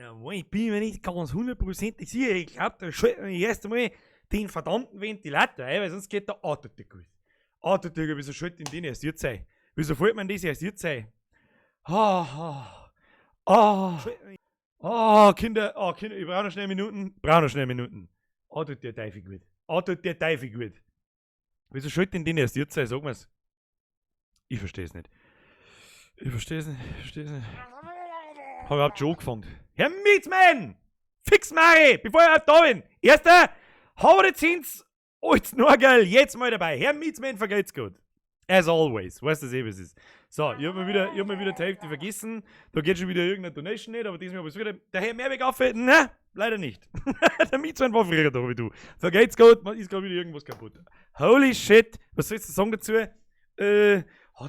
Ja, ich bin mir nicht ganz hundertprozentig sicher. Ich glaube, da schalten wir erst einmal den verdammten Ventilator ein, weil sonst geht der Auto nicht gut. Auto tut gut, wieso schaltet denn den erst jetzt ein? Wieso fällt mir denn das erst jetzt ein? Ah, ah, ah, ah, Kinder, ah, Kinder, ich brauche noch schnell Minuten, brauche noch schnell Minuten. Ah, tut der Teufel gut. Ah, tut der Teufel gut. Wieso schaltet denn den erst jetzt ein? Sag mir's. Ich verstehe es nicht. Ich verstehe es nicht. Ich verstehe es nicht. Hab ich überhaupt schon angefangen. Herr Mietsmann! Fix Mari, bevor ich überhaupt da bin. Erster, habe Zins, als Norgel, jetzt mal dabei. Herr Mietsmann, vergeht's gut. As always. Weißt du eh, was es ist. So, ich hab mir wieder, ich hab mir wieder die Hälfte vergessen. Da geht schon wieder irgendeine Donation nicht, aber diesmal hab ich's wieder. Der Herr Mehrweg auf, ne, leider nicht. Der Mietsmann war früher da wie du. Vergeht's gut, man ist gerade wieder irgendwas kaputt. Holy shit, was sollst du sagen dazu? Äh,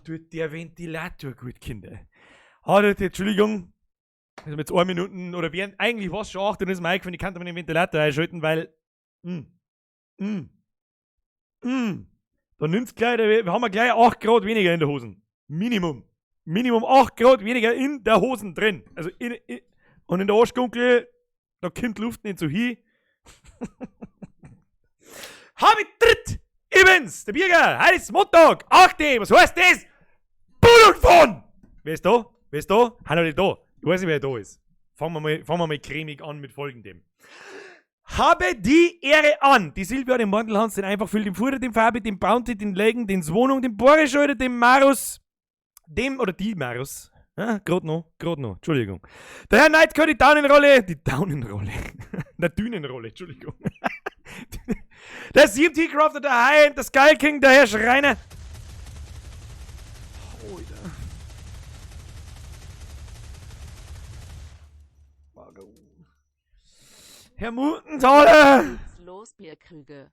tut der Ventilator gut, Kinder. Ah, tut, Entschuldigung. Also jetzt 1 Minuten oder während, eigentlich war es schon 8 und ist mir eingefallen, ich kann den Ventilator einschalten, weil, Da nimmt's gleich, wir haben gleich 8 Grad weniger in der Hosen. Minimum. Minimum 8 Grad weniger in der Hosen drin. Also in, und in der Arschgunkel, da kommt Luft nicht so hin. Hab ich dritt! Ich bin's, der Birger. Heute ist Montag. 8. Was heißt das? Bull und von! Wer ist da? Wer ist da? Hanno nicht da. Ich weiß nicht, wer da ist. Fangen wir mal cremig an mit folgendem. Habe die Ehre an. Die Silvia, den Mandelhans, den einfach den Fuhrer, den Fabi, den Bounty, den Legen, den Wohnung, den Boris, oder dem Marus, dem oder die Marus. Ja, grad noch, grad noch, Entschuldigung. Der Herr Nightcore, die Daunenrolle, die Daunenrolle, der Dünenrolle, Entschuldigung. Der CMT Crafter, der High, der Sky King, der Herr Schreiner. Alter. Warum? Herr Mutenthaler! Los, Bierkrüge.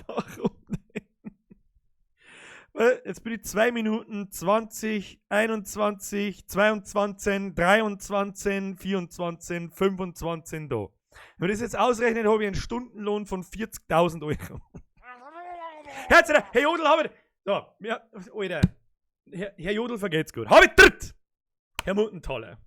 Warum denn? Weil jetzt bin ich 2 Minuten 20, 21, 22, 23, 24, 25 da. Wenn ich das jetzt ausrechne, habe ich einen Stundenlohn von 40.000 Euro. Herzlich, Herr Jodl, habe ich. So, ja, Alter. Herr Jodl, vergeht's gut. Habe ich dritt! Herr Muttenthaler.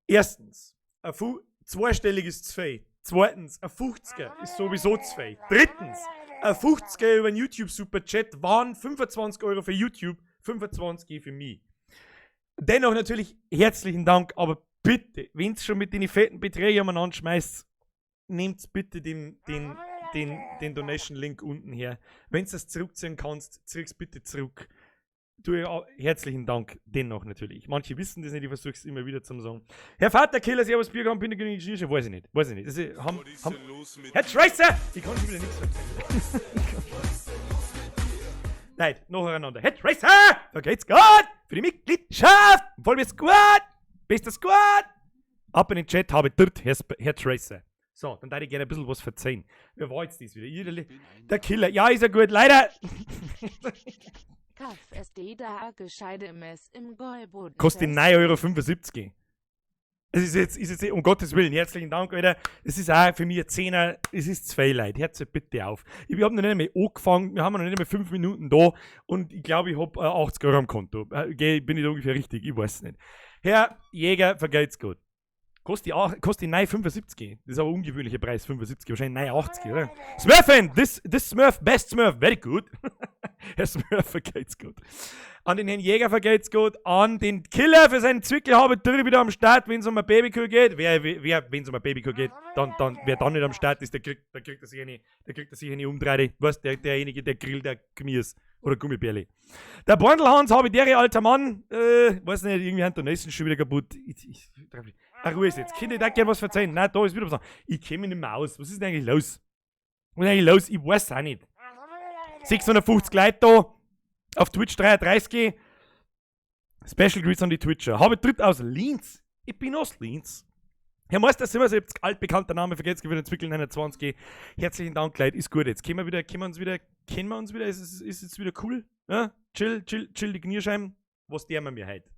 Erstens, ein Fu zweistellig ist zu viel. Zweitens, ein 50er ist sowieso zu viel. Drittens, ein 50er über einen YouTube Superchat waren 25 Euro für YouTube, 25 für mich. Dennoch natürlich herzlichen Dank, aber bitte, wenn's schon mit den fetten Beträgen umeinander schmeißt, nehmt bitte den Donation-Link unten her. Wenn's das zurückziehen kannst, zieh's bitte zurück. Du, ja, herzlichen Dank dennoch natürlich. Manche wissen das nicht, ich versuche es immer wieder zu sagen. Herr Vaterkiller, Servus Biergarten, bin ich genügend Weiß ich nicht, weiß ich nicht. Das ist, haben, Herr Tracer! Ich kann schon wieder nichts erzählen. Nein, nacheinander. Herr Tracer! Da geht's gut! Für die Mitgliedschaft! Voll bist gut! Bester Squad! Ab in den Chat habe ich dort, Herr Tracer. So, dann darf ich gerne ein bisschen was verzeihen. Wer war jetzt das wieder? Der Killer. Ja, ist ja gut. Leider. Kaff SD da gescheide Mess im Gäuboden. Kostet 9,75 Euro. Es ist jetzt, um Gottes Willen, herzlichen Dank, Alter. Es ist auch für mich ein Zehner, es ist zwei Leute. Hört bitte auf. Ich habe noch nicht einmal angefangen, wir haben noch nicht einmal 5 Minuten da und ich glaube, ich habe 80 Euro am Konto. Bin ich da ungefähr richtig? Ich weiß es nicht. Herr Jäger, vergelt's gut. Kostet die 9,75. Das ist aber ein ungewöhnlicher Preis, 75, wahrscheinlich 9,80, oder? Smurfen! This Smurf, best Smurf, very good. Herr Smurf, vergeht's gut. An den Herrn Jäger vergeht's gut. An den Killer für seinen Zwickel habe ich wieder am Start, wenn es um ein Babykuh geht. Wer wenn es um ein Babykuh geht, dann, wer dann nicht am Start ist, der kriegt er sich eine Umdrehe. Was, derjenige, der grillt, der Gemüse. Oder Gummibärli. Der Borndelhans habe ich der alter Mann, weiß nicht, irgendwie haben Donation schon wieder kaputt. Ach, Ruhe ist jetzt. Kinder, ich darf gerne was verzeihen. Nein, da ist wieder was. Ich kenne mich nicht mehr aus. Was ist denn eigentlich los? Was ist eigentlich los? Ich weiß auch nicht. 650 Leute da. Auf Twitch 33. Special Greets an die Twitcher. Habe dritt aus Linz. Ich bin aus Linz. Herr Meister 77, altbekannter Name, vergesst für den Zwickel 29. Herzlichen Dank, Leute, ist gut. Jetzt kennen wir uns wieder, ist es wieder cool? Ja? Chill, chill, chill die Knierscheiben. Was der wir mir heute?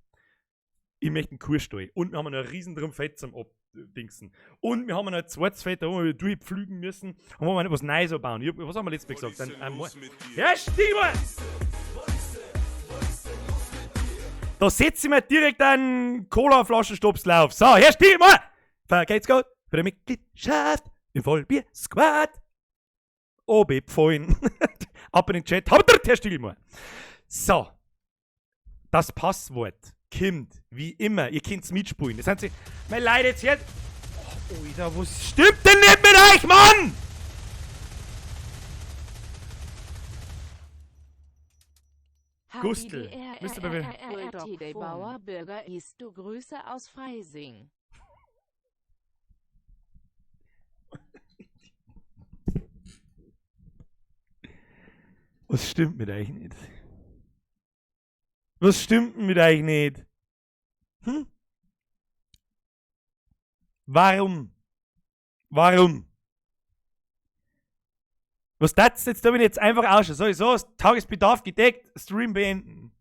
Ich möchte einen Kuhstall. Und wir haben noch einen riesen drum Fett zum Abdingsen. Und wir haben noch ein zweites Fett, da wo wir durchpflügen müssen. Und wo wir noch was Neues bauen. Was haben wir letztes Mal gesagt? Ein Herr Stiebel! Da setze ich mir direkt einen Cola-Flaschenstopsel auf. So, Herr Stielmann! Vergeht's gut für die Mitgliedschaft im Vollbier-Squad. OB pfeun. Ab in den Chat. Habt Herr Stielmann. So. Das Passwort kommt, wie immer. Ihr könnt's mitspielen. Das sind sie. Mein Leid jetzt jetzt. Oh, Alter, was stimmt denn nicht mit euch, Mann? Gustl, müsst ihr bei mir- Bulldog Bauer Bürger ist du Grüße aus Freising. Was stimmt mit euch nicht? Was stimmt denn mit euch nicht? Hm? Warum? Warum? Was das jetzt? Da bin ich jetzt einfach ausschauen. So, so, Tagesbedarf gedeckt, Stream beenden.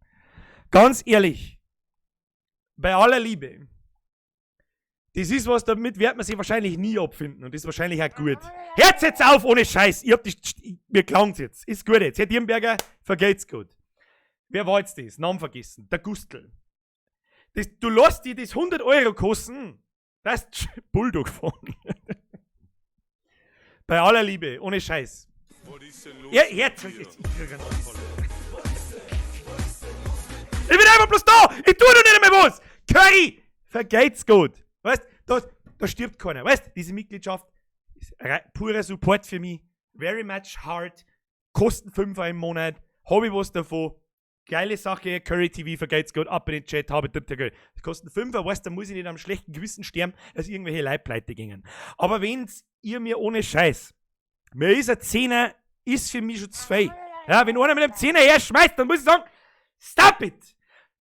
Ganz ehrlich, bei aller Liebe, das ist was, damit wird man sich wahrscheinlich nie abfinden und das ist wahrscheinlich auch gut. Hört's jetzt auf, ohne Scheiß. Ich hab die, mir klang's jetzt. Ist gut jetzt. Herr Dirnberger, vergeht's gut. Wer war jetzt das? Namen vergessen. Der Gustl. Das, du lässt dir das 100 Euro kosten. Das ist Bulldog fahren. Bei aller Liebe, ohne Scheiß. Ja, jetzt, jetzt, ich krieg einen Anfall. Ich bin einfach bloß da! Ich tu doch nicht mehr was! Curry! Vergeht's gut! Weißt, da stirbt keiner. Weißt, diese Mitgliedschaft ist purer Support für mich. Very much hard. Kosten 5 im Monat. Hab ich was davon. Geile Sache, Curry TV, vergeht's gut, ab in den Chat, habe ich Geld. Das kostet 5, weißt, da muss ich nicht am schlechten Gewissen sterben, dass irgendwelche Leute pleite gingen. Aber wenn's ihr mir ohne Scheiß, mir ist ein Zehner, ist für mich schon zu viel. Ja, wenn einer mit einem Zehner her schmeißt, dann muss ich sagen, stop it!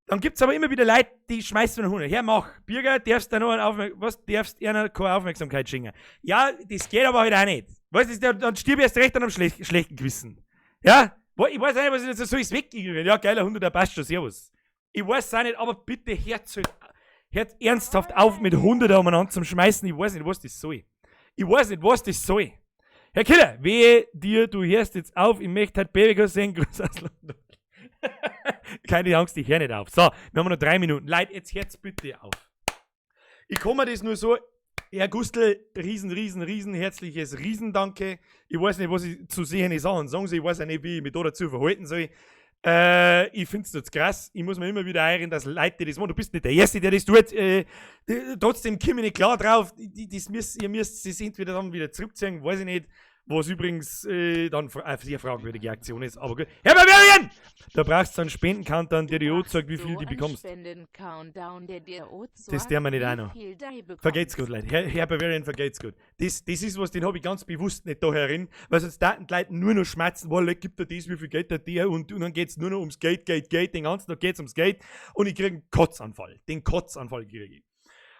Dann gibt's aber immer wieder Leute, die schmeißen einen 100. Her, mach. Birger, darfst du noch was, darfst einer keine Aufmerksamkeit schenken. Ja, das geht aber halt auch nicht. Weißt du, dann stirb ich erst recht an einem schlechten Gewissen. Ja? Ich weiß auch nicht, was ich jetzt so ist weg irgendwie. Ja, geiler 100er passt schon, servus. Ich weiß auch nicht, aber bitte hört ernsthaft auf mit 100er umeinander zum Schmeißen. Ich weiß nicht, was das soll. Ich weiß nicht, was das soll. Herr Killer, wehe dir, du hörst jetzt auf, ich möchte halt Baby sehen. Grüß aus London. Keine Angst, ich hör nicht auf. So, wir haben noch 3 Minuten. Leute, jetzt hört's bitte auf. Ich kann mir das nur so, Herr Gustl, riesen, riesen, riesen herzliches Riesendanke. Ich weiß nicht, was ich zu sehen Sachen sagen soll. Ich weiß auch nicht, wie ich mich da dazu verhalten soll. Ich find's jetzt krass. Ich muss mir immer wieder erinnern, dass Leute das machen. Du bist nicht der Erste, der das tut. Trotzdem komme ich nicht klar drauf. Ihr müsst es entweder dann wieder zurückziehen, weiß ich nicht. Was übrigens dann eine sehr fragwürdige Aktion ist. Aber gut. Herr Bavarian! Da brauchst du einen Spendencountdown, der dir auch zeigt, wie So viel du ein bekommst. Spenden-Countdown, der dir auch Das zeigt, der wir nicht wie auch noch. viel du bekommst. Vergeht's gut, Leute. Herr Bavarian, vergeht's gut. Das ist was, den hab ich ganz bewusst nicht da herin, weil sonst daten die Leute nur noch schmerzen, weil Leute, gibt er das, wie viel Geld hat der und dann geht's nur noch ums Geld, Geld, Geld, den ganzen Tag geht's ums Geld und ich krieg einen Kotzanfall. Den Kotzanfall krieg ich.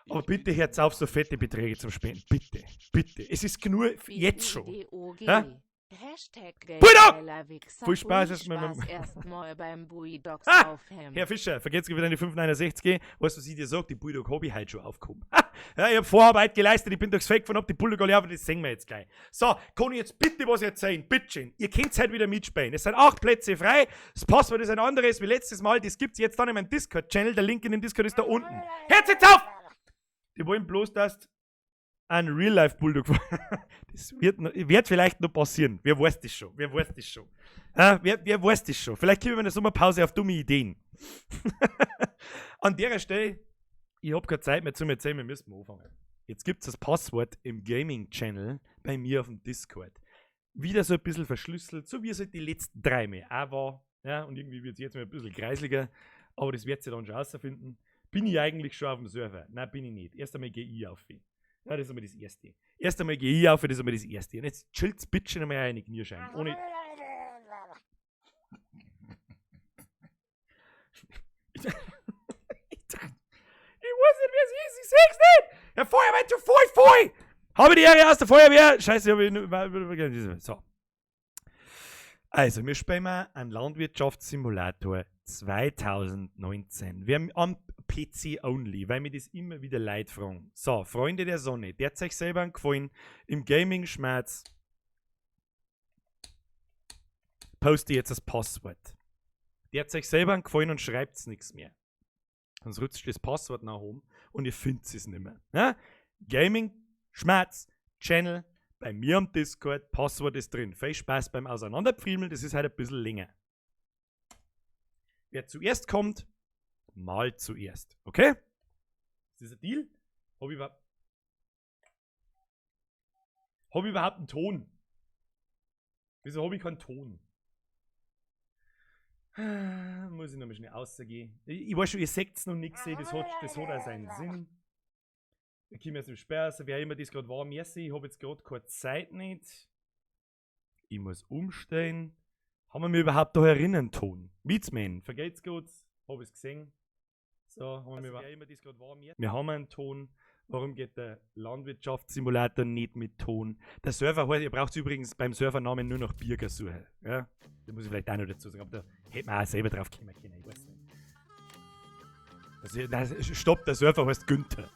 Aber bitte hört's auf, so fette Beträge zu spenden. Bitte, bitte. Es ist genug jetzt schon. BUDOG. Ja? Hashtag Bulldog! Geldgeiler Wichser. Viel Spaß Viel erstmal mit dem Spaß erstmal beim Bulldogs Ah! aufhemmen. Herr Fischer, vergesst wieder deine 5,69. Weißt du, was ich dir sag? Die Bulldog hab ich heute schon aufgehoben. Ja, ich hab Vorarbeit geleistet, ich bin durchs Feld gefahren, hab die Bulldog alle auf, das sehen wir jetzt gleich. So, kann ich jetzt bitte was erzählen? Bitteschön. Ihr könnt's heute wieder mitspielen. Es sind 8 Plätze frei. Das Passwort ist ein anderes wie letztes Mal. Das gibt's jetzt dann in meinem Discord-Channel. Der Link in dem Discord ist da unten. Hört's jetzt auf! Die wollen bloß, dass ein Real-Life-Bulldog. Das wird vielleicht noch passieren. Wer weiß das schon? Wer weiß das schon? Ja, wer weiß das schon? Vielleicht kommen wir in der Sommerpause auf dumme Ideen. An der Stelle, ich hab keine Zeit mehr zu mir erzählen, wir müssen anfangen. Jetzt gibt's das Passwort im Gaming-Channel bei mir auf dem Discord. Wieder so ein bisschen verschlüsselt, so wie es halt die letzten 3 Mal auch war. Ja, und irgendwie wird's jetzt mal ein bisschen kreisliger, aber das wird sich dann schon rausfinden. Bin ich eigentlich schon auf dem Server? Nein, bin ich nicht. Erst einmal geh ich auf. Ja, das ist einmal das Erste. Erst einmal geh ich auf, das ist einmal das Erste. Und jetzt chillt's bitte schon einmal eine Knirschein. Ohne. Ich weiß nicht, wer es ist. Ich seh's nicht. Herr Feuerwehr zu voll, voll. Habe die Ehre aus der Feuerwehr. Scheiße, hab ich nur, so. Also, wir spielen mal einen Landwirtschaftssimulator 2019. Wir haben am PC only, weil mir das immer wieder Leute fragen. So, Freunde der Sonne, der hat euch selber einen Gefallen im Gaming-Schmerz. Poste jetzt das Passwort. Der hat euch selber einen Gefallen und schreibt's nix mehr. Sonst rutscht das Passwort nach oben und ihr findet es nicht mehr. Ja? Gaming Schmerz Channel bei mir am Discord, Passwort ist drin. Viel Spaß beim Auseinanderpfriemeln, das ist halt ein bisschen länger. Wer zuerst kommt, mal zuerst. Okay? Ist das ein Deal? Hab ich überhaupt einen Ton? Wieso habe ich keinen Ton? Muss ich noch mal schnell rausgehen. Ich weiß schon, ihr seht's noch nichts, das hat auch seinen Sinn. Ich komme jetzt im Sperr, wer immer das gerade war, merci, ich habe jetzt gerade keine Zeit nicht. Ich muss umstellen. Haben wir mir überhaupt da herinnen Ton? Meatsman, vergelt's gut, hab ich's gesehen. So, haben wir, wer immer das gerade war, wir haben einen Ton. Warum geht der Landwirtschaftssimulator nicht mit Ton? Der Server heißt, ihr braucht übrigens beim Servernamen nur noch Birger suchen. Ja? Da muss ich vielleicht auch noch dazu sagen, aber da hätte man auch selber drauf kommen können, ich weiß nicht. Also, nein, stopp, der Server heißt Günther.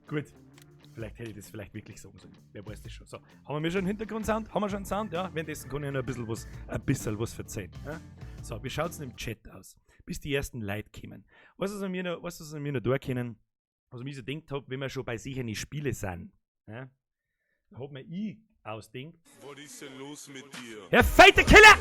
Gut, vielleicht hätte ich das vielleicht wirklich sagen sollen. Wer weiß das schon. So, haben wir schon einen Hintergrundsound? Haben wir schon einen Sound? Ja, währenddessen kann ich noch ein bisschen was verzeihen. Ja? So, wie schaut es denn im Chat aus? Bis die ersten Leute kommen. Weißt du, was wir noch, weißt du, was wir noch da können? Was ich mir so gedacht habe, wenn wir schon bei sicheren Spiele sind, ja, da hat mir ich ausdenkt. Was ist denn los mit dir? Herr Fighter Killer!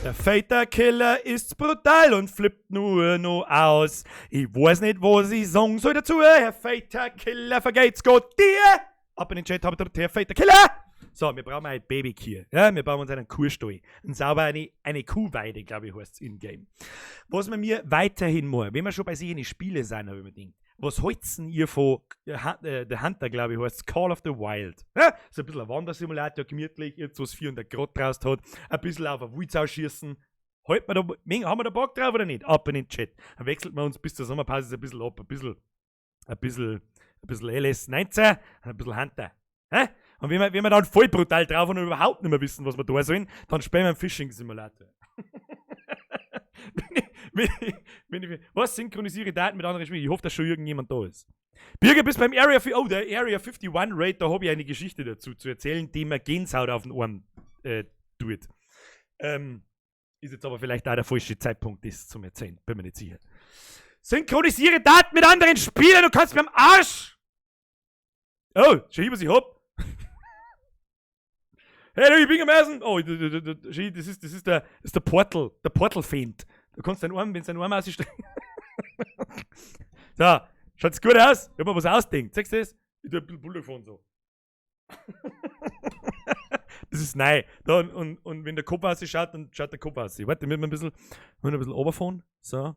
Der Fighter Killer ist brutal und flippt nur noch aus. Ich weiß nicht, was ich sagen soll dazu. Herr Fighter Killer, vergeht's Gott dir! Ab in den Chat, hab Herr Fighter Killer! So, wir brauchen ein Babykier. Ja, wir brauchen uns einen Kuhstall. Ein sauber eine Kuhweide, glaube ich, heißt es in-game. Was wir mir weiterhin mal, wenn wir schon bei sich in die Spiele sind, habe ich mir gedacht, was halt's denn ihr von The Hunter, glaube ich, heißt Call of the Wild? Ja, so ein bisschen ein Wandersimulator, gemütlich, irgendwas 400 Grad draußen hat, ein bisschen auf eine Wildsau schießen. Halt man da, haben wir da Bock drauf oder nicht? Ab in den Chat. Dann wechselt man uns bis zur Sommerpause ein bisschen ab, ein bisschen LS19 und ein bisschen Hunter. Hä? Und wenn wir dann voll brutal drauf und überhaupt nicht mehr wissen, was wir da sollen, dann spielen wir einen Fishing Simulator. Was synchronisiere Daten mit anderen Spielen? Ich hoffe, dass schon irgendjemand da ist. Birger, bist beim Area, oh, der Area 51 Raid, da habe ich eine Geschichte dazu zu erzählen, die mir Gänsehaut auf den Ohren tut. Ist jetzt aber vielleicht auch der falsche Zeitpunkt, das zum Erzählen. Bin mir nicht sicher. Synchronisiere Daten mit anderen Spielern, du kannst mir am Arsch! Oh, schau, was ich hab. Hey, du, ich bin am Essen. Oh, schau, das ist der Portal-Feint. Du kannst deinen Arm, wenn du deinen Arm ausstreckst. So, schaut's gut aus? Ich hab mir was ausdenkt. Siehst du das? Ich tu ein bisschen Bulle fahren so. Das ist neu. Da, und wenn der Kopf ausschaut, dann schaut der Kopf aus. Warte, müssen wir ein bisschen runterfahren. So.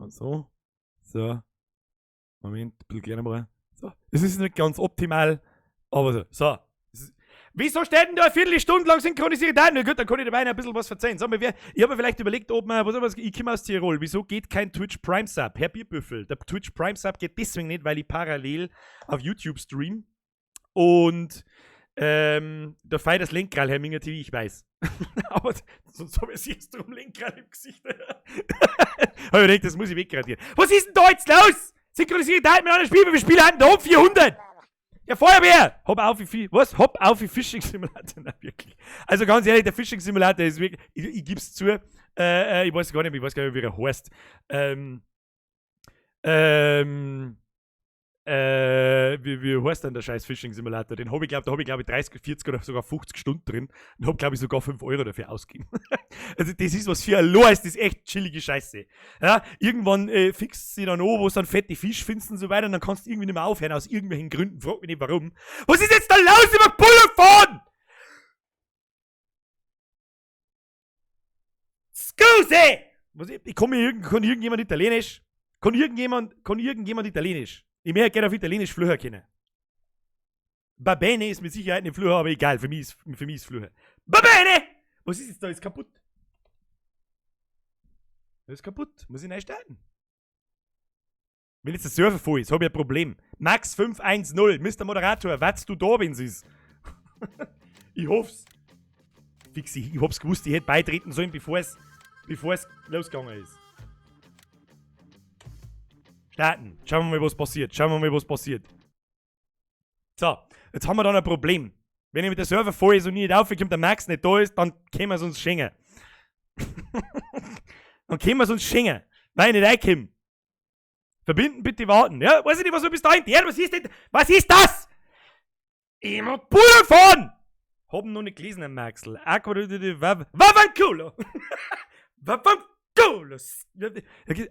So. So. Moment, ein bisschen kleiner machen. So. Das ist nicht ganz optimal, aber so. So. Wieso steht denn da eine Viertelstunde lang synchronisiert Daten? Na gut, dann kann ich dabei noch ein bisschen was verzeihen. Sag mal, ich habe mir vielleicht überlegt, ob man, was, ich komme aus Tirol, wieso geht kein Twitch Prime Sub? Herr Bierbüffel, der Twitch Prime Sub geht deswegen nicht, weil ich parallel auf YouTube stream und da feiert das Lenkrad, Herr Minger TV, ich weiß. Aber sonst habe ich jetzt drum Lenkrad im Gesicht. Habe ich gedacht, das muss ich wegradieren. Was ist denn da jetzt los? Synchronisierte Daten mit anderen Spielen, wir spielen da um 400! Ja, Feuerwehr! Hopp auf, wie was? Hopp auf wie Fishing Simulator. Nein, wirklich. Also ganz ehrlich, der Fishing Simulator ist wirklich, ich gebe es zu, ich weiß gar nicht, wie er heißt. Wie heißt denn der scheiß Fishing Simulator? Den hab ich, glaub, da habe ich, glaube ich, 30, 40 oder sogar 50 Stunden drin und habe, glaube ich, sogar 5 Euro dafür ausgegeben. Also, das ist was für ein Lohr, ist das echt chillige Scheiße. Ja, irgendwann fixt sie dann an, wo du dann fette Fisch findest und so weiter und dann kannst du irgendwie nicht mehr aufhören, aus irgendwelchen Gründen. Frag mich nicht, warum. Was ist jetzt da los über Bulle fahren? Scusi! Was, ich, kann, mir, kann irgendjemand Italienisch? Kann irgendjemand Italienisch? Ich möchte gerne auf Italienisch fluchen können. Va bene ist mit Sicherheit nicht Fluchen, aber egal, für mich ist Fluchen. Va bene! Was ist jetzt da? Ist kaputt. Das ist kaputt. Muss ich neu starten. Wenn jetzt der Server voll ist, habe ich ein Problem. Max 510, Mr. Moderator, was du da, wenn ist? Ich hoff's. Fix, ich hab's gewusst, ich hätte beitreten sollen, bevor es losgegangen ist. Starten. Schauen wir mal, was passiert. Schauen wir mal, was passiert. So, jetzt haben wir dann ein Problem. Wenn ich mit der Server voll ist und nicht aufkommt, der Max nicht da ist, dann können wir es uns schenken. Dann können wir es uns schenken. Weil ich nicht reinkomme. Verbinden, bitte warten. Ja, weiß ich nicht, was wir bis dahin. Ja, was ist denn? Was ist das? Ich muss Bullen fahren! Haben noch nicht gelesen, Herr Maxl. Wawankolo! Wawankolo!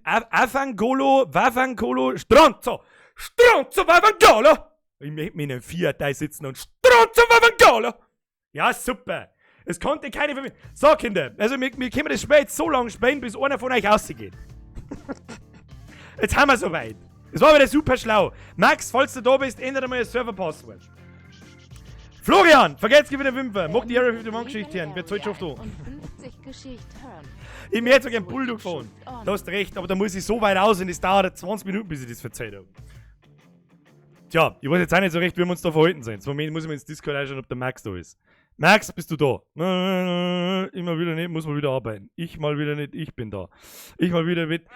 Afangolo, Wawankolo, Stronzo! Stronzo, Wawankolo! Ich möchte mit einem Fiat da sitzen und Stronzo, Wawankolo! Ja, super! Es konnte keine von mir. So, Kinder, also wir können das Spiel jetzt so lange spielen, bis einer von euch rausgeht. Jetzt haben wir soweit. Es war wieder super schlau. Max, falls du da bist, ändere mal das Server-Passwort. Florian, vergesst wieder Fünfer. Mag die Area 51 Geschichte hören. Wer zahlt schon da? 50 Geschichte hören. Ich möchte sogar einen Bulldog fahren. Du hast recht, aber da muss ich so weit aus und es dauert 20 Minuten, bis ich das verzeiht habe. Tja, ich weiß jetzt auch nicht so recht, wie wir uns da verhalten sollen. Moment, muss ich mal ins Discord reinschauen, ob der Max da ist. Max, bist du da? Immer wieder nicht, muss man wieder arbeiten. Ich mal wieder nicht, ich bin da. Ich mal wieder mit.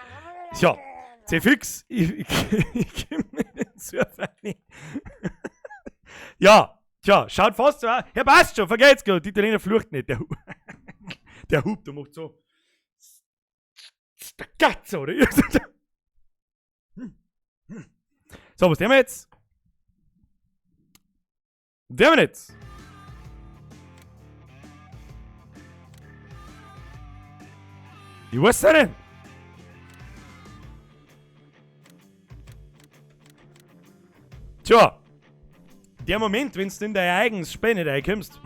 Tja, C-Fix, ich komm mit den Server nicht. Ja, tja, schaut fast so aus. Ja, passt schon, vergeht's gut. Die Italiener flucht nicht. Der Hub, der macht so. Der Katze, oder? So, was tun wir jetzt? Was tun wir jetzt? Ich weiß es nicht. Tja, der Moment, wenn du in dein eigenes Spiel nicht reinkommst.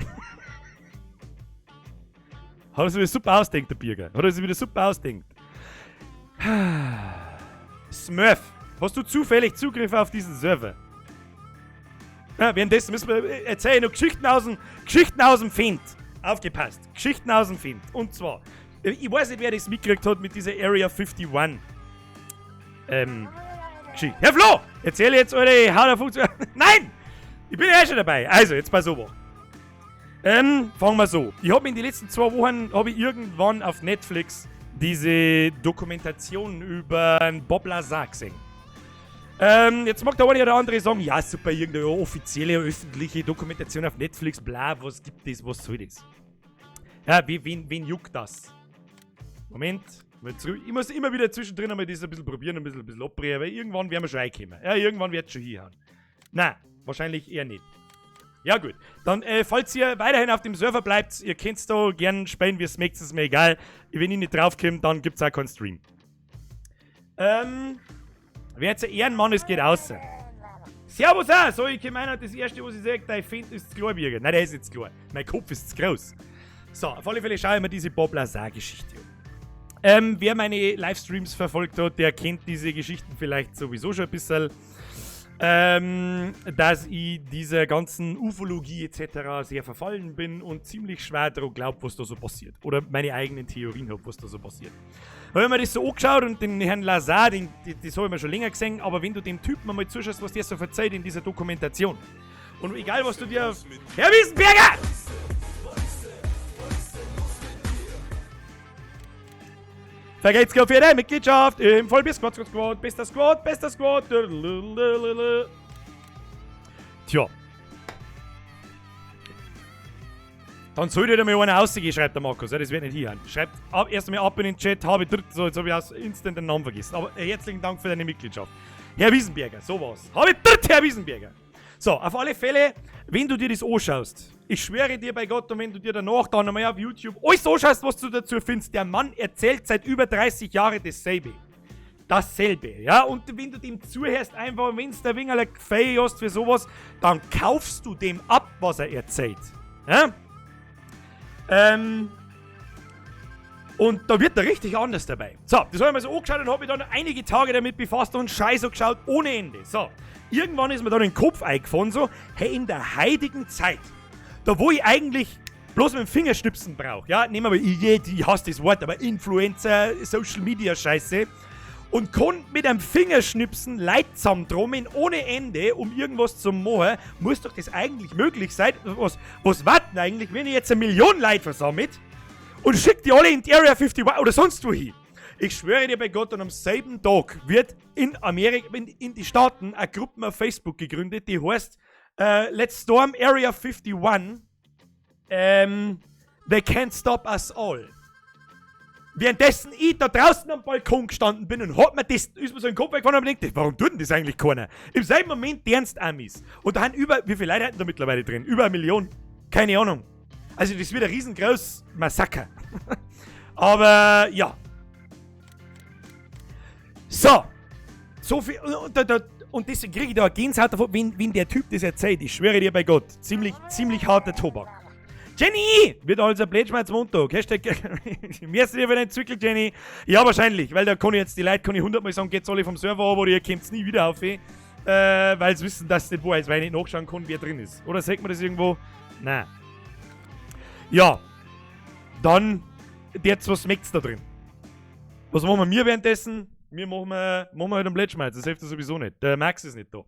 Hat er sich wieder super ausdenkt, der Birger. Hat er sich wieder super ausdenkt. Smurf, hast du zufällig Zugriff auf diesen Server? Ja, währenddessen müssen wir erzählen noch Geschichten aus dem Find. Aufgepasst. Geschichten aus dem Find. Und zwar, ich weiß nicht, wer das mitgekriegt hat mit dieser Area 51. Geschichte. Herr Flo, erzähle jetzt eure Hau Funktion. Nein! Ich bin ja schon dabei. Also, jetzt pass auf. Fangen wir so. Ich hab in den letzten 2 Wochen, hab ich irgendwann auf Netflix diese Dokumentation über Bob Lazar gesehen. Jetzt mag der eine oder andere sagen, ja super, irgendeine offizielle, öffentliche Dokumentation auf Netflix, bla, was gibt das, was soll das? Ja, wen juckt das? Moment, mal zurück. Ich muss immer wieder zwischendrin einmal das ein bisschen probieren, ein bisschen abbrechen, weil irgendwann werden wir schon reinkommen. Ja, irgendwann wird's schon hinhauen. Na, wahrscheinlich eher nicht. Ja gut, dann, falls ihr weiterhin auf dem Server bleibt, ihr könnt's da gern spielen, wie es mögt, ist mir egal. Wenn ich nicht draufkomme, dann gibt's auch keinen Stream. Wer jetzt ein Ehrenmann ist, geht raus. Servus auch! So, ich komm einer, das erste, was ich sag, dein Find ist zu klein, Birger. Nein, der ist nicht zu klein. Mein Kopf ist zu groß. So, auf alle Fälle schaue ich mir diese Bob Lazar-Geschichte an. Wer meine Livestreams verfolgt hat, der kennt diese Geschichten vielleicht sowieso schon ein bisschen. Dass ich dieser ganzen Ufologie et cetera sehr verfallen bin und ziemlich schwer daran glaub, was da so passiert. Oder meine eigenen Theorien hab, was da so passiert. Hab ich mir das so angeschaut und den Herrn Lazar, das hab ich mir schon länger gesehen, aber wenn du dem Typen einmal zuschaust, was der so verzeiht in dieser Dokumentation. Und egal, was du dir... Herr Wiesenberger! Vergeht's für deine Mitgliedschaft im Vollbier Squad, Squad, Squad, bester Squad, bester Squad. Tja. Dann sollte da mal einer rausgehen, schreibt der Markus. Ja, das wird nicht hier. Schreibt ab, erst einmal ab in den Chat, habe ich dritt, so, jetzt habe ich aus instant den Namen vergessen. Aber herzlichen Dank für deine Mitgliedschaft. Herr Wiesenberger, sowas. Habe ich dritt, Herr Wiesenberger. So, auf alle Fälle, wenn du dir das anschaust, ich schwöre dir bei Gott, und wenn du dir danach dann nochmal auf YouTube alles anschaust, was du dazu findest, der Mann erzählt seit über 30 Jahren dasselbe. Dasselbe, ja? Und wenn du dem zuhörst, einfach, wenn's der Wingerl ein Gefähe hast für sowas, dann kaufst du dem ab, was er erzählt. Ja? Und da wird er richtig anders dabei. So, das hab ich mir so angeschaut und hab mich dann einige Tage damit befasst und Scheiß angeschaut ohne Ende. So, irgendwann ist mir dann in den Kopf eingefahren, so, hey, in der heutigen Zeit, da wo ich eigentlich bloß mit dem Fingerschnipsen brauch, ja, nehmen wir mal, ich hasse das Wort, aber Influencer, Social Media Scheiße, und kann mit einem Fingerschnipsen Leute zusammentrommeln ohne Ende, um irgendwas zu machen, muss doch das eigentlich möglich sein. Was warten eigentlich, wenn ich jetzt 1 Million Leute versammelt und schickt die alle in die Area 51 oder sonst wo hin? Ich schwöre dir bei Gott, und am selben Tag wird in Amerika, in die Staaten, eine Gruppe auf Facebook gegründet, die heißt Let's Storm Area 51, They Can't Stop Us All. Währenddessen ich da draußen am Balkon gestanden bin und hat mir das, ist mir so in den Kopf weggefahren und hab mir gedacht, warum tut denn das eigentlich keiner? Im selben Moment ernst Amis. Und da haben über, wie viele Leute hatten da mittlerweile drin? Über 1 Million. Keine Ahnung. Also das wird ein riesengroß Massaker. Aber ja. So. So viel. Und deswegen kriege ich da eine Gänsehaut davon, wenn der Typ das erzählt. Ich schwöre dir bei Gott. Ziemlich, ziemlich harter Tobak. Jenny! Wird also ein Blödschmerz Montag. Hashtag. Merci dir für deinen Zwickel, Jenny. Ja, wahrscheinlich, weil da kann ich jetzt, die Leute kann ich hundertmal sagen, geht's alle vom Server ab oder ihr kommt's nie wieder auf, weil sie wissen, dass es nicht wahr ist, weil ich nicht nachschauen kann, wer drin ist. Oder sagt man das irgendwo? Nein. Ja. Dann, jetzt, was schmeckt's da drin? Was machen wir währenddessen? Wir machen halt einen Blödschmerz, das hilft ja sowieso nicht. Der Max ist nicht da.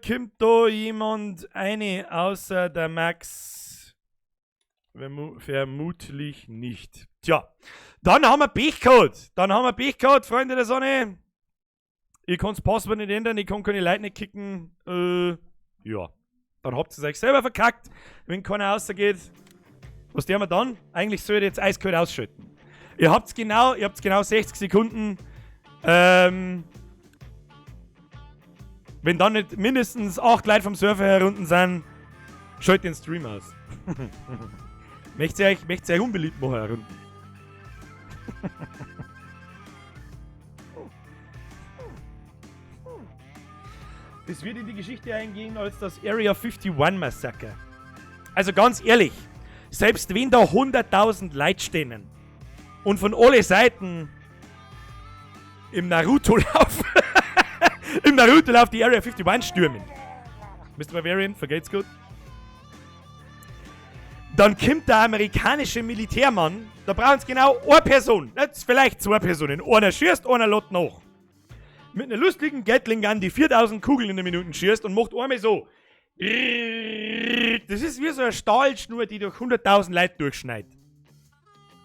Kommt da jemand eine außer der Max? Vermutlich nicht. Tja, dann haben wir Pech gehabt. Dann haben wir Pech gehabt, Freunde der Sonne. Ich kann das Passwort nicht ändern, ich kann keine Leute nicht kicken. Ja. Dann habt ihr es euch selber verkackt, wenn keiner rausgeht. Was tun wir dann? Eigentlich soll ich jetzt eiskalt ausschalten. Ihr habt genau 60 Sekunden. Wenn dann nicht mindestens 8 Leute vom Server herunten sind, schalt den Stream aus. Möchtet ihr euch unbeliebt machen herunten? Das wird in die Geschichte eingehen als das Area 51 Massaker. Also ganz ehrlich, selbst wenn da 100.000 Leute stehen und von alle Seiten im Naruto-Lauf die Area 51 stürmen. Mr. Bavarian, vergelt's gut. Dann kommt der amerikanische Militärmann, da brauchen sie genau eine Person, jetzt vielleicht zwei Personen. Einer schießt, einer lädt nach. Mit einer lustigen Gatling Gun, die 4000 Kugeln in der Minute schießt und macht einmal so. Das ist wie so eine Stahlschnur, die durch 100.000 Leute durchschneidet.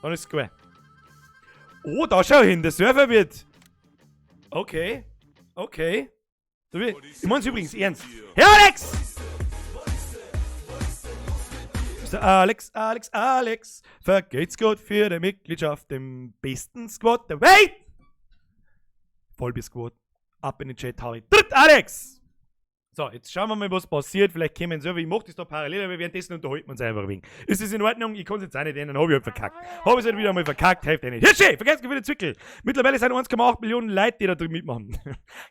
Dann ist es gut. Oh, da schau hin, der Server wird. Okay. Ich mein's übrigens ernst. Herr Alex! Mr. Alex, Alex, Alex, vergelt's Gott für die Mitgliedschaft im besten Squad der Welt! Vollbier Squad. Ab in den Chat, Harry. Dritt, Alex! So, jetzt schauen wir mal, was passiert. Vielleicht kommen Server. Ich mache das da parallel, aber währenddessen unterhalten wir uns einfach ein wenig. Ist das in Ordnung? Ich kann es jetzt auch nicht ändern. Habe ich halt verkackt. Habe ich halt wieder einmal verkackt. Hilft eh nicht. Hirschi! Vergesst für den Zwickel. Mittlerweile sind 1,8 Millionen Leute, die da drin mitmachen.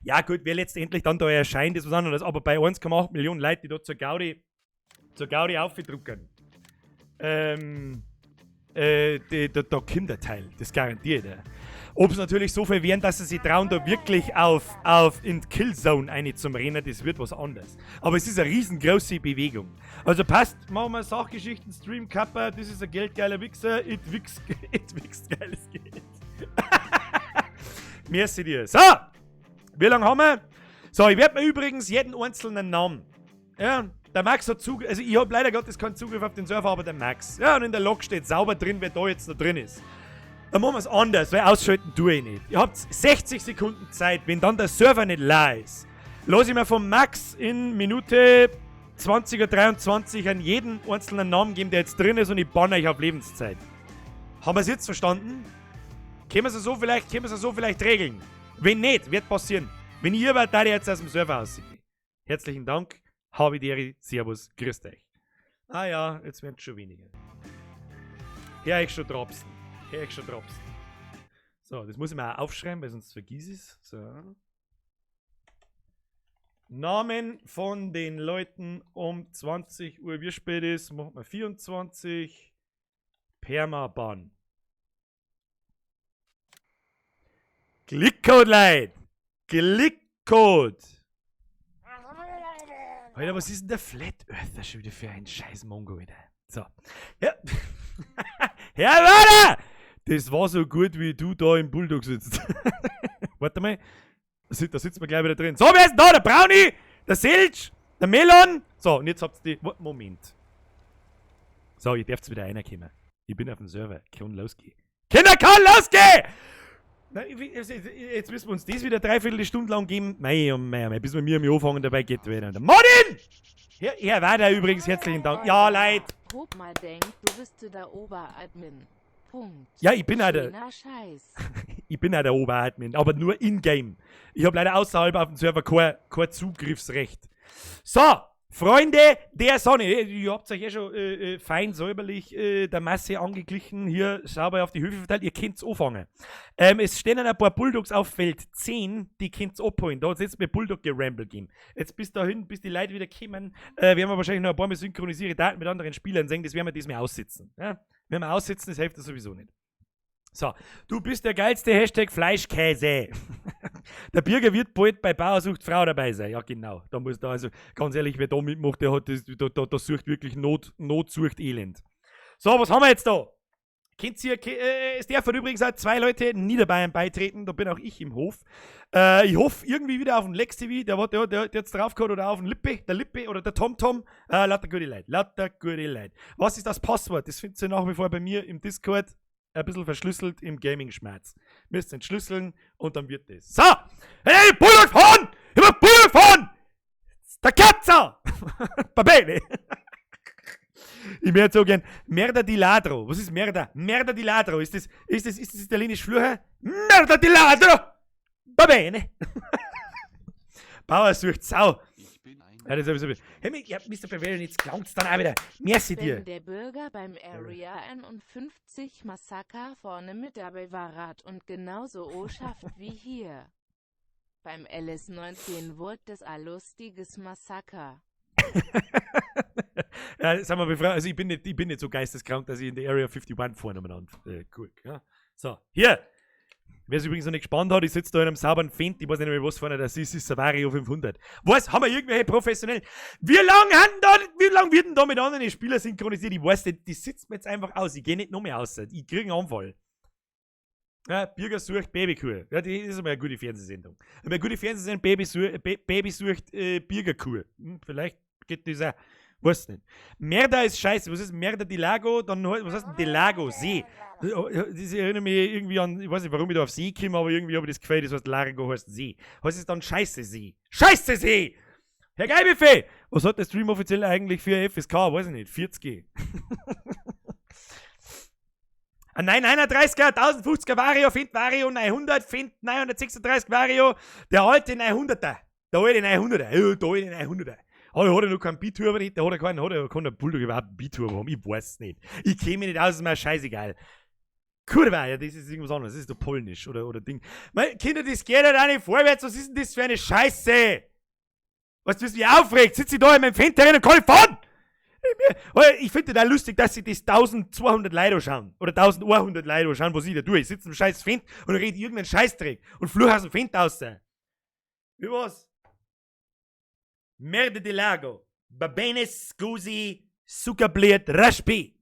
Ja, gut, wer letztendlich dann da erscheint, ist was anderes. Aber bei 1,8 Millionen Leuten, die da zur Gaudi aufdrucken, da kommt der Teil. Das garantiert er. Ob es natürlich so viel wären, dass sie sich trauen, da wirklich auf in die Killzone eine zum Rennen, das wird was anderes. Aber es ist eine riesengroße Bewegung. Also passt, machen wir Sachgeschichten, Stream Kappa, das ist ein geldgeiler Wichser, it wichst, it wichst geiles Geld. Merci dir. So, wie lange haben wir? So, ich werde mir übrigens jeden einzelnen Namen. Ja, der Max hat Zugriff, also ich habe leider Gottes keinen Zugriff auf den Server, aber der Max. Ja, und in der Log steht sauber drin, wer da jetzt noch drin ist. Dann machen wir es anders, weil ausschalten tue ich nicht. Ihr habt 60 Sekunden Zeit, wenn dann der Server nicht leer ist. Lass ich mir vom Max in Minute 20.23 Uhr an jeden einzelnen Namen geben, der jetzt drin ist, und ich banne euch auf Lebenszeit. Haben wir es jetzt verstanden? Können wir es so vielleicht regeln? Wenn nicht, wird passieren. Wenn ihr aber da jetzt aus dem Server aussieht. Herzlichen Dank. Habe die Ehre. Servus. Grüßt euch. Ah ja, jetzt werden es schon weniger. Hör ich schon dropsen. Hör ich schon dropsen. So, das muss ich mir auch aufschreiben, weil sonst vergiss ich es. So. Namen von den Leuten um 20 Uhr, wie spät ist, machen wir 24. Permaban. Klickcode, Leute! Klickcode! Alter, was ist denn der Flat Earther schon wieder für ein scheiß Mongo wieder? So. Ja. Herr Werner! Das war so gut, wie du da im Bulldog sitzt. Warte mal. Da sitzen wir gleich wieder drin. So, wer ist denn da? Der Brownie, der Silch, der Melon. So, und jetzt habt ihr die. Moment. So, ihr dürft wieder reinkommen. Ich bin auf dem Server. Kann losgehen. Kinder, kann losgehen! Nein, jetzt müssen wir uns das wieder dreiviertel Stunde lang geben. Mei, oh mei, oh mei, bis wir mir anfangen, dabei geht wieder. Martin! Herr Werder übrigens, herzlichen Dank. Ja, Leute. Hob mal denkt, du bist der Oberadmin. Punkt. Ja, ich bin auch der, Schöner Scheiß. Ich bin auch der Oberadmin, aber nur in-game. Ich habe leider außerhalb auf dem Server kein Zugriffsrecht. So, Freunde der Sonne, ihr habt euch eh schon fein säuberlich der Masse angeglichen, hier sauber auf die Höfe verteilt, ihr könnt's anfangen. Es stehen ein paar Bulldogs auf Feld 10, die könnt's abholen. Da hat's jetzt mit Bulldog-Geramble gegeben. Jetzt bis dahin, bis die Leute wieder kommen, werden wir wahrscheinlich noch ein paar Mal synchronisierte Daten mit anderen Spielern sehen, das werden wir diesmal aussitzen. Ja? Wenn wir aussitzen, das hilft das sowieso nicht. So, du bist der geilste Hashtag Fleischkäse. Der Birger wird bald bei Bauer sucht Frau dabei sein. Ja, genau. Da muss da also, ganz ehrlich, wer da mitmacht, der hat das, da sucht wirklich Not, Not sucht Elend. So, was haben wir jetzt da? Kennt ihr, es dürfen übrigens auch 2 Leute Niederbayern beitreten, da bin auch ich im Hof. Ich hoffe irgendwie wieder auf den Lex TV, der hat's drauf gehabt, oder auf den Lippe, der Lippe oder der TomTom. Lauter gute Leute, lauter gute Leute. Was ist das Passwort? Das findet ihr nach wie vor bei mir im Discord. Ein bisschen verschlüsselt im Gaming-Schmerz. Müsst entschlüsseln und dann wird das. So! Hey, Bulldog fahren! Immer Bulldog fahren! Der Katzer! Babene! Ich möchte so gern. Merda di Ladro. Was ist Merda? Merda di Ladro. Ist das italienisch Fluche? Merda di Ladro! Babene! Bauer sucht Sau. Ich bin ein Ja, das hab ich sowieso. Hey, ja, Mister Bavarian, jetzt klang's dann auch wieder. Merci dir. Wenn der Bürger beim Area 51 Massaker vorne mit dabei war Rad und genauso O schafft wie hier. Beim LS19 wurde das ein lustiges Massaker. Ja, sagen wir mal, bevor, also ich bin nicht so geisteskrank, dass ich in der Area 51 vorne umeinander, guck, ja. So, hier. Wer es übrigens noch nicht gespannt hat, ich sitze da in einem sauberen Fendt, ich weiß nicht mehr, was vorne das ist, ist Savario 500. Was? Haben wir irgendwelche professionellen? Wie lange haben da, wie lang wird denn da mit anderen Spielern synchronisiert? Ich weiß nicht, die sitzt mir jetzt einfach aus. Ich geh nicht noch mehr aus. Ich krieg einen Anfall. Ja, Birger sucht Babykuh. Ja, die ist immer eine gute Fernsehsendung. Eine gute Fernsehsendung, Baby sucht Birgerkuh. Vielleicht geht das auch. Weiß nicht. Merda ist scheiße. Was ist Merda di Lago? Dann, was heißt denn di Lago? See. Das erinnert mich irgendwie an, ich weiß nicht, warum ich da auf See komme, aber irgendwie habe ich das Gefühl, das heißt Largo heißt See. Heißt es dann Scheiße See? Scheiße See! Herr Geilbuffet! Was hat der Stream offiziell eigentlich für FSK? Weiß ich nicht. 40G. Ein 931er, 1050er Vario, Fendt Vario, 900, Fendt 936 Vario, der alte 900er. Der alte 900er. Ja, der alte 900er. Hat er noch keinen Biturbo nicht? Der hat er keinen, hat er keinen Bulldog überhaupt einen Biturbo haben? Ich weiß es nicht. Ich kenn mich nicht aus, ist mir scheißegal. Kurwa, ja, das ist irgendwas anderes. Das ist doch polnisch oder Ding. Meine Kinder, das geht halt auch nicht vorwärts. Was ist denn das für eine Scheiße? Was das mich aufregt? Sitze ich da in meinem Fenster und kann ich fahren? Ich finde das auch lustig, dass sich das 1200 Leute schauen. Oder 1100 Leute schauen, was ich da tue. Ich sitze im scheiß Fenster und rede irgendeinen Scheißdreck und fluch aus dem Fenster raus. Wie war's? Merde de Lago. Babene scusi, Zuckerbliert, Raspi.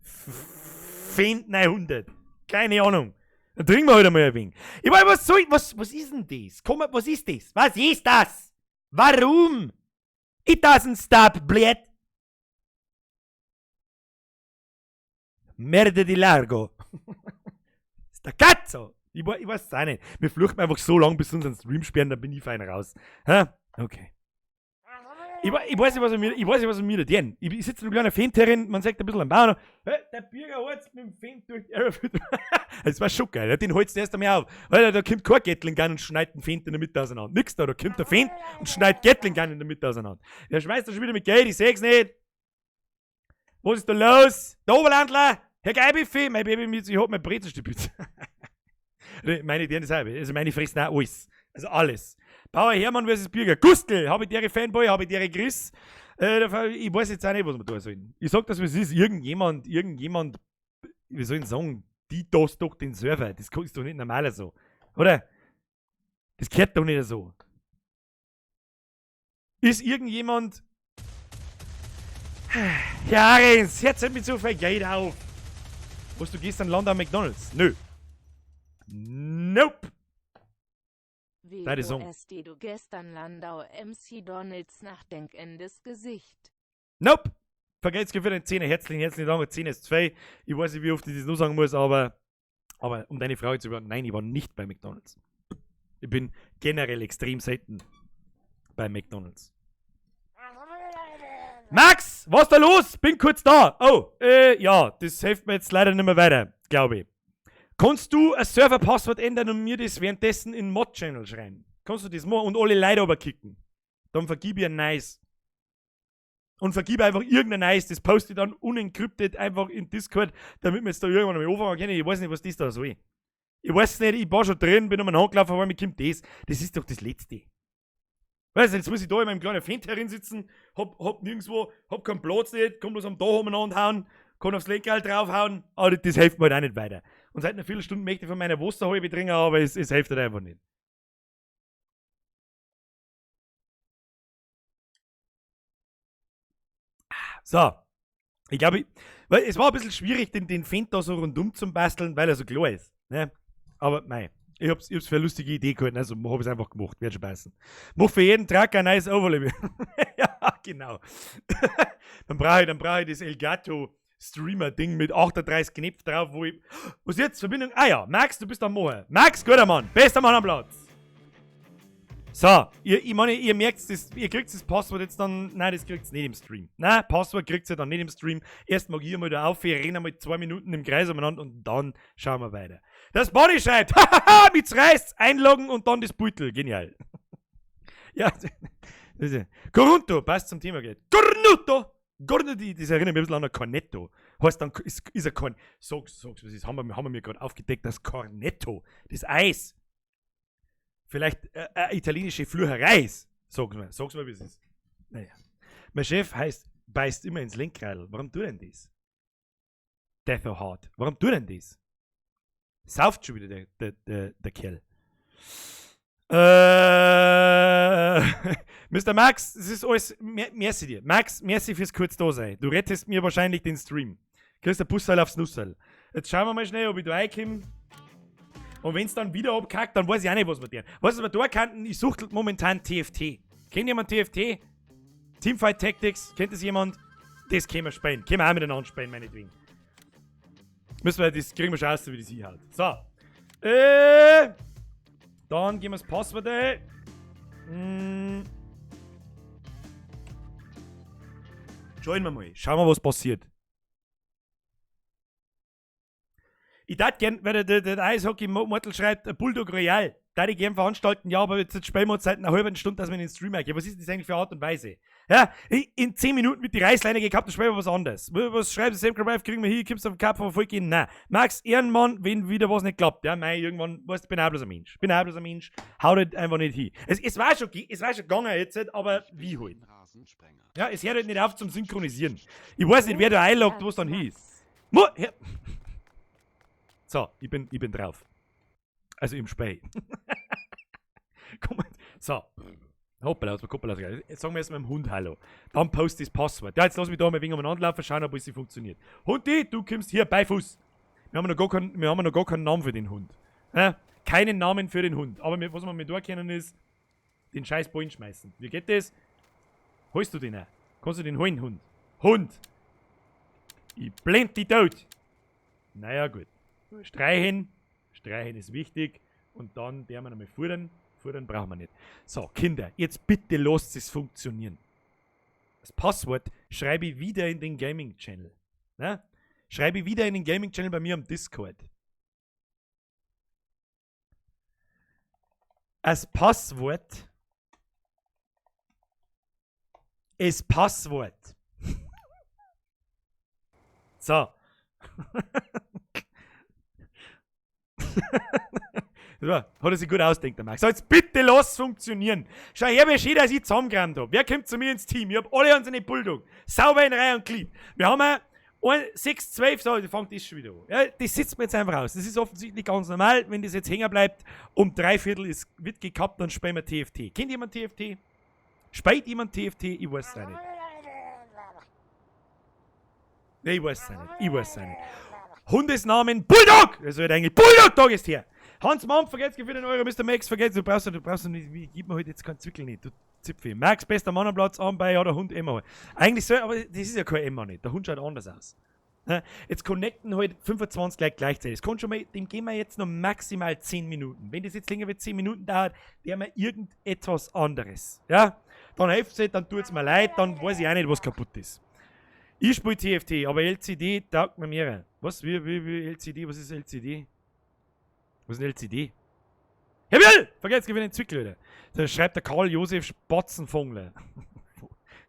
Fendt 900. Keine Ahnung. Dann trinken wir halt einmal ein wenig. Ich meine, was soll ich, was, was ist denn das? Komm, was ist das? Was ist das? Warum? It doesn't stop, blöd. Merde di Largo. Ist der Katzo. Ich weiß es auch nicht. Wir fluchten einfach so lange, bis sie unseren Stream sperren, dann bin ich fein raus. Hä? Okay. Ich weiß nicht, was mir, ich weiß nicht, was mir da tun. Ich sitze in einem kleinen Fendt herin, man sagt ein bisschen am Bauern. Hey, der Birger holt's mit dem Fendt durch die Area. Das war schon geil, den holt's erst einmal auf. Alter, da kommt kein Gatling Gun und schneidet den Fendt in der Mitte auseinander. Nix da, da kommt der Fendt und schneidet Gatling Gun in der Mitte auseinander. Der schmeißt da schon wieder mit Geld, ich seh's nicht. Was ist da los? Der Oberlandler, Herr Geibiffi, mein Baby, ich hab mein Brezelstück. Meine, die haben das auch. Also meine fressen auch alles. Also alles. Bauer Hermann versus Birger. Gustl, hab ich dere Fanboy, hab ich dere Chris. Ich weiß jetzt auch nicht, was wir da sollen. Ich sag das, wie es ist. Irgendjemand, wie soll ich denn sagen, die das doch den Server. Das ist doch nicht normal so. Oder? Das gehört doch nicht so. Ist irgendjemand. Ja, Ahrens, jetzt hört mit so viel Geld auf. Was, du gehst an Landau McDonalds? Nö. Nope. W Deine O Song. S D du gestern Landau MC Donalds nachdenkendes Gesicht. Nope. Vergelt's für den 10er. Herzlichen, herzlichen Dank. 10 ist 2. Ich weiß nicht, wie oft ich das nur sagen muss, aber um deine Frage zu beantworten, nein, ich war nicht bei McDonalds. Ich bin generell extrem selten bei McDonalds. Max, was da los? Bin kurz da. Oh, ja, das hilft mir jetzt leider nicht mehr weiter, glaube ich. Kannst du ein Server-Passwort ändern und mir das währenddessen in Mod-Channel schreiben? Kannst du das machen und alle Leute aber kicken? Dann vergib ich ein Nice. Und vergib einfach irgendein Nice, das poste ich dann unencrypted einfach in Discord, damit wir jetzt da irgendwann mal anfangen können. Ich weiß nicht, was das da soll. Ich weiß nicht, ich war schon drin, bin um den Hand gelaufen, aber mir kommt das. Das ist doch das Letzte. Weißt du, jetzt muss ich da in meinem kleinen Fenster herin sitzen, hab nirgendwo, hab keinen Platz nicht, komm bloß am Dach umeinander hauen, kann aufs Lenkrad draufhauen, aber das hilft mir halt auch nicht weiter. Und seit einer Viertelstunde möchte ich von meiner Wasserhalbe trinken, aber es hilft halt einfach nicht. So, ich glaube, weil es war ein bisschen schwierig, den Fenster da so rundum zu basteln, weil er so klar ist. Ne? Aber mei, ich hab's für eine lustige Idee gehalten, also hab ich's einfach gemacht, wird schon passen. Mach für jeden Truck ein neues Overlay. Ja, genau. Dann brauch ich das Elgato Streamer-Ding mit 38 Knöpfen drauf, wo ich. Was jetzt? Verbindung? Ah ja, Max, du bist am Moor. Max, guter Mann, bester Mann am Platz. So, ihr, ich meine, ihr merkt das, ihr kriegt das Passwort jetzt dann, nein, das kriegt's nicht im Stream. Nein, Passwort kriegt's ihr dann nicht im Stream. Erst mag ich mal da auf, wir rennen mal 2 Minuten im Kreis umeinander und dann schauen wir weiter. Das Body schreibt, hahaha, mit's reißt's, einloggen und dann das Beutel, genial. Ja, das ist ja. Cornutto, passt zum Thema, geht. Cornutto! Cornutto, das erinnert mich ein bisschen an ein Cornetto. Heißt dann, ist ein Korn, sag's, was ist, haben wir mir gerade aufgedeckt, das Cornetto, das Eis. Vielleicht italienische Flucherei ist. Sag's mir, wie es ist. Naja. Mein Chef heißt, beißt immer ins Lenkradl. Warum tut denn das? Death or Hard. Warum tut denn das? Sauft schon wieder der Kerl. Mr. Max, es ist alles. Merci dir. Max, merci fürs kurz da sein. Du rettest mir wahrscheinlich den Stream. Kriegst ein Busserl aufs Nusserl. Jetzt schauen wir mal schnell, ob ich da reinkomme. Und wenn's dann wieder abkackt, dann weiß ich auch nicht, was wir tun. Was wir da kannten, ich suche momentan TFT. Kennt jemand TFT? Teamfight Tactics? Kennt das jemand? Das können wir spielen. Können wir auch miteinander spielen, meinetwegen. Müssen wir, das kriegen wir schon aus, wie das hinhaut. So. Dann gehen wir das Passwort ein. Schauen wir mal. Schauen wir, was passiert. Ich darf gern, weil der Eishockey-Mortal schreibt, Bulldog Royal. Da ich gern veranstalten, ja, aber jetzt spielen wir uns seit einer halben Stunde, dass wir in den Stream eingehen. Was ist das eigentlich für eine Art und Weise? Ja, in 10 Minuten mit die Reißleine gehabt, dann spielen wir was anderes. Was schreibst du, Sam Crabbe, kriegen wir hier, kommst du auf den Kopf, voll gehen? Nein. Max, Ehrenmann, wenn wieder was nicht klappt. Ja, mei, irgendwann, weißt du, bin auch bloß ein Mensch. Bin auch bloß ein Mensch, hau halt einfach nicht hin. Es war schon gegangen jetzt, aber wie halt? Ja, es hört halt nicht auf zum Synchronisieren. Ich weiß nicht, wer da einloggt, was dann hieß. So, ich bin drauf. Also im Spey. Komm, so. Hoppala, hoppala. Jetzt sagen wir erstmal dem Hund Hallo. Dann post das Passwort. Ja, jetzt lass mich da mal ein wenig umeinander laufen, schauen, ob es funktioniert. Hundi, du kommst hier bei Fuß. Wir haben noch gar keinen Namen für den Hund. Ja, keinen Namen für den Hund. Aber was wir mit da kennen ist, den scheiß Ballen schmeißen. Wie geht das? Holst du den auch? Kannst du den holen, Hund? Hund! Ich blend die tot! Naja, gut. Streichen. Streichen ist wichtig. Und dann werden wir nochmal futtern. Futtern brauchen wir nicht. So, Kinder, jetzt bitte lasst es funktionieren. Das Passwort schreibe ich wieder in den Gaming Channel. Ne? Schreibe ich wieder in den Gaming Channel bei mir am Discord. Das Passwort ist Passwort. So. Hat er sich gut ausdenkt, der Max. So, jetzt bitte lass funktionieren. Schau her, wie schön, dass ich zusammengeräumt hab. Wer kommt zu mir ins Team? Ich hab alle unsere Bulldog. Sauber in Reihe und Glied. Wir haben 6, 12, so, da fängt das schon wieder an. Ja, das sitzt mir jetzt einfach aus. Das ist offensichtlich ganz normal. Wenn das jetzt hängen bleibt, um 3/4 ist, wird gekappt, dann spielen wir TFT. Kennt jemand TFT? Spielt jemand TFT? Ich weiß es auch nicht. Nee, ich weiß es auch nicht. Ich weiß es auch nicht. Hundesnamen Bulldog! Das wird eigentlich Bulldog, Dog ist hier! Hans Mann, vergesst für den Euro, Mr. Max, vergesst, du brauchst nicht, gib mir heute jetzt keinen Zwickel nicht, du Zipfel. Max, bester Mann am Platz, an bei, ja, der Hund immer. Eigentlich soll, aber das ist ja kein Emma nicht, der Hund schaut anders aus. Jetzt connecten halt 25 Leute gleichzeitig. Das kann schon mal, dem geben wir jetzt noch maximal 10 Minuten. Wenn das jetzt länger wie 10 Minuten dauert, der wir irgendetwas anderes. Ja? Dann helft es, dann tut's mir leid, dann weiß ich auch nicht, was kaputt ist. Ich spiele TFT, aber LCD taugt mir mehr. Was? Wie LCD? Was ist LCD? Was ist ein LCD? Herr Will! Vergesst, gewinnt den Zwickel wieder. Da schreibt der Karl Josef Spatzenvogler.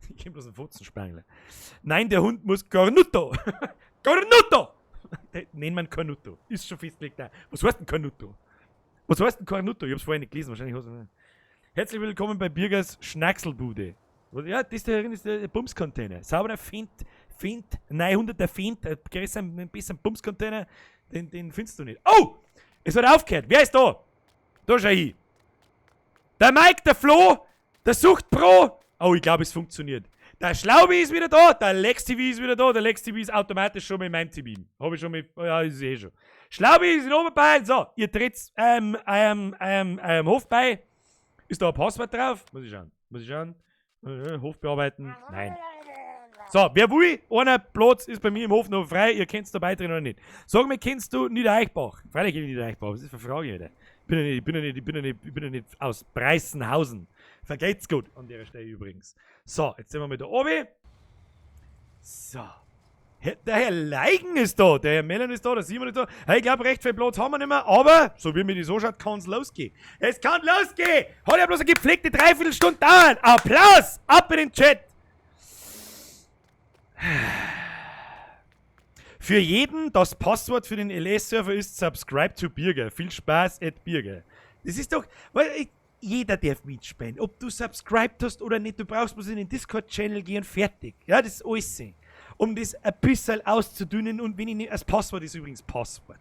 Ich kenn bloß einen Fotzenspangler. Nein, der Hund muss Cornutto. Cornutto! Nennt man Cornutto. Ist schon festgelegt da. Was heißt denn Cornutto? Was heißt denn Cornutto? Ich hab's vorher nicht gelesen, wahrscheinlich hast du. Herzlich willkommen bei Birgers Schnackselbude. Ja, das da ist der Bumscontainer. Sauberer Fendt, Fendt, 900er Fendt, ein bisschen Bumscontainer, den findest du nicht. Oh! Es hat aufgehört. Wer ist da? Da schau ich. Der Mike, der Flo, der Suchtpro. Oh, ich glaube, es funktioniert. Der Schlaubi ist wieder da, der Lex TV ist wieder da, der Lex TV ist automatisch schon mit meinem TV. Hab ich schon mit, ja, ist eh schon. Schlaubi ist in Oberbayern. So, ihr tritt Hof bei. Ist da ein Passwort drauf? Muss ich schauen. Muss ich schauen. Hof bearbeiten? Nein. So, wer will, einer Platz ist bei mir im Hof noch frei, ihr könnt's dabei drin oder nicht. Sag mir, kennst du Niedereichbach? Freilich kenn ich Niedereichbach, was ist das für eine Frage, Alter? Ich bin ja nicht, ich bin ja nicht, ich bin ja nicht, ich bin ja nicht aus Preißenhausen. Vergeht's gut an der Stelle übrigens. So, jetzt sind wir mit der Obi. So. Der Herr Leigen ist da, der Herr Mellon ist da, der Simon ist da. Hey, ich glaub, recht viel Platz haben wir nicht mehr, aber, so wie mir das so schaut, kann's losgehen. Es kann losgehen! Hat ja bloß eine gepflegte Dreiviertelstunde dauern. Applaus! Ab in den Chat! Für jeden, das Passwort für den LS-Server ist Subscribe to Birger. Viel Spaß at Birger. Das ist doch, weil ich, jeder darf mitspielen. Ob du subscribed hast oder nicht, du brauchst bloß in den Discord-Channel gehen und fertig. Ja, das ist alles. Um das ein bisschen auszudünnen und wenn ich nicht, das Passwort ist übrigens Passwort.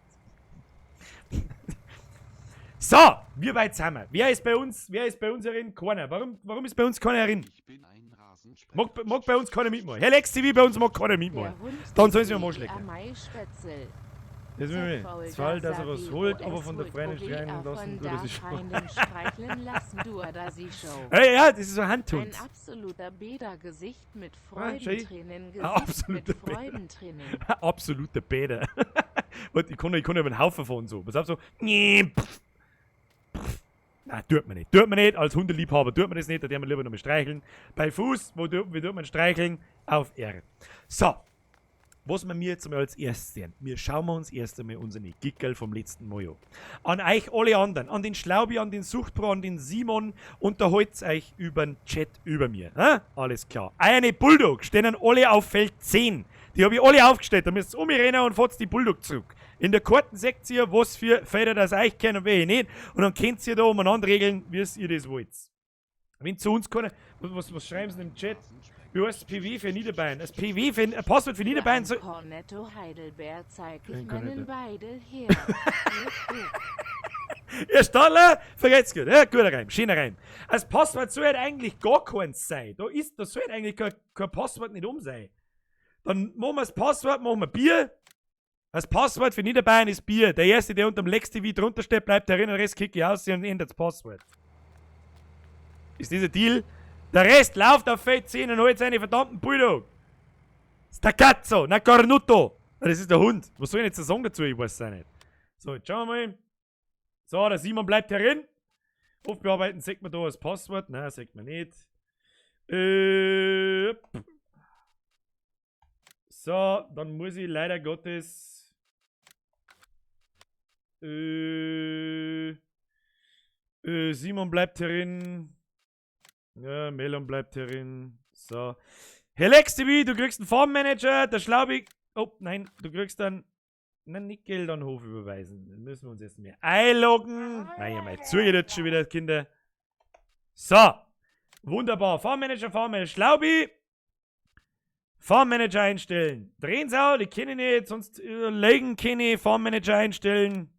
So, wir beide zusammen. Wer ist bei uns, wer ist bei uns herin? Keiner. Warum ist bei uns keiner herin? Ich bin ein Rasensprenger. Mag bei uns keiner mitmachen. Herr Lex TV, bei uns mag keiner mitmachen. Der Hund Dann sollen sie mir des mal schlecken. Maischwätzel. Das will ich nicht. Zwar, dass er was holt, aber von der Freundin streicheln lassen, du, das ist schon. Freundin streicheln lassen, du oder sie Show. Hey, ja, das ist so ein Ein Handhund. absoluter Bädergesicht mit Ah, schau. Freudentränen, Ein Gesicht absoluter mit Bäder. Freudentränen. Absoluter Bäder. Warte, ich kann über den Haufen fahren so. Pass auf, so. Nee, pff, pff. Nein, tut man nicht. Tut man nicht. Als Hundeliebhaber tut man das nicht. Da tut man lieber nochmal streicheln. Bei Fuß, wie tut man streicheln? Auf R. So. Was wir mir jetzt einmal als erstes sehen, wir schauen wir uns erst einmal unsere Gickerl vom letzten Mal an. An euch alle anderen, an den Schlaubi, an den Suchtbro, an den Simon, unterhalt's euch über den Chat über mir. Hä? Alles klar. Eine Bulldog stehen alle auf Feld 10. Die hab ich alle aufgestellt. Da müsst ihr umrennen und fahrt die Bulldog zurück. In der Karten seht ihr, was für Felder das euch kennen und welche nicht. Und dann könnt ihr da umeinander regeln, wie es ihr das wollt. Wenn zu uns keiner. Was schreiben sie denn im Chat? Wie heißt das PW für Niederbayern? Das PW für, ein Passwort für Niederbayern Ein soll. Cornetto Heidelbeer zeig ich Ein meinen Cornetto. Beidel her. Leg hoch. Ja, Stadler, vergeht's gut. Ja, guter Reim, schöner Reim. Das Passwort soll halt eigentlich gar keins sein. Da soll halt eigentlich kein Passwort nicht um sein. Dann machen wir das Passwort, machen wir Bier. Das Passwort für Niederbayern ist Bier. Der Erste, der unterm Lex TV drunter steht, bleibt herin, der Rest kicke ich aus und ändert das Passwort. Ist dieser Deal? Der Rest läuft auf Feld 10 und holt seine verdammten Bulldog. Stacazzo, na Cornutto. Ah, das ist der Hund. Was soll ich jetzt sagen dazu? Ich weiß es auch nicht. So, jetzt schauen wir mal. So, der Simon bleibt herin. Aufbearbeiten, sagt man da das Passwort? Nein, sagt man nicht. So, dann muss ich leider Gottes. Simon bleibt herin. Ja, Melon bleibt herin. So. Herr Lex TV, du kriegst einen Farmmanager, der Schlaubig. Oh, nein, du kriegst dann. Nein, nicht Geld an den Hof überweisen. Dann müssen wir uns jetzt mehr einloggen. Nein, ja, mal zugeht schon wieder, Kinder. So. Wunderbar. Farmmanager, Farmmanager, Schlaubi. Farmmanager einstellen. Drehensau, die kenne ich nicht, sonst legen kenne ich. Farmmanager einstellen.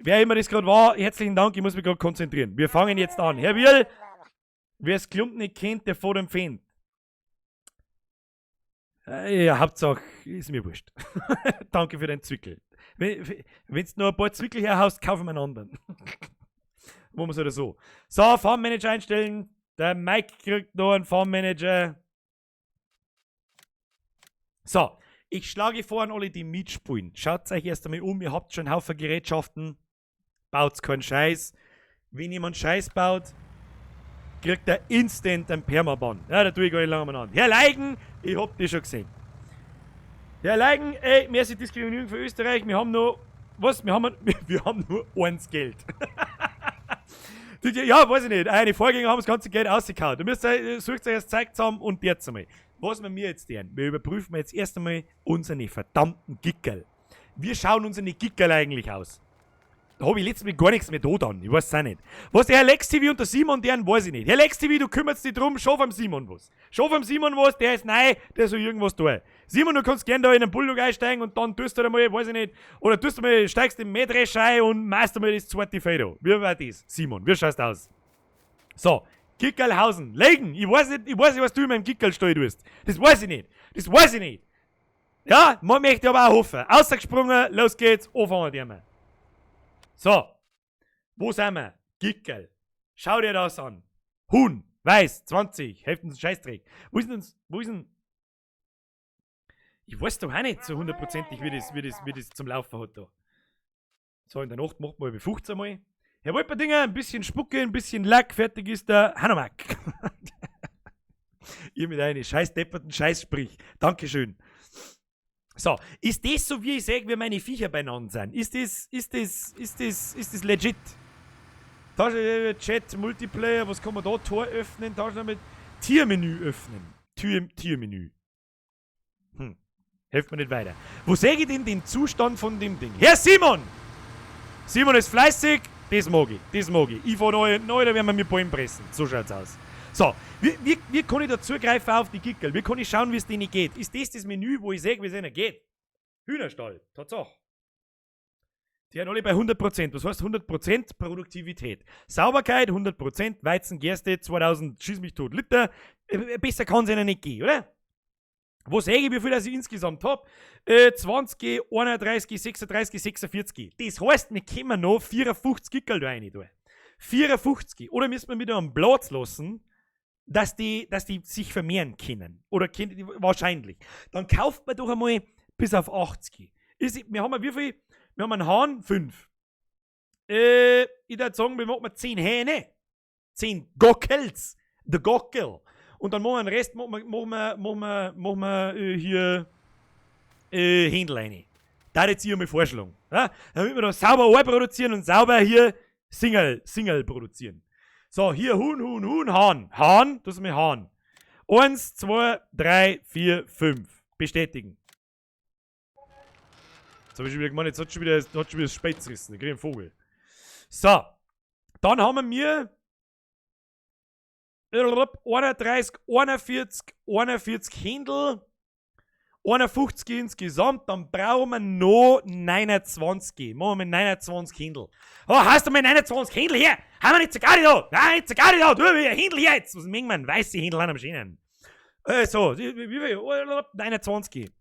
Wer immer das gerade war, herzlichen Dank, ich muss mich gerade konzentrieren. Wir fangen jetzt an. Herr Wiel, wer es Klump nicht kennt, der vor dem Feind. Ja, Hauptsache, ist mir wurscht. Danke für den Zwickel. Wenn's nur ein paar Zwickel herhaust, kaufen wir einen anderen. Machen wir's oder so. So, Farmmanager einstellen. Der Mike kriegt noch einen Farmmanager. So, ich schlage vor an alle, die mitspielen. Schaut euch erst einmal um, ihr habt schon einen Haufen Gerätschaften. Baut keinen Scheiß. Wenn jemand Scheiß baut, kriegt er instant einen Permaban. Ja, da tue ich gar nicht lange umeinander. Herr Leigen, ich hab dich schon gesehen. Herr Leigen, ey, merci Diskriminierung für Österreich. Wir haben nur, was? Wir haben, wir haben nur eins Geld. Ja, weiß ich nicht. Eure Vorgänger haben das ganze Geld ausgekaut. Du müsst euch, sucht euch das Zeug zusammen und jetzt einmal. Was wir mir jetzt tun, wir überprüfen jetzt erst einmal unsere verdammten Gickerl. Wie schauen unsere Gickerl eigentlich aus? Da hab ich letztes Mal gar nichts mehr da dann. Ich weiß es auch nicht. Was der Herr Lex TV und der Simon deren, weiß ich nicht. Herr Lex TV, du kümmerst dich drum, schau am Simon was. Schau am Simon was, der ist neu, der soll irgendwas tun. Simon, du kannst gern da in den Bulldog einsteigen und dann tust du da mal, weiß ich nicht, oder tust du mal, steigst im Mähdrescher ein und machst mal das zweite Feld da. Wie war das? Simon, wie schaust du aus? So, Kickerlhausen, Legen, ich weiß nicht, was du in meinem Kickerlstall tust. Das weiß ich nicht. Das weiß ich nicht. Ja, man möchte aber auch hoffen. Ausgesprungen, los geht's, anfangen die wir. So, wo sind wir? Gickerl. Schau dir das an. Huhn, weiß, 20, helft uns Scheißdreck. Wo ist denn, wo ist denn? Ich weiß doch auch nicht so hundertprozentig, wie das zum Laufen hat da. So, in der Nacht macht man 15 Mal. Herr Wolperdinger, ein bisschen Spucke, ein bisschen Lack, fertig ist der Hanomag. Ihr mit einem scheiß depperten Scheißsprich. Dankeschön. So, ist das so, wie ich sage, wie meine Viecher beieinander sind? Ist das legit? Tasche, Chat, Multiplayer, was kann man da? Tor öffnen, Tasche mit Tiermenü öffnen. Tiermenü. Hilft mir nicht weiter. Wo sehe ich denn den Zustand von dem Ding? Herr Simon! Simon ist fleißig, das mag ich, das mag ich. Ich fahr neu, neu, da werden wir mit Bäumen pressen. So schaut's aus. So, wie kann ich da zugreifen auf die Gickerl? Wie kann ich schauen, wie es denen geht? Ist das das Menü, wo ich sehe, wie es ihnen geht? Hühnerstall, Tatsache. Die sind alle bei 100%. Was heißt 100% Produktivität? Sauberkeit 100%, Weizen, Gerste 2000, schieß mich tot, Liter. Besser kann es ihnen nicht gehen, oder? Wo sehe ich, wie viel ich insgesamt hab? 20, 31, 36, 46. Das heißt, wir können noch 54 Gickerl da rein tun. 54. Oder müssen wir wieder einen Platz lassen, dass die sich vermehren können. Oder können, wahrscheinlich. Dann kauft man doch einmal bis auf 80. Wir haben wie viel? Wir haben einen Hahn, 5. Ich würde sagen, wir machen 10 Hähne. 10 Gockels. The Gockel. Und dann machen wir den Rest, machen wir hier Händel rein. Da jetzt ich einmal vorschlagen. Ja? Damit wir da sauber Ei produzieren und sauber hier Single produzieren. So, hier Huhn, Huhn, Huhn, Hahn. Hahn, das ist mir Hahn. 1, 2, 3, 4, 5. Bestätigen. Jetzt habe ich schon wieder gemeint, jetzt hat schon wieder das Spät zerrissen. Ich krieg einen Vogel. So. Dann haben wir 31, 41, 41 Händel, 51 insgesamt, dann brauchen wir noch 29. Machen wir 29 Händel. Oh, hast du mal 29 Händel her? Haben wir nicht so gar nicht da? Nein, nicht so gar nicht da. Du, wie Händel her jetzt. Was mengen wir? Weiße Händel an am Schönen. So, wie viel? 29.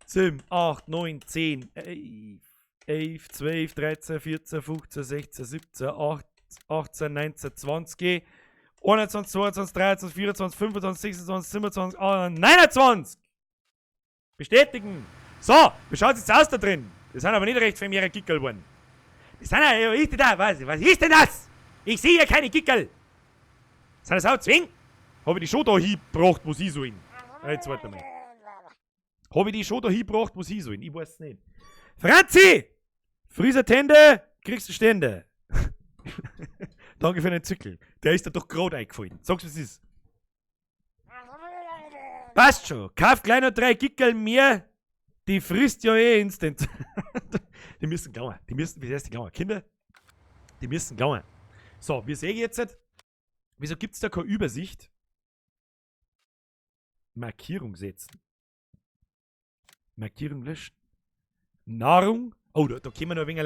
7, 8, 9, 10, 11, 11, 12, 13, 14, 15, 16, 17, 8, 18, 19, 20, 21, 22, 23, 24, 25, 26, 27, 28, 29! Bestätigen! So, wie schaut jetzt aus da drin? Das sind aber nicht recht viel mehr Gickerl geworden. Das sind ja, was ist denn da? Was ist denn das? Ich sehe ja keine Gickerl. Sind das auch Zwing? Habe ich die schon da hingebracht, wo sie sollen? Jetzt warte mal. Habe ich die schon da hingebracht, wo sie sollen? Ich weiß es nicht. Franzi! Frieser Tende, kriegst du Stände. Danke für den Zückel. Der ist da doch gerade eingefallen. Sag's, was es ist. Passt schon. Kauf gleich noch drei Gickerl mehr. Die frisst ja eh instant. Die müssen klauen. Die müssen, wie heißt die klauen? Kinder? Die müssen klauen. So, wir sehen jetzt, wieso gibt's da keine Übersicht? Markierung setzen. Markierung löschen. Nahrung. Oh, da können wir noch ein wenig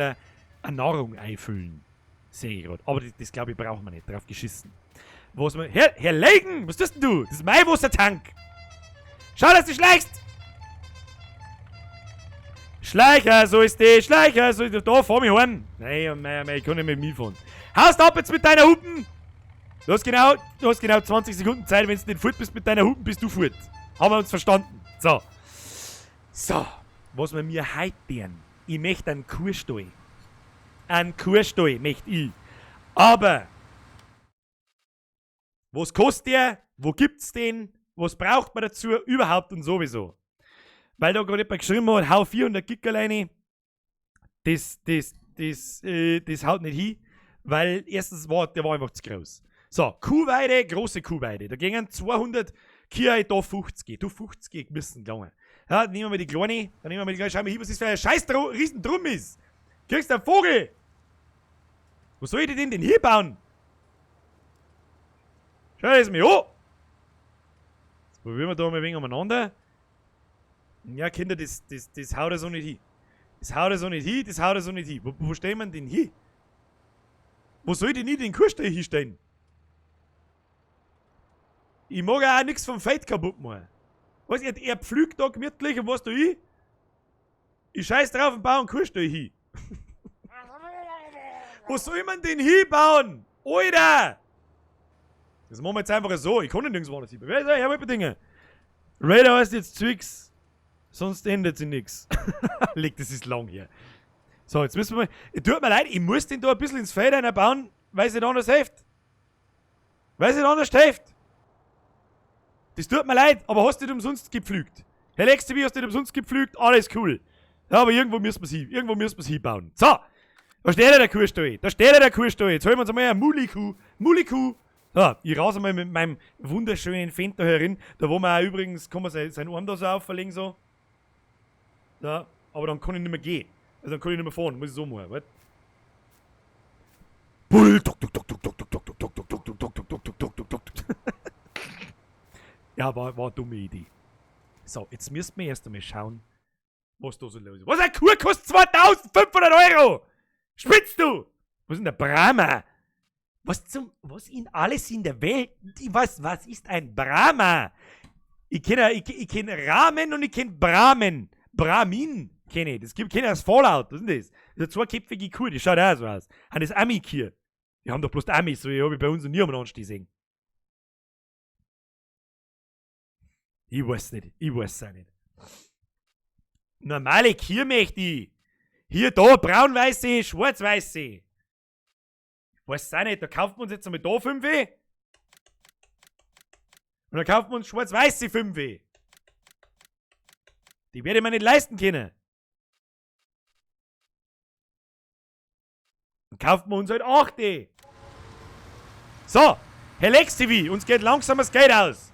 eine Nahrung einfüllen. Sehe ich gerade. Aber das glaube ich, brauchen wir nicht. Drauf geschissen. Was wir, Herr Legen, was tust denn du? Das ist mein Wassertank. Schau, dass du schleichst. Schleicher, so ist die. Schleicher, so ist die. Da, fahr mich heim. Nein, oh mei, oh mei, ich kann nicht mit mir fahren. Haust ab jetzt mit deiner Hupen. Du hast genau 20 Sekunden Zeit. Wenn du nicht fort bist mit deiner Hupen, bist du fort. Haben wir uns verstanden. So. So. Was wir mir heute tun. Ich möchte einen Kuhstall. Einen Kuhstall möchte ich. Aber, was kostet der? Wo gibt's den? Was braucht man dazu? Überhaupt und sowieso. Weil da gerade jemand geschrieben hat, hau 400 Gig alleine. Das haut nicht hin, weil erstens war, der war einfach zu groß. So, Kuhweide, große Kuhweide. Da gingen 200 Kühe, da 50. Du 50 müssen gegangen. Ja, nehmen wir die kleine, dann nehmen wir die kleine, schau mal hier, was das für ein scheiß Riesendrum ist. Kriegst du einen Vogel? Wo soll ich denn hier bauen? Schau das mir an. Jetzt probieren wir da mal ein wenig umeinander. Ja, Kinder, das haut ja so nicht hin. Das haut ja so nicht hin, das haut ja so nicht hin. Wo stellen wir denn hin? Wo soll ich denn nicht den Kuhstall hinstellen? Ich mag ja auch nichts vom Feld kaputt machen. Weißt du, er pflügt da gemütlich und was tu ich? Ich scheiß drauf und baue einen Kuhstall hin. Wo soll man den hinbauen? Alter! Das machen wir jetzt einfach so. Ich kann nicht nirgendwo anders hin. Wer ist der Herr Dinge? Raider heißt jetzt Zwix. Sonst ändert sich nix. Leg, das ist lang her. So, jetzt müssen wir mal. Tut mir leid, ich muss den da ein bisschen ins Feld einbauen, weil es nicht anders hilft. Weil es nicht anders hilft. Das tut mir leid, aber hast du nicht umsonst gepflügt? Herr Lexi, hast du nicht umsonst gepflügt? Alles cool. Ja, aber irgendwo müssen wir's hin. Irgendwo müssen wir's hinbauen. So! Da steht ja der Kuhstall. Da steht ja der Kuhstall. Jetzt holen wir uns einmal eine Mulikuh. Mulikuh. So, ich raus einmal mit meinem wunderschönen Fendt da herin. Da wo man auch übrigens, kann man seinen Arm da so auferlegen, so. Ja, aber dann kann ich nicht mehr gehen. Also dann kann ich nicht mehr fahren. Muss ich so machen, warte. Bull, tuk, tuk, tuk, tuk, tuk, tuk, tuk, tuk, tuk, tuk, tuk, tuk, tuk, tuk, tuk, tuk, tuk, tuk. Ja, war eine dumme Idee. So, jetzt müssen wir erst einmal schauen, was da so los ist. Was, eine Kuh kostet 2500 Euro! Spinnst du? Was ist denn der Brahma? Was in alles in der Welt? Was ist ein Brahma? Ich kenne ich kenn Rahmen und ich kenn Brahmin. Brahmin kenne ich. Das gibt keine aus Fallout. Was ist denn das? Das ist eine zweiköpfige Kuh, die schaut auch so aus. Haben das Ami-Kühe? Die haben doch bloß die Amis, so ich habe ich bei uns noch nie umeinander gesehen. Ich weiß nicht. Ich weiß auch nicht. Normale Kühe möchte ich. Hier, da, braun-weiße, schwarz-weiße. Ich weiß auch nicht, da kaufen wir uns jetzt einmal da 5. Und dann kaufen wir uns schwarz-weiße 5. Die werde ich mir nicht leisten können. Dann kaufen wir uns halt 8. So, Herr Lex TV, uns geht langsam das Geld aus.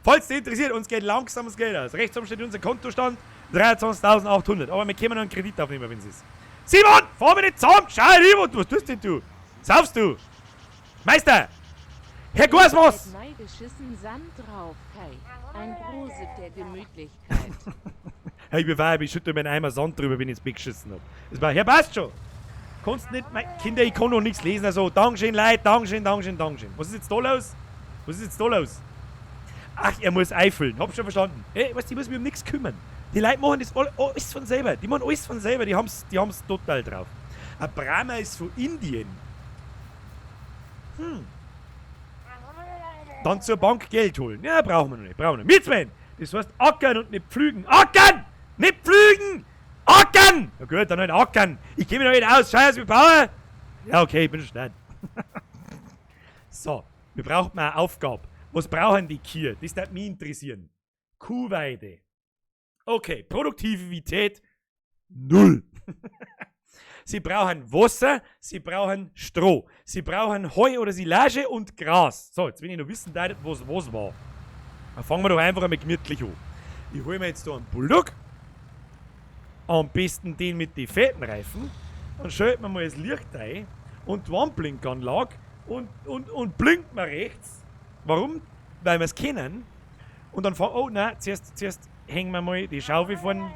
Falls dich interessiert, uns geht langsam das Geld aus. Rechts oben steht unser Kontostand, 23.800. Aber wir können noch einen Kredit aufnehmen, wenn es ist. Simon, fahr mich nicht zusammen! Schau rüber! Was tust denn du? Saufst du? Meister! Herr Gosmos! Mai geschissen Sand drauf, Kai. Ein Prosit der Gemütlichkeit. Hey, ich bin ich schütte mir einen Eimer Sand drüber, wenn ich ins Bett geschissen hab. Das war, Herr, passt schon! Kannst nicht, mein Kinder, ich kann noch nichts lesen, also Dankeschön, Leute, Dankeschön, Dankeschön, Dankeschön. Was ist jetzt da los? Was ist jetzt da los? Ach, er muss einfüllen, hab schon verstanden. Ey, weißt du, ich muss mich um nichts kümmern. Die Leute machen das alles von selber. Die machen alles von selber, die haben's total drauf. Ein Brahma ist von Indien. Dann zur Bank Geld holen. Ja, brauchen wir noch nicht, brauchen wir nicht. Mitzmann! Das heißt ackern und nicht pflügen. Ackern! Nicht pflügen! Ackern! Na gut, dann halt ackern. Ich geh mir doch nicht aus. Scheiß, wir Bauer! Ja, okay, ich bin schon schnell. So, wir brauchen eine Aufgabe. Was brauchen die Kühe? Das würde mich interessieren. Kuhweide. Okay, Produktivität 0. Sie brauchen Wasser, sie brauchen Stroh, sie brauchen Heu oder Silage und Gras. So, jetzt will ich noch wissen, was war. Dann fangen wir doch einfach einmal gemütlich an. Ich hole mir jetzt da einen Bulldog. Am besten den mit den fetten Reifen. Dann schalten wir mal das Licht ein und die Warnblinkanlage und blinkt mal rechts. Warum? Weil wir's kennen. Und dann fahren, oh nein, zuerst hängen wir mal die Schaufel vorn,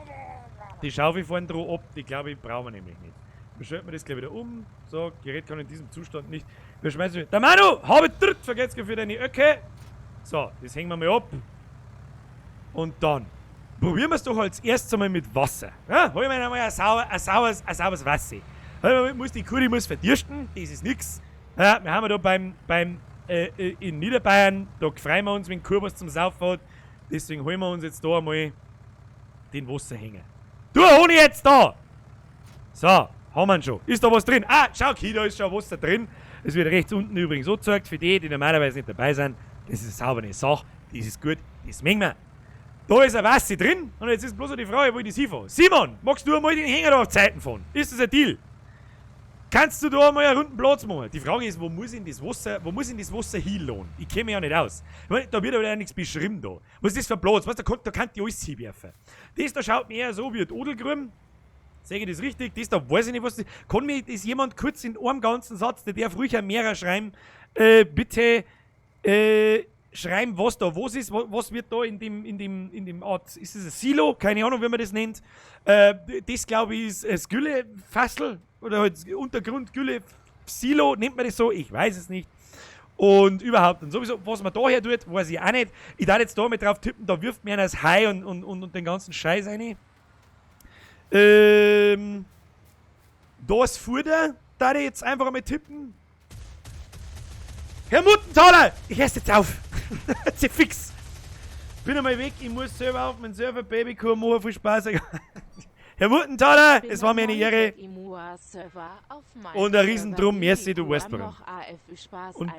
die Schaufel vorn dran ab, die glaube ich brauchen wir nämlich nicht. Wir schalten wir das gleich wieder um. So, Gerät kann in diesem Zustand nicht. Wir schmeißen wieder. Der Manu, habe dritt vergessen für deine Öcke. So, das hängen wir mal ab. Und dann probieren wir's doch als erstes einmal mit Wasser. Ja, holen wir einmal ein sauberes Wasser. Muss die Kuh, die muss verdürsten, das ist nix. Ja, wir haben ja da in Niederbayern, da freuen wir uns, wenn Kuh was zum Saufen hat. Deswegen holen wir uns jetzt da einmal den Wasserhänger. Du, hol ich jetzt da! So. Haben wir ihn schon. Ist da was drin? Ah, schau, hier, da ist schon Wasser drin. Es wird rechts unten übrigens so gezeigt, für die, die normalerweise nicht dabei sind. Das ist eine saubere Sache, das ist gut, das mögen wir. Da ist ein Wasser drin und jetzt ist bloß noch die Frage, wo ich das hinfahre. Simon, magst du einmal den Hänger da auf Zeiten fahren? Ist das ein Deal? Kannst du da einmal einen runden Platz machen? Die Frage ist, wo muss ich denn das Wasser, wo muss ich denn das Wasser hinlohnen? Ich kenne mich ja nicht aus. Ich meine, da wird aber ja nichts beschrieben da. Was ist das für ein Platz? Weißt du, da kann ich alles hinwerfen. Das da schaut mir eher so wie ein Odelgrüm. Sag ich das richtig? Das da weiß ich nicht, was das ist. Kann mir das jemand kurz in einem ganzen Satz, der darf ruhig ein mehrer schreiben, bitte schreiben, was da was ist, was wird da in dem Art, ist das ein Silo? Keine Ahnung, wie man das nennt. Das, glaube ich, ist das Güllefassel oder halt Untergrund-Gülle-Silo, nennt man das so? Ich weiß es nicht. Und überhaupt, und sowieso, was man da her tut, weiß ich auch nicht. Ich darf jetzt da mal drauf tippen, da wirft mir einer das Hai und den ganzen Scheiß rein. Da ist Fuder, da ich jetzt einfach einmal tippen. Herr Muttenthaler! Ich esse jetzt auf! Jetzt fix! Bin einmal weg, ich muss selber auf meinen Server, Babykur machen, viel Spaß. Herr Muttenthaler, es war mir eine Ehre. Und ein Riesendrum, merci, du weißt warum. Und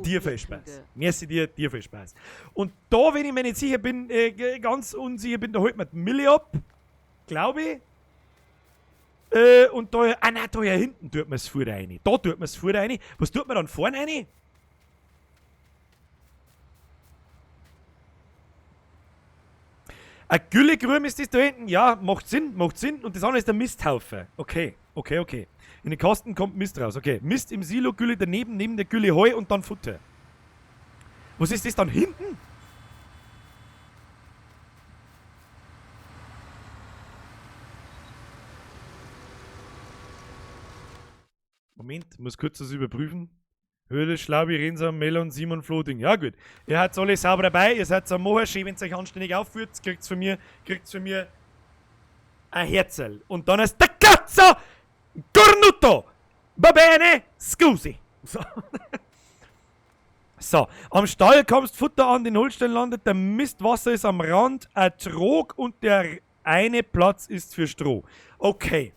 dir viel Spaß. Merci dir, dir viel Spaß. Und da, wenn ich mir nicht sicher bin, ganz unsicher bin, da holt man die Mille ab, glaube ich. Und da, ah nein, da hier hinten tut man das Futter rein. Da tut man das Futter rein. Was tut man dann vorne rein? Ein Güllegrüm ist das da hinten? Ja, macht Sinn, macht Sinn. Und das andere ist der Misthaufe. Okay, okay, okay. In den Kasten kommt Mist raus. Okay, Mist im Silo, Gülle daneben, neben der Gülle Heu und dann Futter. Was ist das dann hinten? Moment, muss kurz das überprüfen. Höhle, Schlaubi, Rensam, Melon, Simon, Floating. Ja gut, ihr habt alle sauber dabei, ihr seid am Moher, schön, wenn's euch anständig aufführt, kriegt's von mir ein Herzl. Und dann ist der Cazzo Cornuto! Va bene, scusi. So. So, am Stall kommst Futter an, den Holstein landet, der Mistwasser ist am Rand, ein Trog und der eine Platz ist für Stroh. Okay.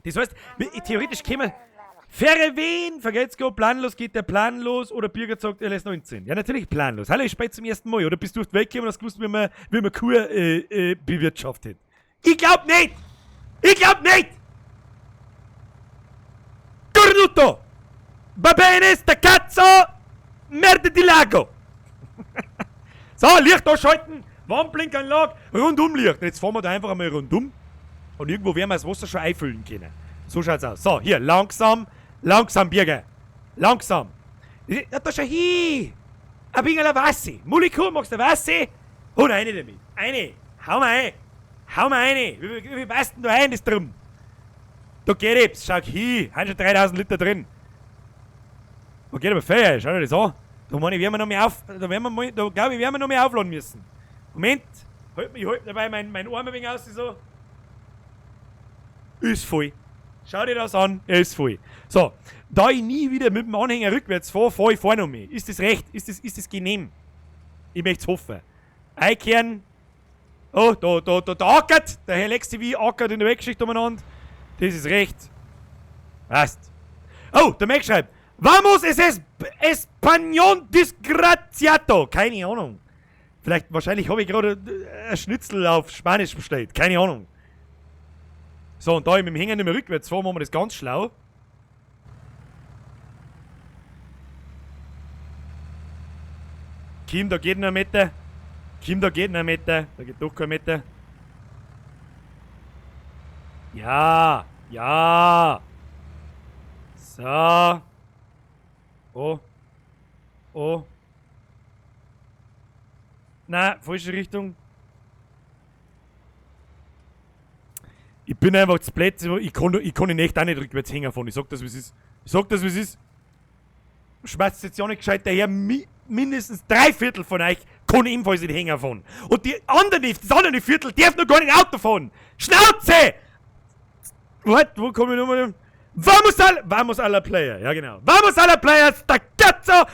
Das heißt, theoretisch käme Ferre wen? Vergelt's go, planlos geht der Plan los oder Birger sagt LS19. Ja, natürlich planlos. Hallo, ich spät zum ersten Mal, oder bist du auf die Welt gekommen und hast gewusst, wie man Kuh bewirtschaftet? Ich glaub nicht! Ich glaub nicht! Cornuto! Va bene, sta cazzo! Merda di lago! So, Licht ausschalten, Warnblinkanlage, Rundumlicht. Jetzt fahren wir da einfach einmal rundum und irgendwo werden wir das Wasser schon einfüllen können. So schaut's aus. So, hier, langsam, langsam, Birger. Langsam. Ja, da schau hin. Ein bisschen Wasser. Muliku, magst du Wasser? Hol eine damit. Eine. Hau mal ein. Hau mal eine. Wie viel passt denn da ein, das drum? Da geht etwas. Schau hin. Haben schon 3000 Liter drin. Da geht aber viel. Schau dir das an. Da meine ich, werden wir noch mehr auf, da werden wir mal, da glaub ich, werden wir noch mehr aufladen müssen. Moment. Halt, ich halt dabei mein Arm ein wenig aus, so. Ist voll. Schau dir das an, er ist voll. So, da ich nie wieder mit dem Anhänger rückwärts fahre, fahre ich vorne um mich. Ist das recht? Ist das genehm? Ich möchte es hoffen. Einkehren. Oh, da ackert. Der Herr Lex TV ackert in der Weggeschichte umeinander. Das ist recht. Passt. Oh, der Mac schreibt. Vamos, es ist Español disgraziato. Keine Ahnung. Vielleicht, wahrscheinlich habe ich gerade ein Schnitzel auf Spanisch bestellt. Keine Ahnung. So, und da ich mit dem Hänger nicht mehr rückwärts fahre, machen wir das ganz schlau. Kim, da geht noch ein Meter. Kim, da geht noch ein Meter. Da geht doch kein Meter. Ja, ja. So. Oh. Oh. Na, falsche Richtung. Ich bin einfach zu blöd. Ich kann in echt auch nicht rückwärts hängen fahren. Ich sag das, wie es ist. Ich sag das, wie es ist. Schmeißt jetzt ja nicht gescheit daher. Mindestens 3/4 von euch kann ebenfalls nicht hängen fahren. Und das andere Viertel darf noch gar nicht Auto fahren. Schnauze! Warte, wo komme ich nochmal hin? Vamos al, vamos a la playa. Ja, genau. Vamos a la playa, sta cazzo!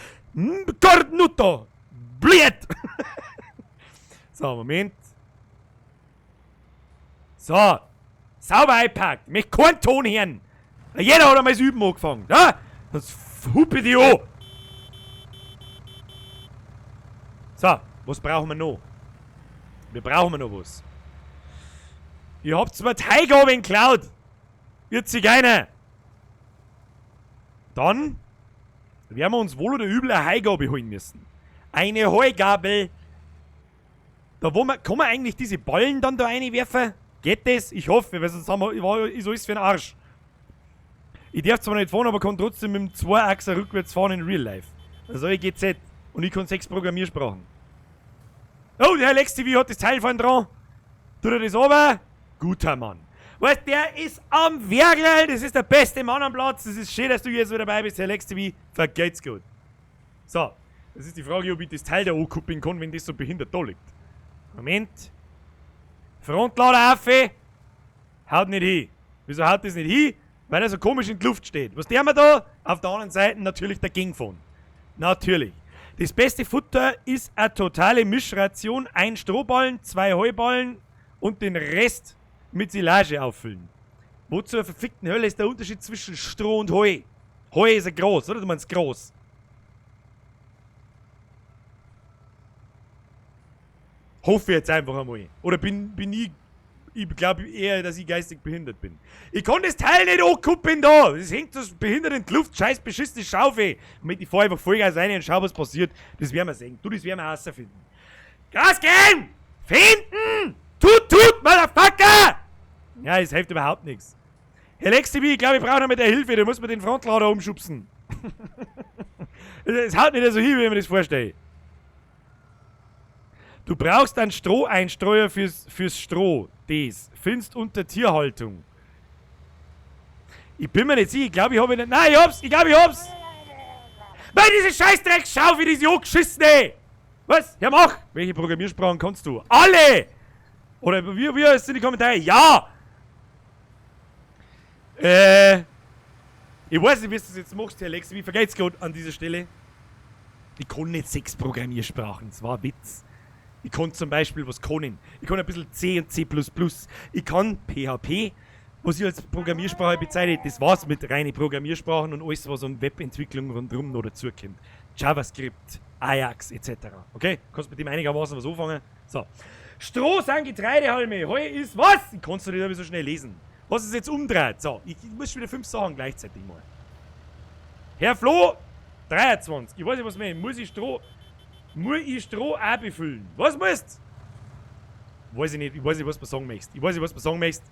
Cornuto! Bliet! So, Moment. So. Sauber einpackt. Ich möchte keinen Ton hören. Jeder hat einmal das Üben angefangen. Ja? Sonst hupe ich dich an. So, was brauchen wir noch? Wir brauchen noch was. Ihr habt zwar Teigabe in Cloud. Ihr Zigeuner. Dann werden wir uns wohl oder übel eine Heigabe holen müssen. Eine Heugabel. Da wo man, kann man eigentlich diese Ballen dann da reinwerfen? Geht das? Ich hoffe, weil sonst haben wir, ist alles für den Arsch. Ich darf zwar nicht fahren, aber kann trotzdem mit dem 2-Achser rückwärts fahren in Real Life. Also ich GZ. Und ich kann 6 Programmiersprachen. Oh, der Herr Lex TV hat das Teil vorn dran. Tut er das runter? Guter Mann. Weißt, der ist am Werkel. Das ist der beste Mann am Platz. Das ist schön, dass du jetzt wieder dabei bist, Herr Lex TV. Vergeht's gut. So, das ist die Frage, ob ich das Teil da ankuppeln kann, wenn das so behindert da liegt. Moment. Frontlader auf. Haut nicht hin. Wieso haut das nicht hin? Weil er so komisch in die Luft steht. Was tun wir da? Auf der anderen Seite natürlich der Gegenfahren. Natürlich. Das beste Futter ist eine totale Mischration. Ein Strohballen, 2 Heuballen und den Rest mit Silage auffüllen. Wo zur verfickten Hölle ist der Unterschied zwischen Stroh und Heu? Heu ist ja groß, oder? Du meinst groß. Hoffe jetzt einfach einmal. Oder bin ich... Ich glaube eher, dass ich geistig behindert bin. Ich kann das Teil nicht ankuppeln da! Das hängt so behindert in die Luft, scheiß beschissene Schaufel! Moment, ich fahr einfach Vollgas rein und schau, was passiert. Das werden wir sehen. Du, das werden wir herausfinden. Gas geben! Finden! Tut, tut, Motherfucker! Ja, es hilft überhaupt nichts. Herr Lex TV, ich glaube, ich brauche noch mit der Hilfe. Da muss man den Frontlader umschubsen. Es haut nicht so hin, wie ich mir das vorstelle. Du brauchst einen Stroheinstreuer fürs Stroh. Das findest unter Tierhaltung. Ich bin mir nicht sicher, ich glaube, ich habe nicht. Nein, ich hab's! Ich glaube, ich hab's! Weil diese Scheißdrecksschaufel, diese angeschissene! Was? Ja, mach! Welche Programmiersprachen kannst du? Alle! Oder wie heißt es in die Kommentare? Ja! Ich weiß nicht, wie du das jetzt machst, Herr Lex. Wie vergeht's gerade an dieser Stelle? Ich kann nicht 6 Programmiersprachen, das war ein Witz. Ich kann zum Beispiel was können. Ich kann ein bisschen C und C++. Ich kann PHP, was ich als Programmiersprache bezeichne. Das war's mit reinen Programmiersprachen und alles, was um Webentwicklung rundherum noch dazukommt. JavaScript, Ajax etc. Okay? Kannst mit dem einigermaßen was anfangen? So. Stroh sind Getreidehalme. Heu ist was? Ich kann's doch nicht so schnell lesen. Was ist jetzt umdreht? So, ich muss schon wieder 5 Sachen gleichzeitig machen. Herr Flo, 23. Ich weiß nicht, was ich meine. Muss ich Stroh... Muss ich Stroh auch befüllen? Was musst? Weiß ich nicht, ich weiß nicht, was du sagen möchtest. Ich weiß nicht, was du sagen möchtest.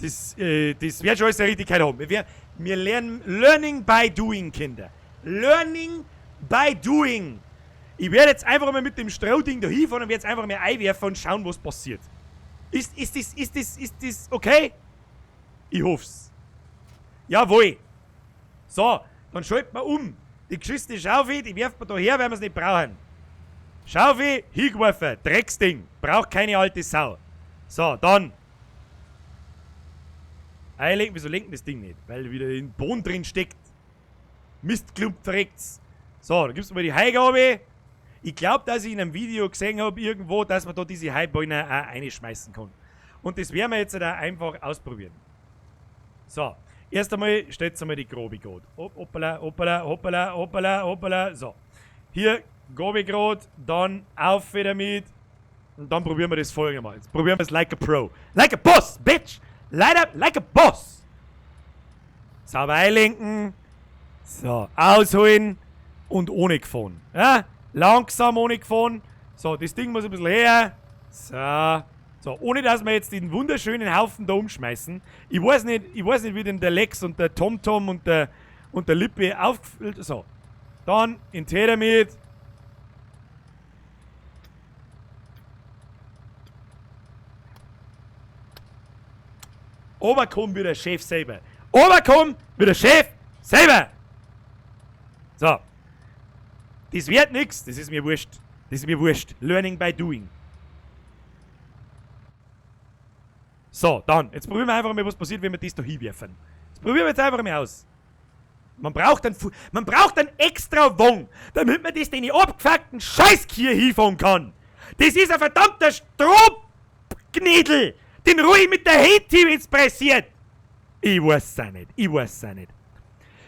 Das wird schon alles der Richtigkeit haben. Wir lernen Learning by Doing, Kinder. Learning by Doing. Ich werde jetzt einfach mal mit dem Strohding da hinfahren und werde jetzt einfach mal einwerfen und schauen, was passiert. Ist das okay? Ich hoff's. Jawohl. So, dann schalten wir um. Die geschissene Schaufel, die werft man da her, weil wir es nicht brauchen. Schaufel, hingeworfen, Drecksding, braucht keine alte Sau. So, dann. Einlenken, wieso lenken das Ding nicht? Weil wieder in den Boden drin steckt. Mistklump verreckt's. So, da gibt's mal die Heigabe. Ich glaub, dass ich in einem Video gesehen hab, irgendwo, dass man da diese Heibäume auch reinschmeißen kann. Und das werden wir jetzt da einfach ausprobieren. So, erst einmal stellt einmal die Grobe grad. Hoppala, hoppala, hoppala, hoppala, hoppala. So, hier Grobe grad, dann auf wieder mit. Und dann probieren wir das folgende mal. Jetzt probieren wir es like a pro. Like a boss, bitch! Light up like a boss! Sauber einlenken. So, ausholen. Und ohne gefahren. Ja? Langsam ohne gefahren. So, das Ding muss ein bisschen her. So. So, ohne dass wir jetzt den wunderschönen Haufen da umschmeißen. Ich weiß nicht, wie denn der Lex und der TomTom und der Lippe aufgefüllt. So. Dann in Tee damit. Oberkomm wie der Chef selber. Oberkomm wie der Chef selber! So. Das wird nix, das ist mir wurscht. Das ist mir wurscht. Learning by doing. So, dann. Jetzt probieren wir einfach mal, was passiert, wenn wir das da hinwerfen. Das probieren wir jetzt einfach mal aus. Man braucht einen extra Wong, damit man das den abgefuckten Scheißkier hinfahren kann. Das ist ein verdammter Strohknädel. Den ruhig mit der Handy, wenn's pressiert! Ich weiß auch nicht, ich weiß auch nicht.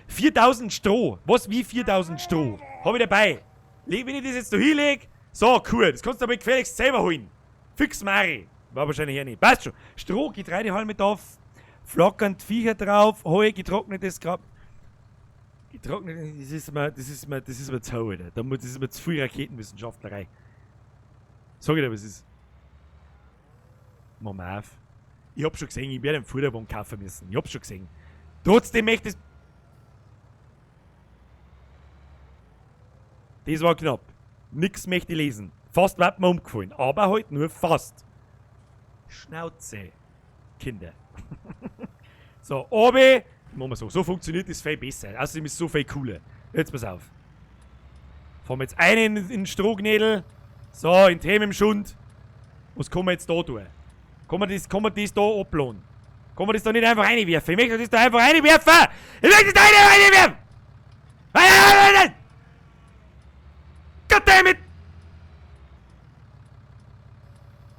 4000 Stroh. Was wie 4000 Stroh? Hab ich dabei. Wenn ich das jetzt da hinleg, so, cool, das kannst du aber gefälligst selber holen. Fix Mari. War wahrscheinlich ja nicht. Passt schon. Stroh, Getreidehalme drauf, flackernd Viecher drauf, Heu, getrocknetes Grab. Getrocknetes, das ist mir zu, Alter. Das ist mir zu viel Raketenwissenschaftlerei. Sag ich dir, was ist. Mach mal auf. Ich hab schon gesehen, ich werde einen Futterwagen kaufen müssen. Ich hab schon gesehen. Trotzdem möchte ich. Das war knapp. Nix möchte ich lesen. Fast wird mir umgefallen. Aber halt nur fast. Schnauze. Kinder. So, obi. Machen wir so. So funktioniert das viel besser. Außerdem ist es so viel cooler. Jetzt pass auf. Fahren wir jetzt einen in den Strohknädel. So, in Themen im Schund. Was kann man jetzt da tun? Kann man das da abladen? Kann man das da nicht einfach reinwerfen? Ich möchte das da einfach reinwerfen! Ich möchte das da nicht reinwerfen! Nein, Goddammit!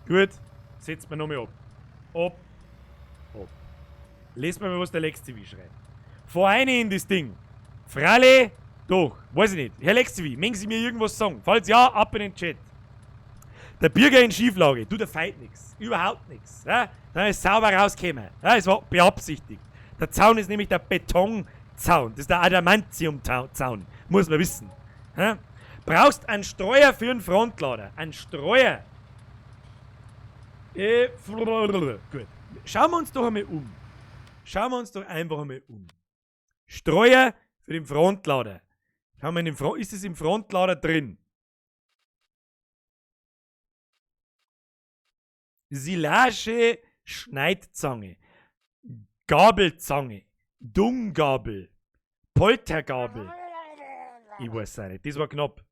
Gut, setzen wir nochmal ab. Ab. Ab. Lesen wir mal, was der LexTV schreibt. Fahr rein in das Ding. Fralle, doch, weiß ich nicht. Herr LexTV, mögen Sie mir irgendwas sagen? Falls ja, ab in den Chat. Der Bürger in Schieflage, tut der Feind nix. Überhaupt nix. Ja? Dann ist sauber rausgekommen. Ja, es war beabsichtigt. Der Zaun ist nämlich der Betonzaun. Das ist der Adamantium-Zaun. Muss man wissen. Ja? Brauchst einen Streuer für einen Frontlader. Einen Streuer. Gut. Schauen wir uns doch einmal um. Schauen wir uns doch einfach einmal um. Streuer für den Frontlader. Schauen wir in den Front, ist es im Frontlader drin? Silage, Schneidzange, Gabelzange, Dunggabel, Poltergabel. Ich weiß auch nicht, das war knapp.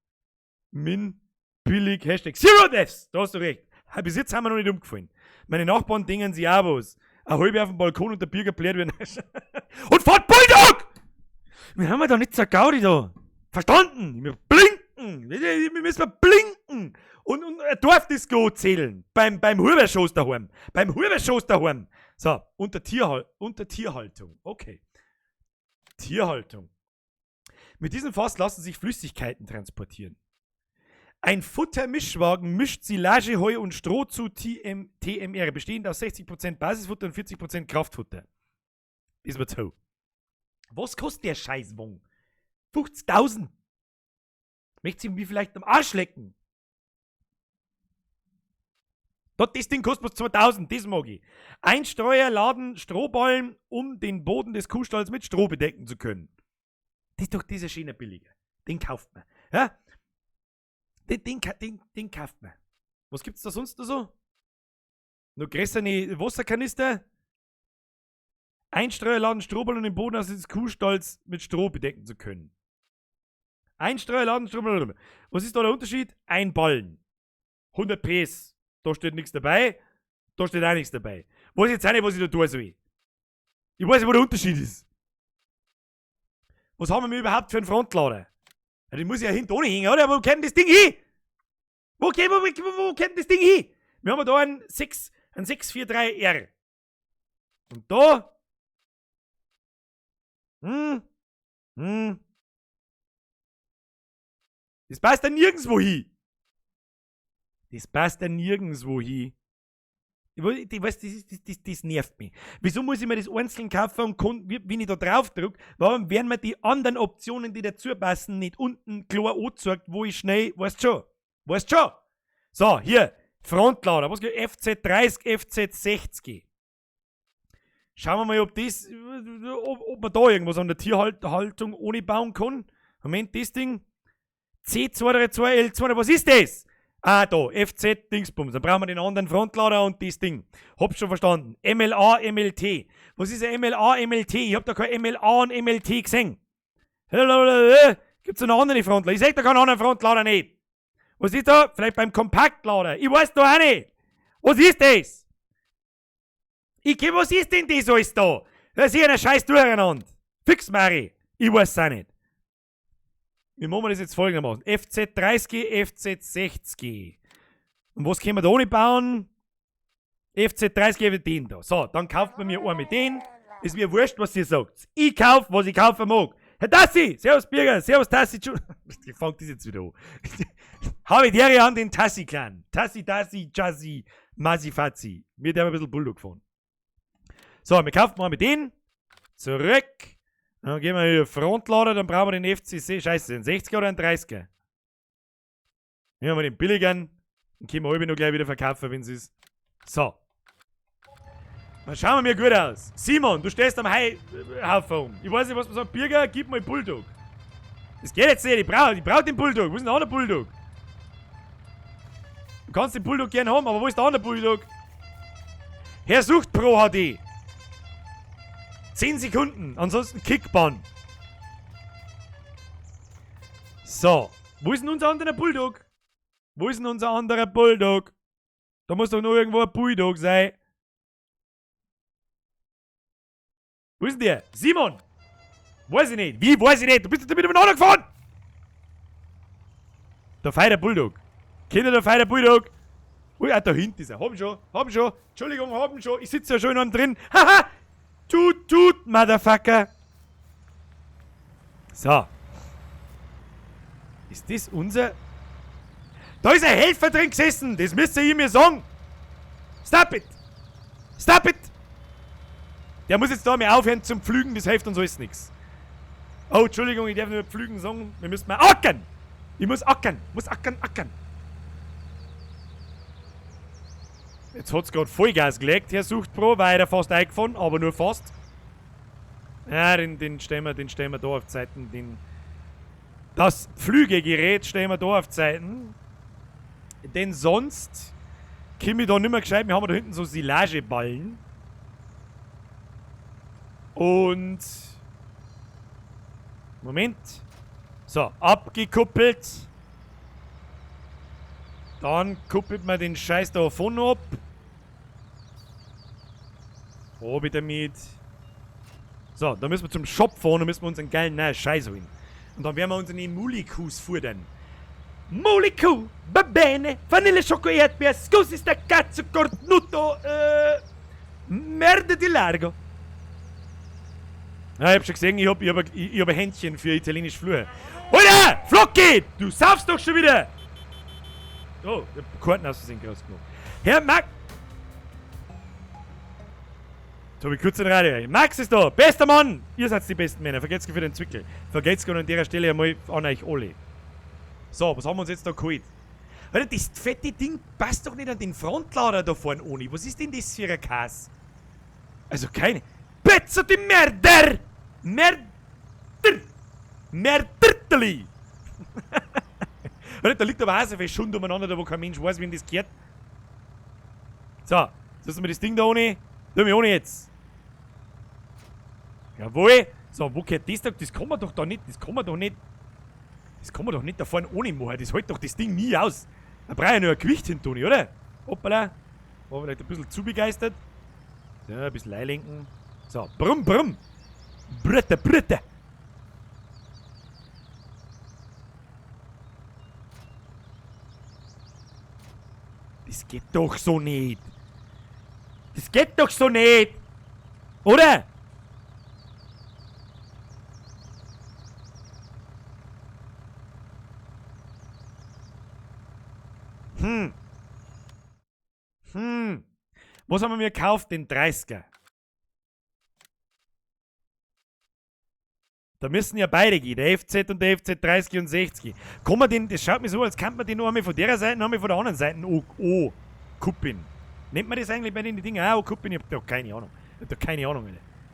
Min, billig, Hashtag Zero Deaths. Da hast du recht. Bis jetzt haben wir noch nicht umgefallen. Meine Nachbarn dingen sich auch was. Ein halbe auf dem Balkon und der Bürger plärt wie ein Und fährt Bulldog! Wir haben ja da nicht so Gaudi da. Verstanden? Wir blinken. Wir müssen blinken. Und ein Dorfdisco zählen. Beim Huberschoß daheim. Beim Huberschoß daheim. So, unter Tierhaltung. Okay. Tierhaltung. Mit diesem Fass lassen sich Flüssigkeiten transportieren. Ein Futtermischwagen mischt Silage, Heu und Stroh zu TMR, bestehend aus 60% Basisfutter und 40% Kraftfutter. Das wird so. Was kostet der Scheißwagen? 50.000. Möchte sie mir vielleicht am Arsch lecken? Dort, das Ding kostet bloß 2000, das mag ich. Einstreuer laden Strohballen, um den Boden des Kuhstalls mit Stroh bedecken zu können. Das ist doch dieser schöne billiger. Den kauft man. Ja? Den kauft man. Was gibt's da sonst noch so? Noch größere Wasserkanister? Einstreuer laden Strohballen, um den Boden aus des Kuhstalls mit Stroh bedecken zu können. Einstreuer laden Strohballen. Was ist da der Unterschied? Ein Ballen. 100 PS. Da steht nichts dabei. Da steht auch nichts dabei. Weiß jetzt auch nicht, was ich da tun soll. Ich weiß nicht, wo der Unterschied ist. Was haben wir überhaupt für einen Frontlader? Ja, den muss ich ja hinten ohne hängen, oder? Wo kommt das Ding hin? Wo kommt das Ding hin? Wir haben da einen 643R. Und da? Das passt ja nirgendwo hin. Das passt ja nirgendwo hin. Ich weiß, das nervt mich. Wieso muss ich mir das einzeln kaufen und kann, wenn ich da drauf drück, warum werden mir die anderen Optionen, die dazu passen, nicht unten klar angezeigt, wo ich schnell, weißt schon, weißt schon. So, hier, Frontlader, was geht? FZ30, FZ60. Schauen wir mal, ob man da irgendwas an der Tierhaltung ohne bauen kann. Moment, das Ding. C232L2, was ist das? Ah, da, FZ Dingsbums. Dann brauchen wir den anderen Frontlader und das Ding. Hab's schon verstanden. MLA, MLT. Was ist ein MLA, MLT? Ich hab da kein MLA und MLT gesehen. Gibt's noch einen anderen Frontlader? Ich seh da keinen anderen Frontlader nicht. Was ist da? Vielleicht beim Kompaktlader. Ich weiß da auch nicht. Was ist das? Was ist denn das alles da? Das ist ja ein scheiß Durcheinander. Fix, Mari. Ich weiß auch nicht. Wie machen wir das jetzt folgendermaßen? FZ30, FZ60. Und was können wir da ohne bauen? FC30 gebe ich den da. So, dann kauft man mir einen mit den. Ist mir wurscht, was ihr sagt. Ich kauf, was ich kaufen mag. Herr Tassi! Servus Birger, servus Tassi. Ich fang das jetzt wieder an. Habe die Ehre an den Tassi-Clan. Tassi, Tassi, Chassi, Masi, Fazi. Mir der ein bisschen Bulldog gefahren. So, wir kaufen mal mit den. Zurück. Dann gehen wir hier Frontlader, dann brauchen wir den FCC. Scheiße, den 60er oder einen 30er? Nehmen wir den billigen. Den können wir halb noch gleich wieder verkaufen, wenn es ist. So. Dann schauen wir mir gut aus. Simon, du stehst am Heuhaufen um. Ich weiß nicht, was man sagt. Birger, gib mal Bulldog. Das geht jetzt nicht. Ich brauch den Bulldog. Wo ist denn der andere Bulldog? Du kannst den Bulldog gern haben, aber wo ist der andere Bulldog? Herr sucht Pro HD. 10 Sekunden. Ansonsten Kickban. So. Wo ist denn unser anderer Bulldog? Wo ist denn unser anderer Bulldog? Da muss doch nur irgendwo ein Bulldog sein. Wo ist denn der? Simon! Weiß ich nicht. Wie? Weiß ich nicht. Du bist doch mit dem Auto gefahren! Der Feier Bulldog. Kinder, der Feier Bulldog. Ui, ah, da hinten ist er. Hab ihn schon. Hab ihn schon. Entschuldigung, hab ihn schon. Ich sitze ja schon in einem drin. Haha! Tut, tut, Motherfucker! So. Ist das unser... Da ist ein Helfer drin gesessen! Das müsst ihr mir sagen! Stop it! Stop it! Der muss jetzt da mal aufhören zum Pflügen, das hilft uns alles nix. Oh, Entschuldigung, ich darf nicht mehr pflügen sagen. Wir müssen mal ackern! Ich muss ackern! Muss ackern, ackern! Jetzt hat's grad Vollgas gelegt, Herr Suchtpro, weil er fast eingefahren, aber nur fast. Ja, den stellen wir da auf Zeiten. Das Pflügegerät stellen wir da auf Zeiten. Denn sonst komme ich da nicht mehr gescheit. Wir haben da hinten so Silageballen. Und... Moment. So, abgekuppelt. Dann kuppelt man den Scheiß da vorne ab. Hab ich damit. So, dann müssen wir zum Shop fahren und müssen wir uns einen geilen neuen Scheiß holen. Und dann werden wir uns einen Mulikus futtern. Muliku, va bene, Vanille, Schoko, Erdbeer, scusi sta cazzo cornuto, Merde di largo. Ja, ich hab schon gesehen, ich hab ein Händchen für italienisch Flur. Alter, Flocki, du saufst doch schon wieder! Oh, ich hab Karten aus Versehen groß gemacht. Herr Max! Jetzt hab ich kurz den Radio. Max ist da! Bester Mann! Ihr seid die besten Männer. Vergesst für den Zwickel. Vergesst an der Stelle einmal an euch alle. So, was haben wir uns jetzt da geholt? Alter, das fette Ding passt doch nicht an den Frontlader da vorne ohne. Was ist denn das für ein Kass? Also keine... Pezzo di Merder! Merder! Merderteli! Da liegt aber auch so viel Schund umeinander, da wo kein Mensch weiß, wem das gehört. So, jetzt lassen wir das Ding da ohne. Tu mich ohne jetzt. Jawohl. So, wo gehört das da? Das kann man doch da nicht. Das kann man doch nicht. Das kann man doch nicht da vorne ohne machen. Das hält doch das Ding nie aus. Da brauche ich nur ein Gewicht hin, Toni, oder? Hoppala. War vielleicht ein bisschen zu begeistert. So, ein bisschen einlenken. So, brumm, brumm. Brütte, brütte. Das geht doch so nicht. Das geht doch so nicht. Oder? Hm. Hm. Was haben wir mir gekauft? Den 30er. Da müssen ja beide gehen, der FZ und der FZ 30 und 60. Kann man den, das schaut mir so, als könnte man den noch einmal von der Seite, noch einmal von der anderen Seite kuppeln. Nennt man das eigentlich bei den Dingen auch kuppeln? Ich hab doch keine Ahnung. Ich hab doch keine Ahnung,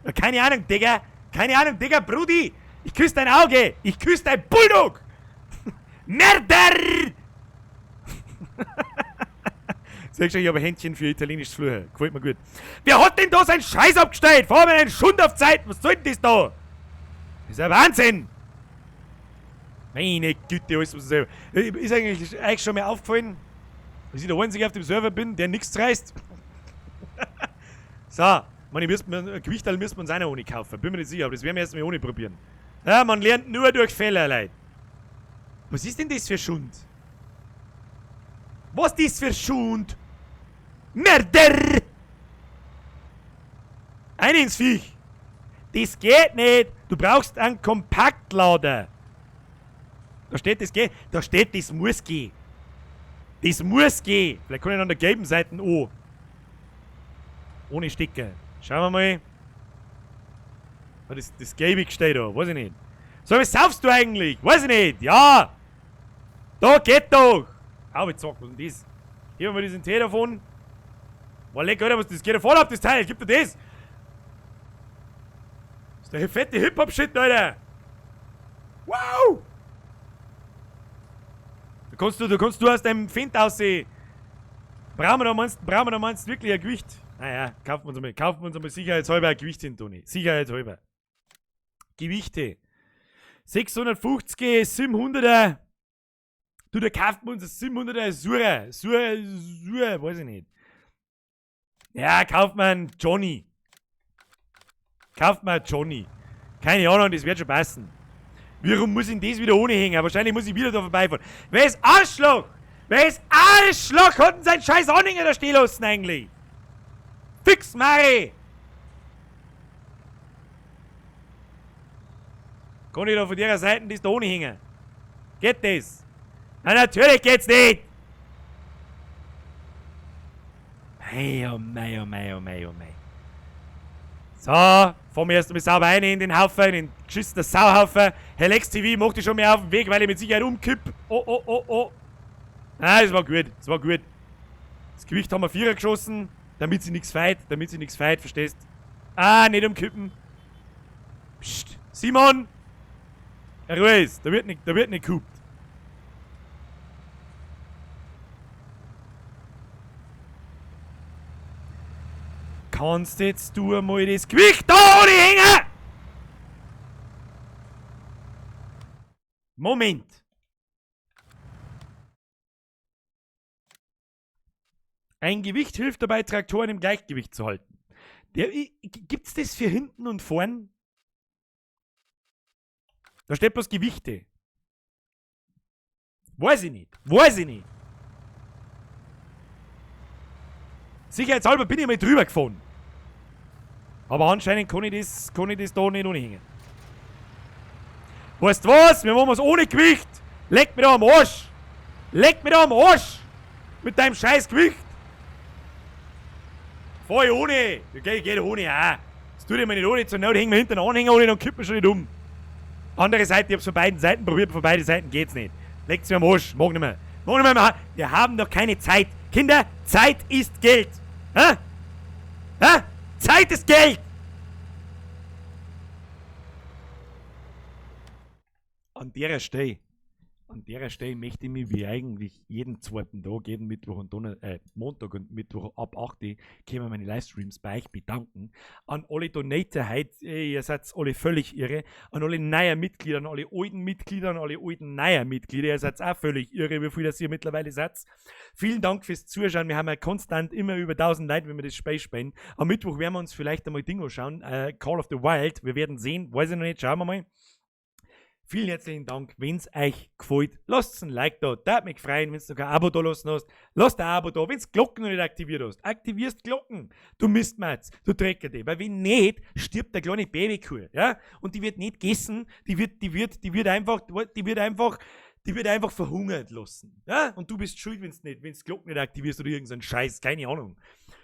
Alter. Keine Ahnung, Digga. Keine Ahnung, Digga, Brudi. Ich küsse dein Auge. Ich küsse dein Bulldog. Mörder! Sag schon, ich habe ein Händchen für italienisches Flühe. Gefällt mir gut. Wer hat denn da seinen Scheiß abgestellt? Fahr mir einen Schund auf Zeit. Was soll denn das da? Das ist ja Wahnsinn! Meine Güte, alles was selber. Ist eigentlich schon mal aufgefallen, dass ich der Einzige auf dem Server bin, der nichts reißt. So, man, ein Gewichterl müssen wir uns auch noch ohne kaufen. Bin mir nicht sicher, aber das werden wir erst mal ohne probieren. Ja, man lernt nur durch Fehler, Leute. Was ist denn das für Schund? Was ist das für Schund? Mörder! Ein ins Viech! Das geht nicht! Du brauchst einen Kompaktlader! Da steht, das geht. Da steht, das muss gehen. Das muss gehen. Vielleicht kann ich an der gelben Seite an. Ohne Stecker. Schauen wir mal. Das gelbe steht da, weiß ich nicht. So, was saufst du eigentlich? Weiß ich nicht. Ja! Da geht doch! Au, jetzt sag, was ist denn das? Hier haben wir diesen Telefon. Boah, leck, Alter, was das geht ja voll ab, das Teil. Gib dir das! Das ist der fette Hip-Hop-Shit, Alter! Wow! Da kannst du aus deinem Find aussehen. Brauchen wir da meinst wirklich ein Gewicht? Naja, kaufen wir uns einmal sicherheitshalber ein Gewicht hin, Toni. Sicherheitshalber. Gewichte. 650, 700er. Du, da kauft man uns ein 700er Sura. Sura, weiß ich nicht. Ja, kauft man Johnny. Kauft man Johnny. Keine Ahnung, das wird schon passen. Warum muss ich denn das wieder ohne hängen? Wahrscheinlich muss ich wieder da vorbeifahren. Wer ist Arschloch? Wer ist Arschloch? Hat denn seinen scheiß Anhänger da stehen lassen eigentlich? Fix, Mari! Kann ich da von der Seite das da ohne hängen? Geht das? Na, natürlich geht's nicht! Mei, oh mei, oh mei, oh mei, oh mei. So, fahren wir erst einmal sauber rein in den Haufen, in den geschissenen Sauhaufen. Hellex TV macht dich schon mehr auf den Weg, weil ich mit Sicherheit umkipp. Oh, oh, oh, oh. Nein, das war gut, das war gut. Das Gewicht haben wir 4er geschossen, damit sie nichts feit, verstehst? Ah, nicht umkippen. Psst, Simon! Ruhe ist, da wird nicht gekupt. Kannst jetzt du einmal das Gewicht da hängen? Moment! Ein Gewicht hilft dabei, Traktoren im Gleichgewicht zu halten. Gibt's das für hinten und vorn? Da steht bloß Gewichte. Weiß ich nicht. Weiß ich nicht. Sicherheitshalber bin ich mal drüber gefahren. Aber anscheinend kann ich das da nicht ohne hängen. Weißt du was? Wir machen es ohne Gewicht. Leck mich da am Arsch. Leck mich da am Arsch. Mit deinem scheiß Gewicht. Fahr ich ohne. Okay, geht ohne auch. Das tut ich mir nicht ohne. Zur Not hängen wir hinter den Anhänger ohne, dann kippt man schon nicht um. Andere Seite, ich hab's von beiden Seiten probiert, von beiden Seiten geht's nicht. Leckt's mir am Arsch. Mag nicht mehr. Mag nicht mehr. Wir haben doch keine Zeit. Kinder, Zeit ist Geld. Hä? Hä? Zeit ist Geld! An der Stelle möchte ich mich wie eigentlich jeden zweiten Tag, jeden Mittwoch und Montag und Mittwoch ab 8 Uhr können meine Livestreams bei euch bedanken. An alle Donator heute, ihr seid alle völlig irre. An alle neuen Mitglieder, an alle alten Mitglieder, an alle alten neuen Mitglieder, ihr seid auch völlig irre, wie viel das ihr mittlerweile seid. Vielen Dank fürs Zuschauen. Wir haben ja konstant immer über 1000 Leute, wenn wir das Spiel spielen. Am Mittwoch werden wir uns vielleicht einmal Dingo schauen. Call of the Wild. Wir werden sehen. Weiß ich noch nicht. Schauen wir mal. Vielen herzlichen Dank, wenn es euch gefällt, lasst ein Like da, da mich freuen, wenn du noch kein Abo da lassen hast, lasst ein Abo da, wenn du Glocken noch nicht aktiviert hast, aktivierst Glocken, du Mistmatz, du Drecker die, weil wenn nicht, stirbt der kleine Babykuh, ja, und die wird nicht gegessen, die wird einfach verhungert lassen, ja, und du bist schuld, wenn du Glocken nicht aktivierst oder irgendeinen Scheiß, keine Ahnung.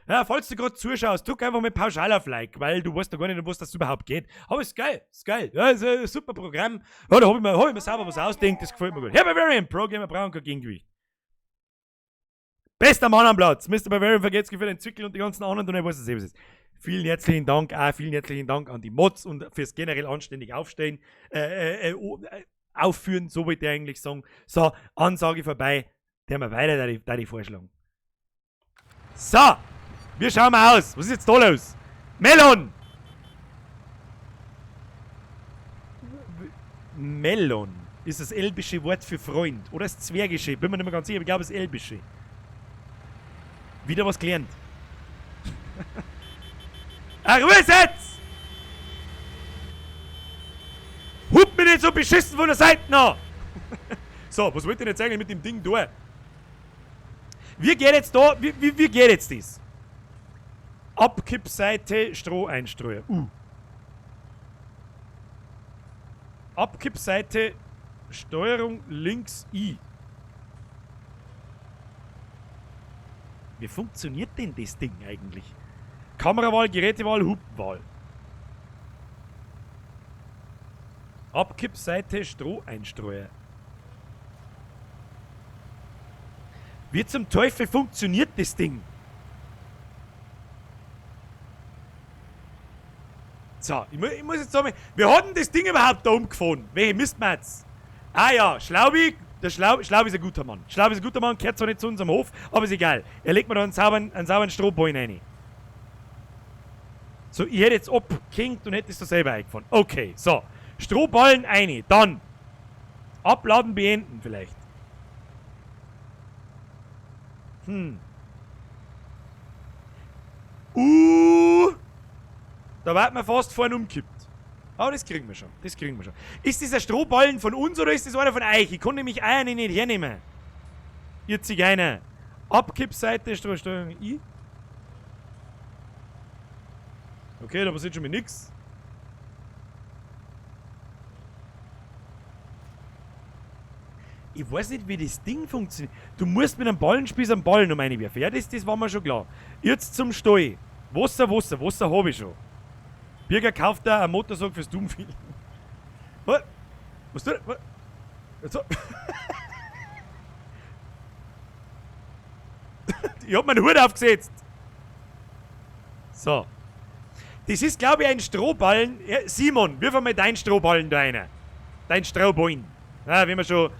Ja, falls du gerade zuschaust, drück einfach mal pauschal auf Like, weil du weißt doch gar nicht, um was das überhaupt geht. Aber ist geil, ist geil. Ja, ist ein super Programm. Ja, da hab ich mir sauber was ausdenkt, das gefällt mir gut. Herr Bavarian, Pro Gamer brauchen kein Gegengewicht. Bester Mann am Platz. Mr. Bavarian, vergesst für den Zwickel und die ganzen anderen, und ich weiß es eh, was ist. Vielen herzlichen Dank, auch vielen herzlichen Dank an die Mods und fürs generell anständig Aufstehen, aufführen, so wollte ich eigentlich sagen. So, Ansage vorbei, der wir weiter, da die vorschlagen. So! Wir schauen mal aus. Was ist jetzt da los? Melon! Melon ist das elbische Wort für Freund. Oder das Zwergische. Bin mir nicht mehr ganz sicher, aber ich glaube das Elbische. Wieder was gelernt. Ah, Ruhe jetzt! Hup mich nicht so beschissen von der Seite an! So, was wollt ihr denn jetzt eigentlich mit dem Ding da? Wie geht jetzt da? Wie geht jetzt das? Abkippseite, Stroh einstreuen. Abkippseite, Steuerung links I. Wie funktioniert denn das Ding eigentlich? Kamerawahl, Gerätewahl, Hupenwahl. Abkippseite, Stroh einstreuen. Wie zum Teufel funktioniert das Ding? So, ich muss jetzt sagen, wir hatten das Ding überhaupt da umgefahren? Welche Mistmatz? Ah ja, Schlaubi, der Schlaubi ist ein guter Mann. Schlaubi ist ein guter Mann, gehört zwar nicht zu unserem Hof, aber ist egal. Er legt mir da einen sauberen Strohballen rein. So, ich hätte jetzt abgehängt und hätte es da selber eingefahren. Okay, so. Strohballen rein, dann. Abladen beenden vielleicht. Da wird man fast vorne umkippt. Aber das kriegen wir schon. Das kriegen wir schon. Ist das ein Strohballen von uns oder ist das einer von euch? Ich kann nämlich einen nicht hernehmen. Ihr Zigeuner. Abkippseite, Strohsteuerung I. Okay, da passiert schon mal nix. Ich weiß nicht, wie das Ding funktioniert. Du musst mit einem Ballenspieß einen Ballen um reinwerfen. Ja, das war mir schon klar. Jetzt zum Stall. Wasser, Wasser, Wasser hab ich schon. Birger kauft da einen Motorsaug fürs Doomfield. Was? Was tut er? Was? So. Ich hab meinen Hut aufgesetzt. So. Das ist, glaub ich, ein Strohballen. Ja, Simon, wirf einmal deinen Strohballen da rein. Dein Strohballen. Ja, wenn wir schon.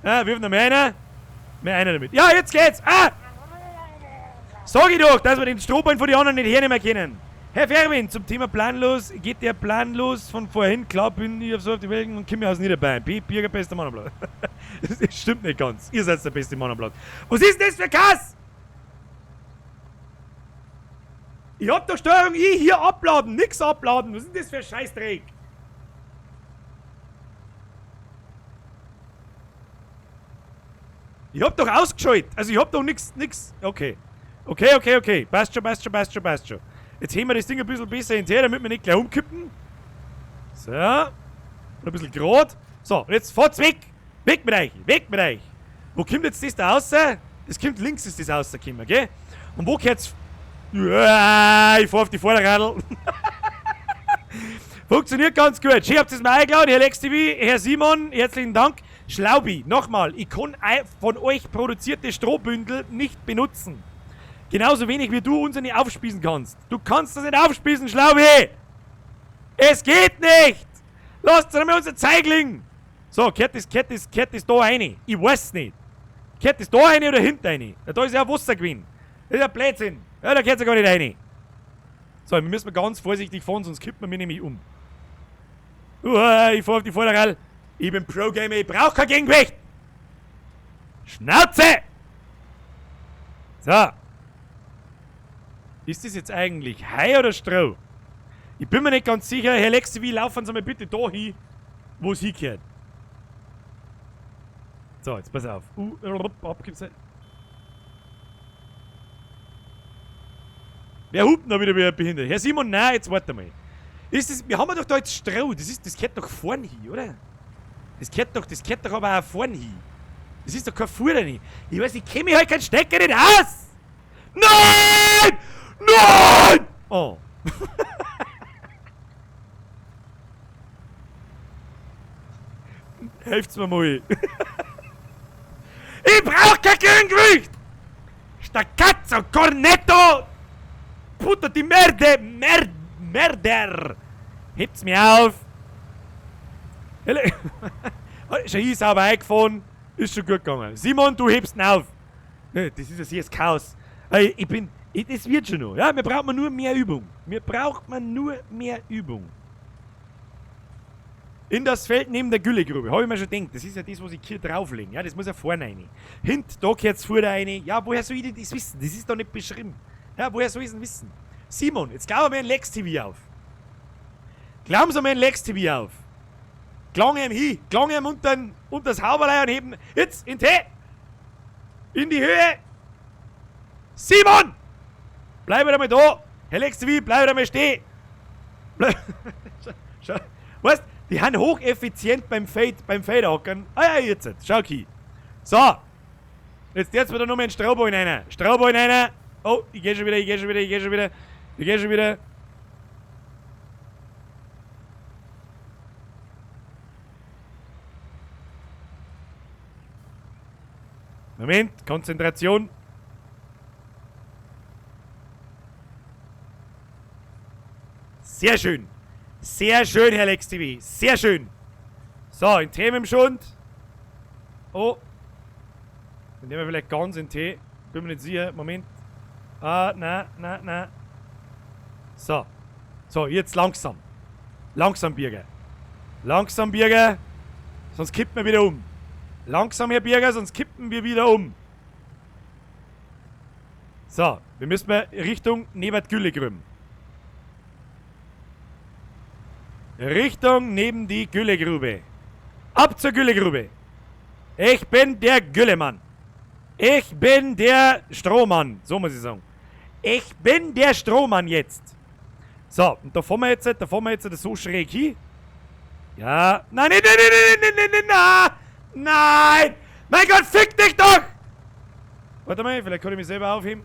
Ja, wirf noch mehr einer. Mehr einer damit. Ja, jetzt geht's! Ah! Sag ich doch, dass wir den Strohballen von den anderen nicht hernehmen können. Herr Ferwin, zum Thema planlos, geht der planlos von vorhin? Klar bin ich auf so auf die Welt und komme aus Niederbayern. B, Birger, bester Mann am Platz. Das stimmt nicht ganz. Ihr seid der beste Mann am Platz. Was ist denn das für Kass? Ich hab doch Steuerung I hier abladen, nix abladen. Was ist denn das für ein Scheißdreck? Ich hab doch ausgeschaltet. Also ich hab doch nix, nix. Okay. Okay, okay, okay. Passt schon, passt schon, passt schon, passt schon. Jetzt heben wir das Ding ein bisschen besser ins Her, damit wir nicht gleich umkippen. So. Und ein bisschen grad. So, und jetzt fahrt's weg. Weg mit euch. Weg mit euch. Wo kommt jetzt das da raus? Das kommt links, ist das rausgekommen, gell? Und wo geht's? Ja, ich fahr auf die Vorderradl. Funktioniert ganz gut. Schön, habt ihr es mir eingeladen. Herr Lex TV, Herr Simon, herzlichen Dank. Schlaubi, nochmal, ich kann von euch produzierte Strohbündel nicht benutzen. Genauso wenig wie du uns nicht aufspießen kannst. Du kannst das nicht aufspießen, Schlaubi! Es geht nicht! Lasst uns einmal unser Zeigling! So, kehrt das da rein? Ich weiß nicht. Kehrt das da rein oder hinten rein? Ja, da ist ja Wasser gewesen. Das ist ja Blödsinn. Ja, da kehrt's ja gar nicht rein. So, wir müssen ganz vorsichtig fahren, sonst kippt man mich nämlich um. Uah, ich fahr auf die Vorderrad. Ich bin Pro-Gamer, ich brauch kein Gegengewicht! Schnauze! So. Ist das jetzt eigentlich Heu oder Stroh? Ich bin mir nicht ganz sicher. Herr Lex, wie laufen Sie mal bitte da hin, wo es hingehört? So, jetzt pass auf. Abgibt's. Wer hupt noch wieder wie ein Behindert? Herr Simon, nein, jetzt warte mal. Ist das, wir haben doch da jetzt Stroh. Das gehört doch vorn hin, oder? Das gehört doch aber auch vorn hin. Das ist doch kein Fuder nicht. Ich weiß, ich kenn mich halt keinen Stecker nicht aus! Nein! Nein! Oh. Helft's mir mal. Ich brauch kein Gegengewicht! Stacazzo, Cornetto! Puta die Merde! Merder! Hebt's mir auf! Schon hier sauber eingefahren, ist schon gut gegangen. Simon, du hebst ihn auf! Das ist ein sehr Chaos. Ey, ich bin. Ich, das wird schon noch. Ja, mir braucht man nur mehr Übung. Mir braucht man nur mehr Übung. In das Feld neben der Güllegrube. Hab ich mir schon gedacht, das ist ja das, was ich hier drauflege. Ja, das muss ja vorne rein. Hint, da gehört's vorne rein. Ja, woher soll ich denn das wissen? Das ist doch nicht beschrieben. Ja, woher soll ich denn wissen? Simon, jetzt glauben wir ein Lex TV auf. Glauben Sie mir ein Lex TV auf. Klang ihm hin, klang ihm unter das Hauberlei und heben. Jetzt in die In die Höhe. Simon! Bleib wieder mal da! Herr Lex TV, bleib wieder mal stehen! Bleib. Schau, weißt, die sind hocheffizient beim Fade, beim Fade-Ackern. Ah ja, jetzt. Schau, Ki. So. Jetzt wieder noch mal einen Strohballen rein. Strohballen rein. Oh, ich geh schon wieder, ich geh schon wieder, ich geh schon wieder. Ich geh schon wieder. Moment, Konzentration. Sehr schön. Sehr schön, Herr Lex TV. Sehr schön. So, in Tee mit dem Schund. Oh. Dann nehmen wir vielleicht ganz in Tee. Bin mir nicht sicher. Moment. Ah, na, na, na. So. So, jetzt langsam. Langsam, Birger. Langsam, Birger. Sonst kippt man wieder um. Langsam, Herr Birger, sonst kippen wir wieder um. So, wir müssen mal Richtung neben die Güllegrüm. Richtung neben die Güllegrube. Ab zur Güllegrube. Ich bin der Güllemann. Ich bin der Strohmann. So muss ich sagen. Ich bin der Strohmann jetzt. So, und da fahren wir jetzt, das so schräg hin. Ja. Nein, nein, nein, nein, nein, nein, nein, nein, nein. Mein Gott, fick dich doch! Warte mal, vielleicht kann ich mich selber aufheben.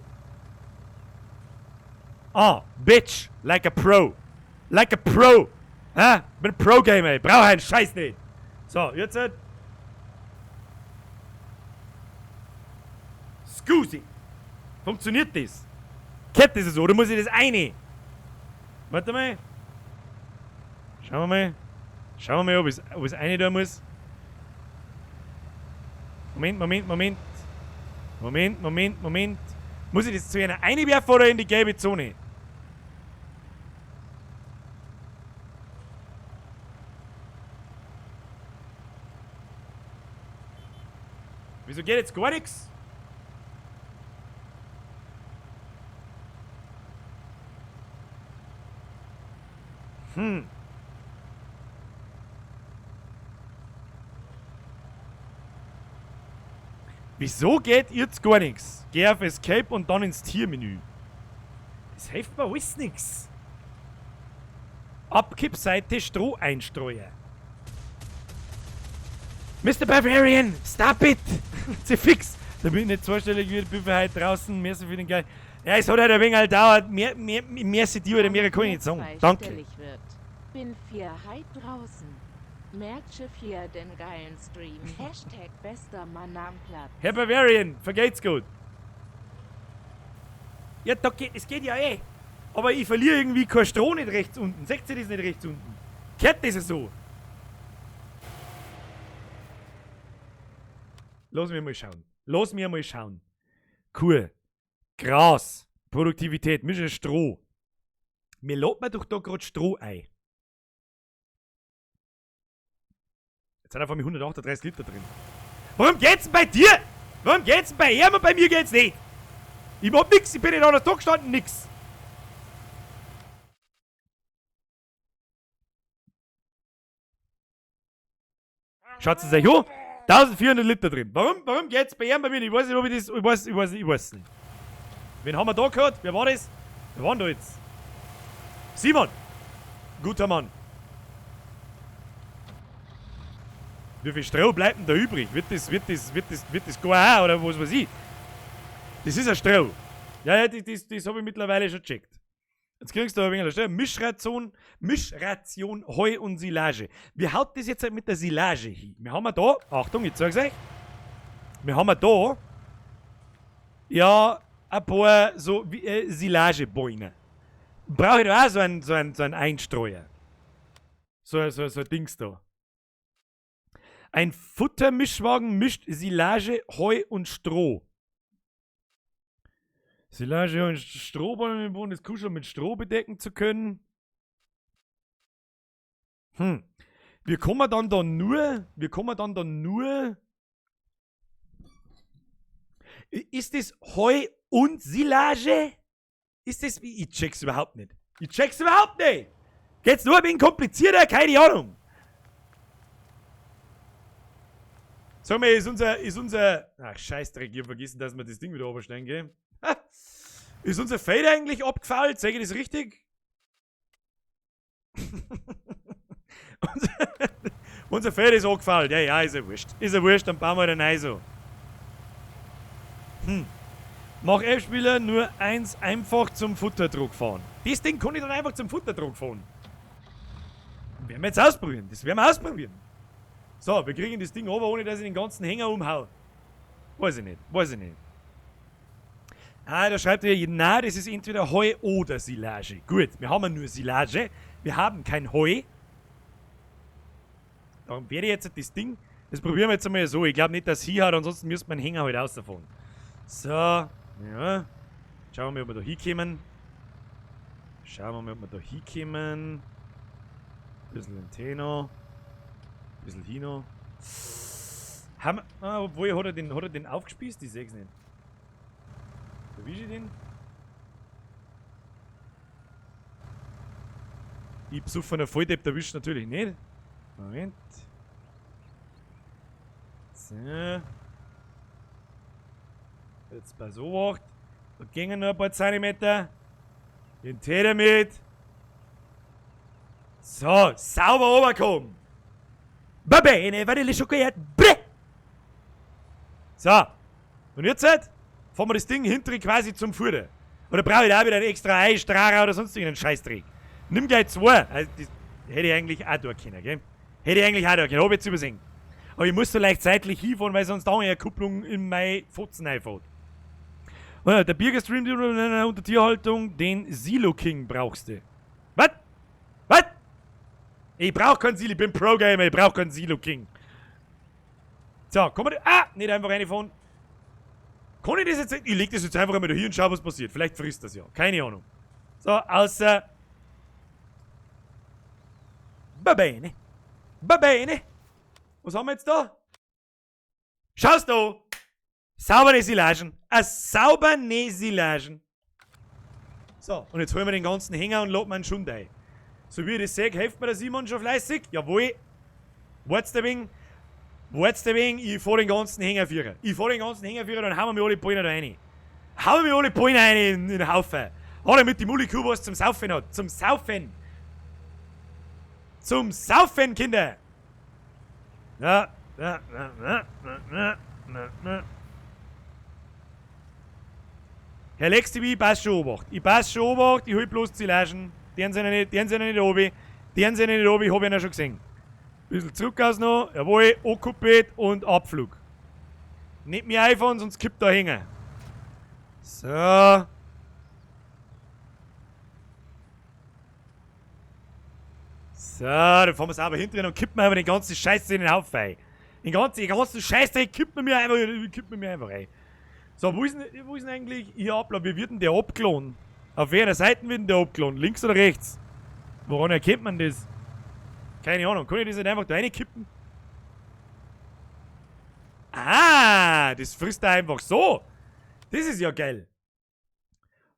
Ah, bitch. Like a pro. Like a pro. Hä? Bin Pro-Gamer, ich brauch einen Scheiß nicht. So, jetzt. Scusi. Funktioniert das? Geht das so oder muss ich das eine? Warte mal. Schauen wir mal. Schauen wir mal, ob ich's eine da muss. Moment, Moment, Moment. Moment, Moment, Moment. Muss ich das zu einer einwerfen oder in die gelbe Zone? Wieso geht jetzt gar nichts? Hm. Wieso geht jetzt gar nichts? Geh auf Escape und dann ins Tiermenü. Das hilft mir alles nix. Abkippseite Stroh einstreuen. Mr. Bavarian, stop it! Sie fix! Da bin ich nicht zweistellig wie Büffel heute draußen. Merci für den Geil. Ja, es hat halt ein wenig gedauert. Mehr dir oder mehr kann ich nicht sagen. Danke. Wird. Bin 4 heute draußen. Merche 4 den geilen Stream. Hashtag bester Mann am Platz. Herr Bavarian, vergeht's gut. Ja, da geht, es geht ja eh. Aber ich verliere irgendwie kein Stroh nicht rechts unten. Seht ihr das nicht rechts unten? Kehrt das so? Lass mich mal schauen. Lass mich mal schauen. Cool. Gras. Produktivität. Mische Stroh. Mir lädt man doch da grad Stroh ein. Jetzt sind einfach mal 138 Liter drin. Warum geht's denn bei dir? Warum geht's denn bei ihm und bei mir geht's nicht? Ich hab nix, ich bin nicht anders da gestanden, nix. Schaut es euch an. 1400 Liter drin. Warum geht's bei ihm bei mir nicht? Ich weiß nicht, ob ich das. Ich weiß nicht. Wen haben wir da gehört? Wer war das? Wer war denn da jetzt? Simon! Guter Mann. Wie viel Stroh bleibt denn da übrig? Wird das gar auch, oder was weiß ich? Das ist ein Stroh. Ja, ja, das habe ich mittlerweile schon gecheckt. Jetzt kriegst du ein wenig Stroh. Mischration, Heu und Silage. Wie haut das jetzt halt mit der Silage hin? Wir haben ja da, Achtung, ich zeig's euch. Wir haben ja da, ja, ein paar so wie, Silagebäume. Brauche ich da auch so einen Einstreuer. So ein Dings da. Ein Futtermischwagen mischt Silage, Heu und Stroh. Silage und Strohballen im Boden, das Kuschel mit Stroh bedecken zu können. Hm. Wir kommen dann da nur. Ist das Heu und Silage? Ist das. Ich check's überhaupt nicht. Ich check's überhaupt nicht! Geht's nur ein wenig komplizierter? Keine Ahnung. Sag mal, ist unser. Ach, Scheißdreck, ich hab vergessen, dass wir das Ding wieder runterstellen, gell? Ist unser Fade eigentlich abgefallen? Sag ich das richtig? Unser Fade ist abgefallen. Ja, ja, ist ja wurscht. Ist ja wurscht, dann bauen wir den so. Mach F-Spieler nur eins einfach zum Futterdruck fahren. Das Ding kann ich dann einfach zum Futterdruck fahren. Werden wir jetzt ausprobieren. Das werden wir ausprobieren. So, wir kriegen das Ding runter, ohne dass ich den ganzen Hänger umhau. Weiß ich nicht, weiß ich nicht. Ah, da schreibt er, nein, das ist entweder Heu oder Silage. Gut, wir haben ja nur Silage. Wir haben kein Heu. Darum werde ich jetzt das Ding, das probieren wir jetzt einmal so. Ich glaube nicht, dass hier hat, ansonsten müsste man den Hänger halt rausfahren. So, ja. Schauen wir mal, ob wir da hinkommen. Schauen wir mal, ob wir da hinkommen. Ein bisschen in Tenor. Ein bisschen hin. Haben wir, ah, obwohl, hat er den aufgespießt? Ich seh's nicht. Erwische ich den? Ich besoffener Volldepp erwischt natürlich nicht. Moment. So. Jetzt bei so 8. Da gingen noch ein paar Zentimeter. Den Täter mit. So, sauber runterkommen. Va bene, Vanille Schokolade. Bre! So. Und jetzt halt, fahren wir das Ding hinten quasi zum Futter. Oder brauche ich da auch wieder einen extra Eistrahrer oder sonst irgendeinen Scheißdreck? Nimm gleich zwei. Also, das hätte ich eigentlich auch tun können, gell? Hätte ich eigentlich auch tun können. Hab ich jetzt übersehen. Aber ich muss so leicht seitlich hinfahren, weil sonst da eine Kupplung in meine Fotzen reinfährt. Oh, der Birger streamt unter Tierhaltung, den Silo King brauchst du. Was? Was? Ich brauch keinen Silo, ich bin Pro-Gamer, ich brauch keinen Silo King. So, komm mal. Ah, nicht einfach reinfahren. Kann ich das jetzt. Ich leg das jetzt einfach einmal da hier und schau, was passiert. Vielleicht frisst das ja. Keine Ahnung. So, außer. Va bene. Va bene. Was haben wir jetzt da? Schaust du! Saubere Silagen. A saubere Silagen. So, und jetzt holen wir den ganzen Hänger und laden einen Schund ein. So wie ich das sehe, hilft mir der Simon schon fleißig. Jawohl. Wart's der wegen. Wart's der wegen, ich fahr den ganzen Hängerführer. Ich fahr den ganzen Hängerführer, dann hauen wir mir alle Ballen da rein. Hauen wir alle Ballen rein in den Haufen. Hat er mit dem Mulli-Kuh was zum Saufen hat. Zum Saufen. Zum Saufen, Kinder. Ja, ja, ja, ja, ja, ja, ja. Herr Lex TV, ich pass schon Obacht. Ich pass schon Obacht, ich hol bloß Silagen. Den sind ja nicht, den sind ja nicht oben. Den sind ja nicht oben, ich hab ihn ja schon gesehen. Bisschen zurück aus noch, jawohl, ankuppelt und Abflug. Nicht mehr einfahren, sonst kippt da hängen. So. So, dann fahren wir sauber hinten und kippen einfach den ganzen Scheiß in den Haufen. Den ganzen Scheiß, den kippen wir einfach, kippen wir einfach rein. So, wo ist denn eigentlich hier Ablauf? Wie wird denn der abgeladen? Auf welcher Seite wird denn der abgeladen? Links oder rechts? Woran erkennt man das? Keine Ahnung. Kann ich das nicht einfach da reinkippen? Ah, das frisst er einfach so. Das ist ja geil.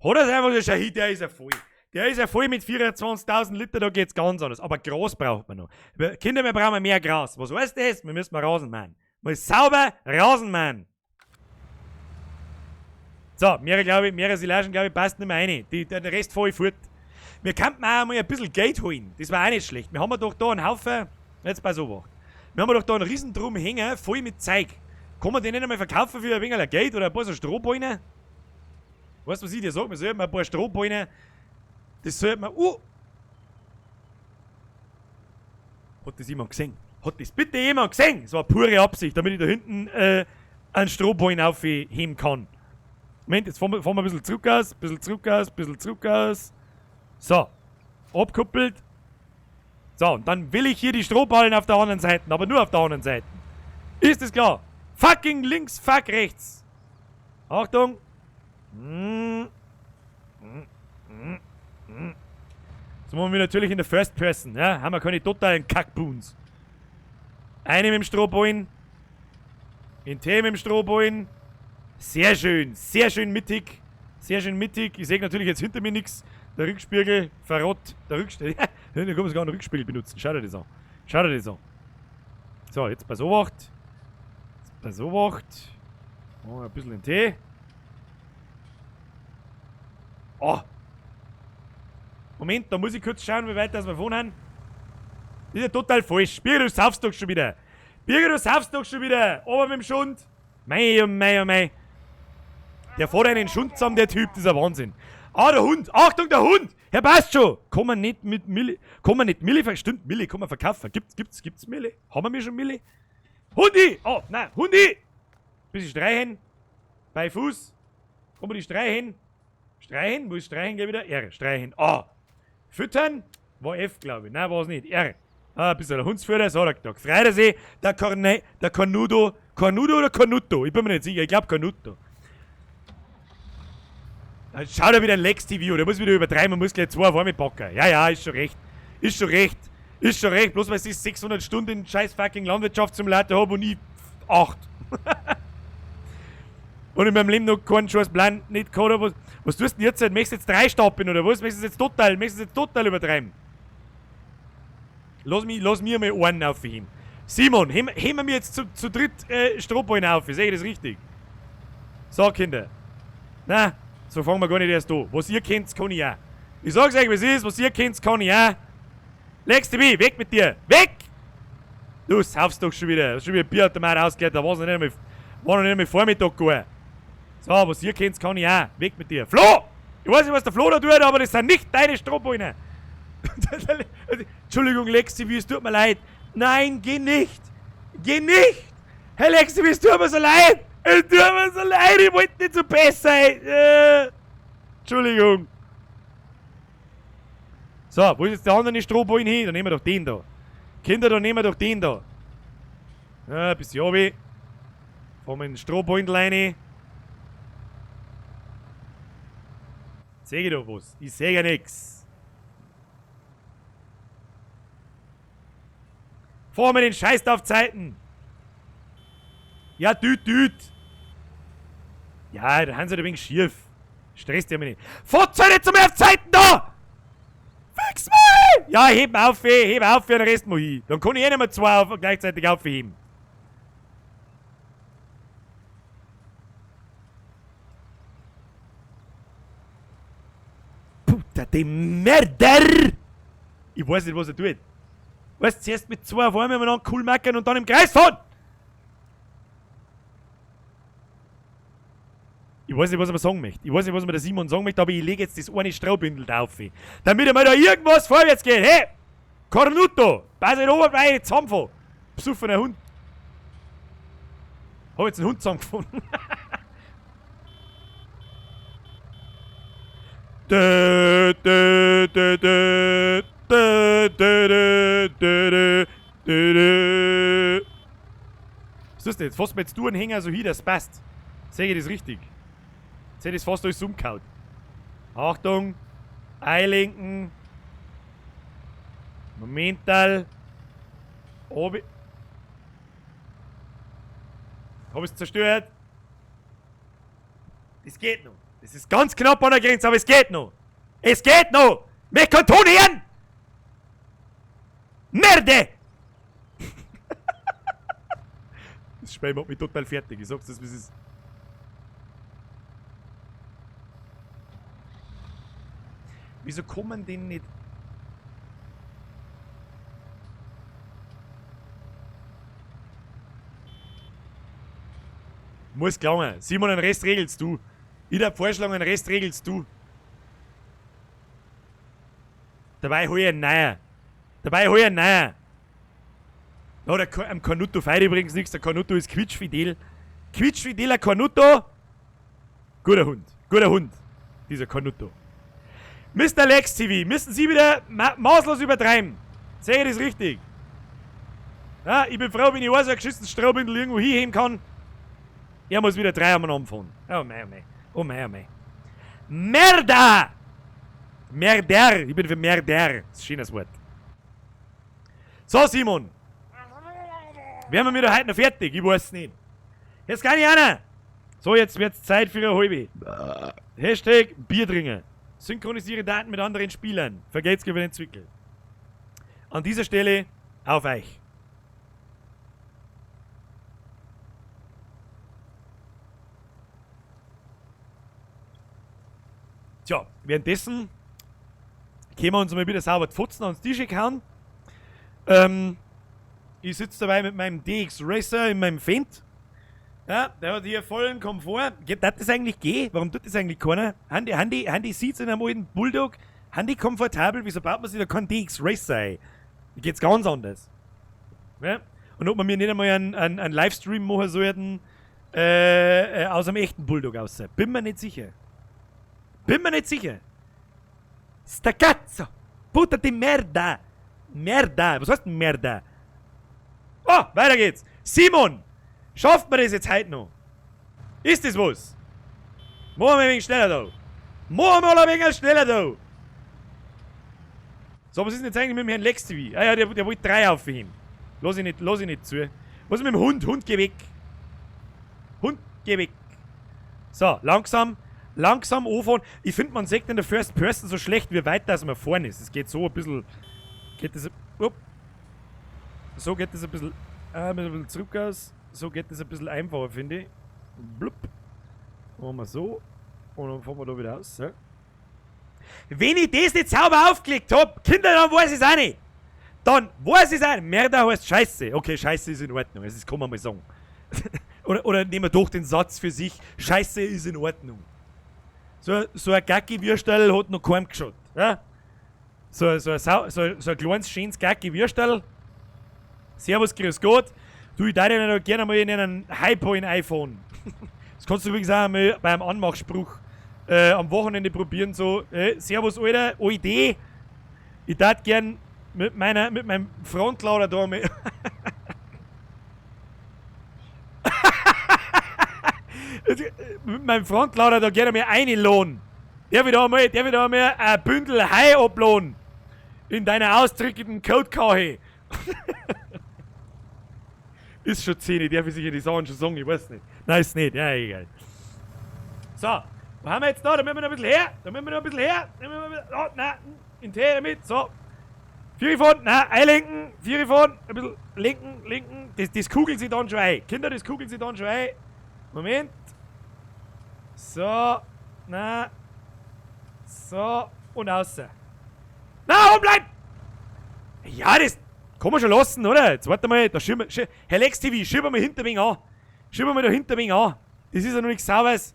Hat er einfach, der Shahid, der ist ja voll. Der ist ja voll mit 24.000 Liter, da geht's ganz anders. Aber Gras braucht man noch. Kinder, wir brauchen mehr Gras. Was heißt das? Wir müssen mal Rasen machen. Mal sauber Rasen machen. So, mehrere, glaube ich, mehrere Silagen, glaube ich, passt nicht mehr rein. Der Rest fahr ich fort. Wir könnten auch mal ein bisschen Geld holen. Das war auch nicht schlecht. Wir haben ja doch da einen Haufen. Jetzt pass auf. Wir haben doch da einen Riesendrum hängen, voll mit Zeug. Kann man den nicht einmal verkaufen für ein wenig Geld oder ein paar so Strohballen? Weißt du, was ich dir sag? Wir sollten ein paar Strohballen. Das sollte man. Hat das jemand gesehen? Hat das bitte jemand gesehen? Das war pure Absicht, damit ich da hinten einen Strohballen aufheben kann. Moment, jetzt fahren wir ein bisschen zurück aus, bisschen zurück aus, bisschen zurück aus. So, abkuppelt. So, und dann will ich hier die Strohballen auf der anderen Seite, aber nur auf der anderen Seite. Ist das klar? Fucking links, fuck rechts. Achtung. So machen wir natürlich in der First Person, ja? Haben wir keine totalen Kackboons. Eine mit dem Strohballen. In T mit dem Strohballen. Sehr schön mittig. Sehr schön mittig. Ich sehe natürlich jetzt hinter mir nichts. Der Rückspiegel verrott. Der Rückspiegel. Da kann man sogar einen Rückspiegel benutzen. Schau dir das an. Schau dir das an. So, jetzt pass Obacht. Jetzt pass Obacht. Oh, ein bisschen den Tee. Oh. Moment, da muss ich kurz schauen, wie weit das wir fahren. Das ist ja total falsch. Birger, du saufst doch schon wieder. Birger, du saufst doch schon wieder. Aber mit dem Schund. Mei, oh mei, oh mei. Der fährt einen Schund zusammen, der Typ, das ist ein Wahnsinn. Ah, der Hund. Achtung, der Hund. Herr, passt schon. Kann man nicht mit Milli. Kann man nicht Milli verkaufen? Stimmt, Milli kann man verkaufen. Gibt's Milli? Haben wir mir schon Milli? Hundi! Oh, nein, Hundi! Bisschen streichen. Bei Fuß. Kann man die streichen? Streichen? Wo ist Streichen gleich wieder? R. Streichen. A. Füttern? War F, glaube ich. Nein, war es nicht. R. Ah, ein bisschen der Hundsführer, so, da freut er sich. Der Corne, der Cornudo. Cornudo oder Cornutto? Ich bin mir nicht sicher. Ich glaube Cornutto. Dann schaut er wieder ein Lex TV, der muss wieder übertreiben, man muss gleich zwei auf einmal packen. Ja, ja, ist schon recht. Ist schon recht. Ist schon recht. Bloß weil ich 600 Stunden in scheiß fucking Landwirtschaftssimulator habe und ich 8. Und in meinem Leben noch keinen scheiß Plan nicht gehabt habe. Was tust du denn jetzt? Möchtest du jetzt 3 stapeln oder was? Möchtest du jetzt total, möchtest du jetzt total übertreiben? Lass mir mal einen aufheben. Simon, heben wir jetzt zu dritt Strohballen auf. Sehe ich das richtig? So, Kinder. Na, so fangen wir gar nicht erst an. Was ihr kennt, kann ich auch. Ich sag's euch, wie es ist. Was ihr kennt, kann ich auch. Lex TV, weg mit dir. Weg! Du saufst doch schon wieder. Hast schon wieder Bierautomat ausgehört. Da war's noch nicht einmal, war noch nicht einmal Vormittag gegangen. So, was ihr kennt, kann ich auch. Weg mit dir. Flo! Ich weiß nicht, was der Flo da tut, aber das sind nicht deine Strohballen. Entschuldigung, Lex TV, es tut mir leid. Nein, geh nicht. Geh nicht. Hey, Lex TV, es tut mir so leid. Es tut mir so leid, ich wollte nicht so besser sein. Entschuldigung. So, wo ist jetzt der andere Strohballen hin? Dann nehmen wir doch den da. Kinder, dann nehmen wir doch den da. Ja, bis runter. Fahren wir in den Strohbeutel rein. Seh ich doch was. Ich seh ja nix. Fahren wir den Scheiß da auf Zeiten. Ja, düt, düt. Ja, da haben sie ein wenig schief. Stresst ja mich nicht. Fahrt nicht zum auf Zeiten da! Fix mal! Ja, heb auf, heb auf, den Rest mach ich. Dann kann ich eh nicht mehr zwei gleichzeitig aufheben. Puta de Mörder! Ich weiß nicht, was er tut. Weißt du, zuerst mit zwei auf einmal miteinander cool machen und dann im Kreis fahren! Ich weiß nicht, was er mir sagen möchte. Ich weiß nicht, was mir der Simon sagen möchte, aber ich lege jetzt das eine Strohbündel drauf. Damit einmal da irgendwas vorwärts geht. Hey! Cornuto! Pass nicht oben, weil ich zusammenfahre. Besoffener Hund. Hab jetzt einen Hund zusammengefunden. Dö, dö, dö, dö, dö, dö, dö, dö, dö, dö. Was ist das denn jetzt? Fass mir jetzt du einen Hänger so hin, das passt. Sehe ich das richtig? Jetzt hätte ich es fast alles umgehauen. Achtung! Einlenken! Momental! Obi. Hab ich's zerstört? Das geht noch. Das ist ganz knapp an der Grenze, aber es geht noch. Es geht noch! Mich kein Ton hören! Merde! Das Spiel macht mich total fertig. Ich sag's das, wie es ist. Wieso kommen denn nicht... Muss gelangen. Simon, den Rest regelst du. Ich hab vorgeschlagen, den Rest regelst du. Dabei hol ich einen neuen. Dabei hol ich einen neuen. Ja, der am Cornutto feiert übrigens nichts. Der Cornutto ist quietschfidel. Quietschfideler Cornutto. Guter Hund. Guter Hund. Dieser Cornutto. Mister Lex TV, müssen Sie wieder maßlos übertreiben. Sehe ich das richtig? Ja, ich bin froh, wenn ich auch so ein geschissenes Strohbündel irgendwo hinheben kann. Er muss wieder 3 am fahren. Oh mei, oh mei. Oh mei, oh mei. Merda! Merder! Ich bin für Merder. Das ist ein schönes Wort. So, Simon. Werden wir da heute noch fertig? Ich weiß es nicht. Jetzt kann ich einer. So, jetzt wird's Zeit für eine halbe. Hashtag Bier trinken. Synchronisiere Daten mit anderen Spielern. Vergelt's über den Zwickel. An dieser Stelle auf euch. Tja, währenddessen können wir uns mal wieder sauber die Fotzen ans Tisch hauen. Ich sitze dabei mit meinem DX Racer in meinem Fendt. Ja, der hat hier vollen Komfort. Geht das eigentlich gehen? Warum tut das eigentlich keiner? Haben die Seats in einem alten Bulldog? Haben die komfortabel? Wieso baut man sich da keinen DX Racer ein? Da geht's ganz anders. Ja? Und ob wir mir nicht einmal einen Livestream machen sollten, aus einem echten Bulldog raus. Bin mir nicht sicher. Bin mir nicht sicher. Stacazzo! Puta di merda! Merda! Was heißt denn Merda? Oh, weiter geht's! Simon! Schafft man das jetzt heute noch? Ist das was? Machen wir ein wenig schneller da! Machen wir mal ein wenig schneller da! So, was ist denn jetzt eigentlich mit dem Herrn Lex TV? Ah ja, der wollte 3 aufheben. Lass ich nicht zu. Was ist mit dem Hund? Hund, geh weg! Hund, geh weg! So, langsam. Langsam anfahren. Ich find, man sieht in der First Person so schlecht, wie weit das man vorne ist. Es geht so ein bisschen. Geht das. Upp. So geht das ein bisschen. Ein bisschen zurück aus. So geht das ein bisschen einfacher, finde ich. Blub. Machen wir so. Und dann fahren wir da wieder raus. So. Wenn ich das nicht sauber aufgelegt hab, Kinder, dann weiß ich's auch nicht. Dann weiß ich's auch nicht. Merda heißt Scheiße. Okay, Scheiße ist in Ordnung. Das kann man mal sagen. Oder nehmen wir doch den Satz für sich. Scheiße ist in Ordnung. So ein Gacki-Würstel hat noch keinem geschaut. Ja? So ein kleines, schönes Gacki-Würstel. Servus, grüß Gott. Du, ich darf ja noch gerne mal in einen Highpoint iPhone. Das kannst du übrigens auch mal beim Anmachspruch am Wochenende probieren. So, Servus, Alter, Oide. Ich darf gern mit meinem Frontlader da mal. Mit meinem Frontlader da gerne mal einladen. Der wird einmal ein Bündel Hai abladen. In deiner ausdrückenden Codekache. Ist schon 10, darf ich sicher die Sachen schon sagen, ich weiß nicht. Nein, ist nicht, ja, egal. So, wo haben wir jetzt da? Da müssen wir noch ein bisschen her. Da müssen wir noch ein bisschen her. Da müssen wir ein bisschen, oh, nein, in Tee damit. So. Vier fahren, nein, einlenken, vier fahren, ein bisschen lenken, lenken. Das kugelt sich dann schon ein. Kinder, das kugelt sich dann schon ein. Moment. So, na, so, und außer. Na, bleib! Ja, das kann man schon lassen, oder? Jetzt warte mal, da schieben wir, Herr Lex TV, schieben wir hinter mich an. Schieben wir da hinter mich an. Das ist ja noch nichts Sauberes.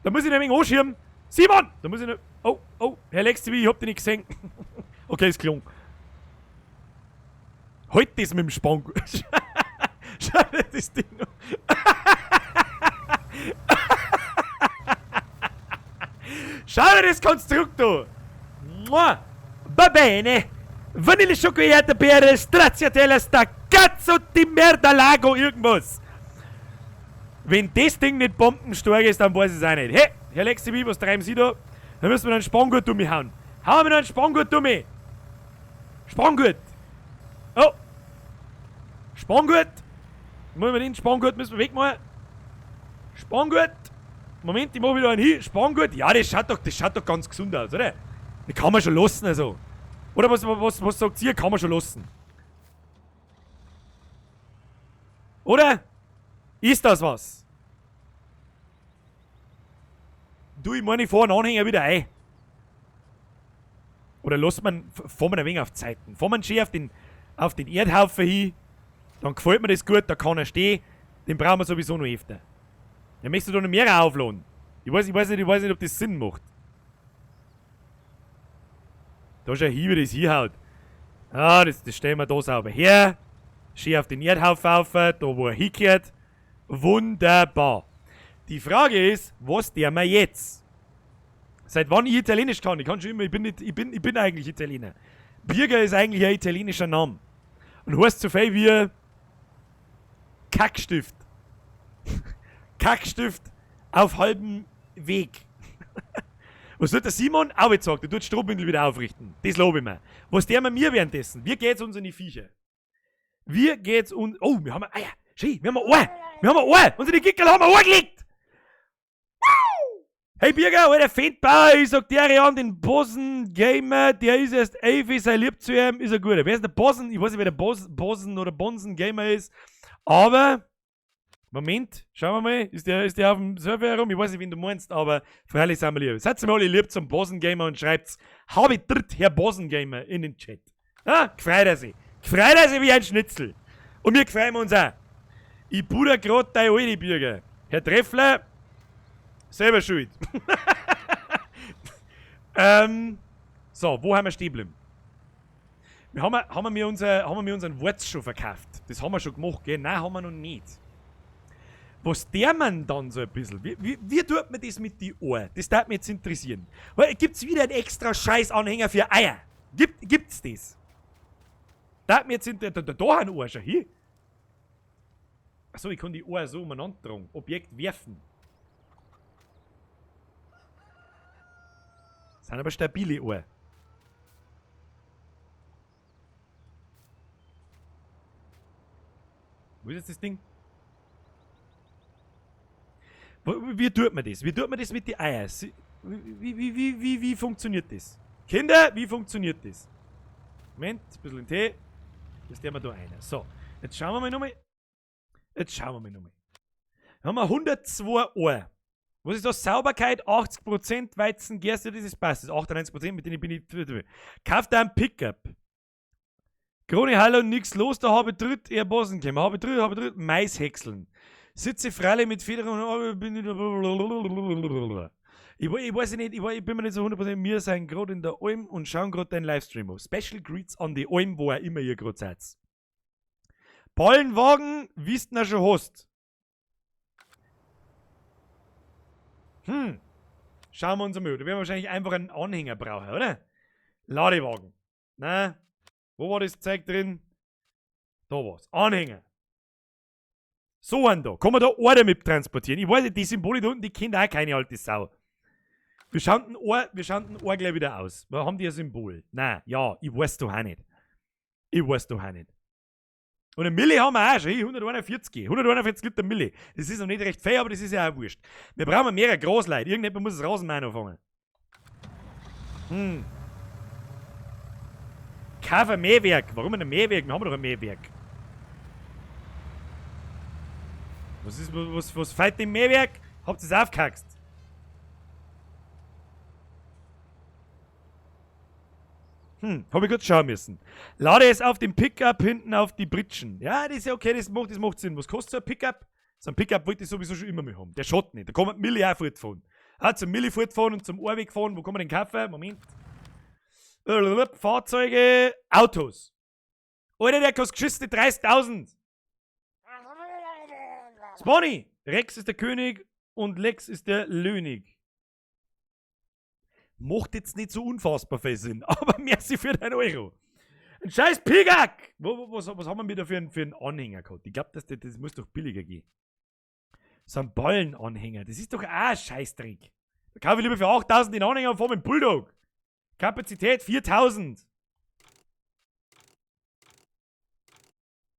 Da muss ich noch ein wenig anschieben. Simon! Da muss ich noch. Oh, oh, Herr Lex TV, ich hab dich nicht gesehen. Okay, ist gelungen. Halt das mit dem Spanngurt. Schau dir das Ding an. Schau dir das Konstrukt an. Mua. Va bene. Vanille, Schokolade, Beere, Stracciatella, sta cazzo di merda lago irgendwas. Wenn das Ding nicht bombenstark ist, dann weiß ich es auch nicht. Hey, Herr Lex TV, was treiben Sie da? Da müssen wir noch einen Spanngurt um mich hauen. Hauen wir noch einen Spanngurt um mich. Spanngurt. Oh. Spanngurt. Müssen wir den Spanngurt müssen wir wegmachen. Spanngurt. Moment, ich mach wieder einen hin. Spanngurt. Ja, das schaut doch ganz gesund aus, oder? Das kann man schon lassen, also. Oder was sagt ihr? Kann man schon lassen. Oder? Ist das was? Du, ich meine, ich fahr einen Anhänger wieder ein. Oder lass man, fahren wir ein wenig auf Zeiten. Fahren wir schön auf den Erdhaufen hin. Dann gefällt mir das gut, da kann er stehen. Den brauchen wir sowieso noch öfter. Dann möchtest du da noch mehr aufladen. Ich weiß nicht, ob das Sinn macht. Da schau hin, wie das hinhaut. Ah, das stellen wir da sauber her. Schön auf den Erdhaufen auf, da wo er hingehört. Wunderbar. Die Frage ist, was der wir jetzt? Seit wann ich Italienisch kann? Ich kann schon immer, ich bin eigentlich Italiener. Birger ist eigentlich ein italienischer Name. Und heißt so viel wie Kackstift. Kackstift auf halbem Weg. Was tut der Simon? Auch jetzt sagt, er tut Strohbündel wieder aufrichten. Das lobe ich mir. Was der mit mir währenddessen? Wie geht's uns in die Viecher? Wie geht's uns. Oh, wir haben ein Eier. Schön, wir haben ein Ohr. Wir haben ein Ohr. Unsere Gickel haben ein Ohr gelegt. Hey Birger, alter Fendbauer, ich sag dir an, den Bosen Gamer, der ist erst 11, sei lieb zu ihm, ist er guter. Wer ist der Bosen? Ich weiß nicht, wer der Bosen oder Bonsen Gamer ist. Aber Moment, schauen wir mal, ist der auf dem Server herum? Ich weiß nicht, wen du meinst, aber freilich sind wir lieb. Seid mir alle lieb zum Bosen Gamer und schreibt's: Habe dritt Herr Bosen Gamer in den Chat. Ah, gefreut er sich. Gefreut er sich wie ein Schnitzel. Und wir freuen uns auch. Ich puder grad deine alte Bürger. Herr Treffler, selber schuld. So, wo haben wir stehen geblieben? Wir haben wir unseren Wurz schon verkauft? Das haben wir schon gemacht, gell? Nein, haben wir noch nicht. Was der man dann so ein bisschen? Wie tut man das mit die Ohren? Das darf mich jetzt interessieren. Weil, gibt's wieder einen extra Scheiß-Anhänger für Eier? Gibt's das? Da mir jetzt da, da, da ein Ohr schon hier. Achso, ich kann die Ohren so umeinander tragen. Objekt werfen. Das sind aber stabile Ohren. Wo ist jetzt das Ding? Wie tut man das? Wie tut man das mit den Eiern? Wie funktioniert das? Kinder, wie funktioniert das? Moment, ein bisschen in Tee. Das tun wir da rein. So, jetzt schauen wir mal nochmal. Jetzt schauen wir mal nochmal. Dann haben wir 102 Ohr. Was ist das? Sauberkeit, 80%, Weizen, Gerste, das ist passt. Das ist 98%, mit denen bin ich. Kauft einen Pickup. Krone, hallo, nix los, da habe ich dritt, eher Bosen gekommen. Habe ich dritt, Mais häckseln. Sitze freilich mit Federn und bin ich. Ich weiß nicht, ich bin mir nicht so 100%, wir sind gerade in der Alm und schauen gerade deinen Livestream an. Special Greets an die Alm, wo auch immer ihr gerade seid. Ballenwagen, wie du ihn schon hast. Schauen wir uns einmal an. Da werden wir wahrscheinlich einfach einen Anhänger brauchen, oder? Ladewagen. Na, wo war das Zeug drin? Da war's. Anhänger. So ein da. Kann man da Order mit transportieren? Ich weiß nicht, die Symbole da unten, die kennt auch keine alte Sau. Wir schauen den Ohr, wir schauen den Ohr gleich wieder aus. Wir haben die ein Symbol? Nein, ja, ich weiß doch auch nicht. Ich weiß doch auch nicht. Und eine Mille haben wir auch schon, 141. 141 Liter Mille. Das ist noch nicht recht fair, aber das ist ja auch wurscht. Wir brauchen mehrere Großleute. Irgendjemand muss das Rasenmähen anfangen. Kauf ein Mähwerk. Warum ein Mähwerk? Wir haben doch ein Mähwerk. Was fehlt dem Mähwerk? Habt ihr es aufgehaxt? Hab ich kurz schauen müssen. Lade es auf dem Pickup hinten auf die Britschen. Ja, das ist ja okay, das macht Sinn. Was kostet so ein Pickup? So ein Pickup wollte ich sowieso schon immer mal haben. Der schaut nicht. Da kann man Milli auch fortfahren. Ah, zum Milli fortfahren und zum Ohrweg fahren. Wo kann man den kaufen? Moment. Fahrzeuge, Autos. Alter, der kostet geschissene 30.000. Spawny! Rex ist der König und Lex ist der Lönig. Macht jetzt nicht so unfassbar viel Sinn, aber merci für dein Euro. Ein scheiß Pickup! Was haben wir da für einen Anhänger gehabt? Ich glaube, das muss doch billiger gehen. So ein Ballenanhänger, das ist doch auch ein Scheißdreck. Da kaufe ich lieber für 8000 den Anhänger und fahre mit dem Bulldog. Kapazität 4000.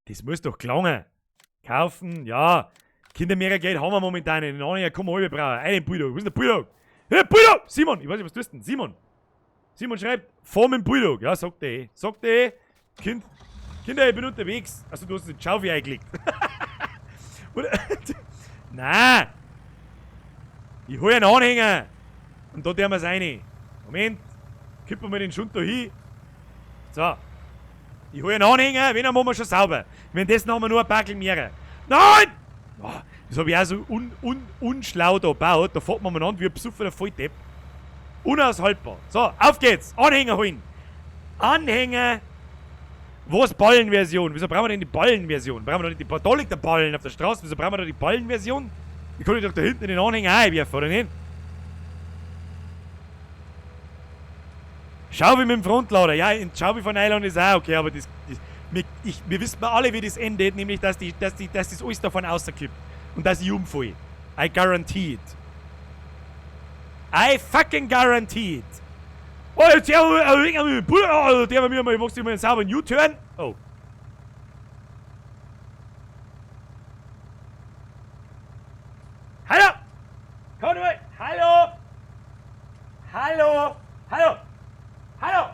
Das muss doch gelangen. Kaufen, ja. Kinder, mehr Geld haben wir momentan nicht. Den Anhänger kann man alle brauchen. Einen Bulldog. Wo ist denn der Bulldog? Hey, Bulldog! Simon! Ich weiß nicht, was tust du denn? Simon! Simon schreibt, fahr mit dem Bulldog. Ja, sagt er eh. Sagt er eh. Kind, Kinder, ich bin unterwegs. Also du hast den Schaufi eingelegt. Nein! Ich hol einen Anhänger! Und da tun wir's rein. Moment. Kippen wir den Schund da hin. So. Ich hol einen Anhänger, wenn, dann machen wir schon sauber. Währenddessen haben wir nur ein Packel mehr. Nein! Oh, das hab ich auch so un, un, unschlau da gebaut. Da fährt man umeinander wie ein besoffener Volldepp. Unaushaltbar. So, auf geht's. Anhänger holen. Anhänger. Was Ballenversion? Wieso brauchen wir denn die Ballenversion? Brauchen wir doch nicht die? Da liegt der Ballen auf der Straße. Wieso brauchen wir da die Ballenversion? Die kann ich doch da hinten in den Anhänger einwerfen, oder nicht? Schau wie mit dem Frontlader. Ja, in Schau wie von Nylon ist auch okay, aber wir wissen alle, wie das endet, nämlich, dass das alles davon rauskippt. Und dass ich umfalle. I guarantee it. I fucking guarantee it. Oh, jetzt der mir mal, machst du mal einen sauberen U-Turn? Oh. Hallo! Komm mal! Hallo! Hallo! Hallo! Hallo!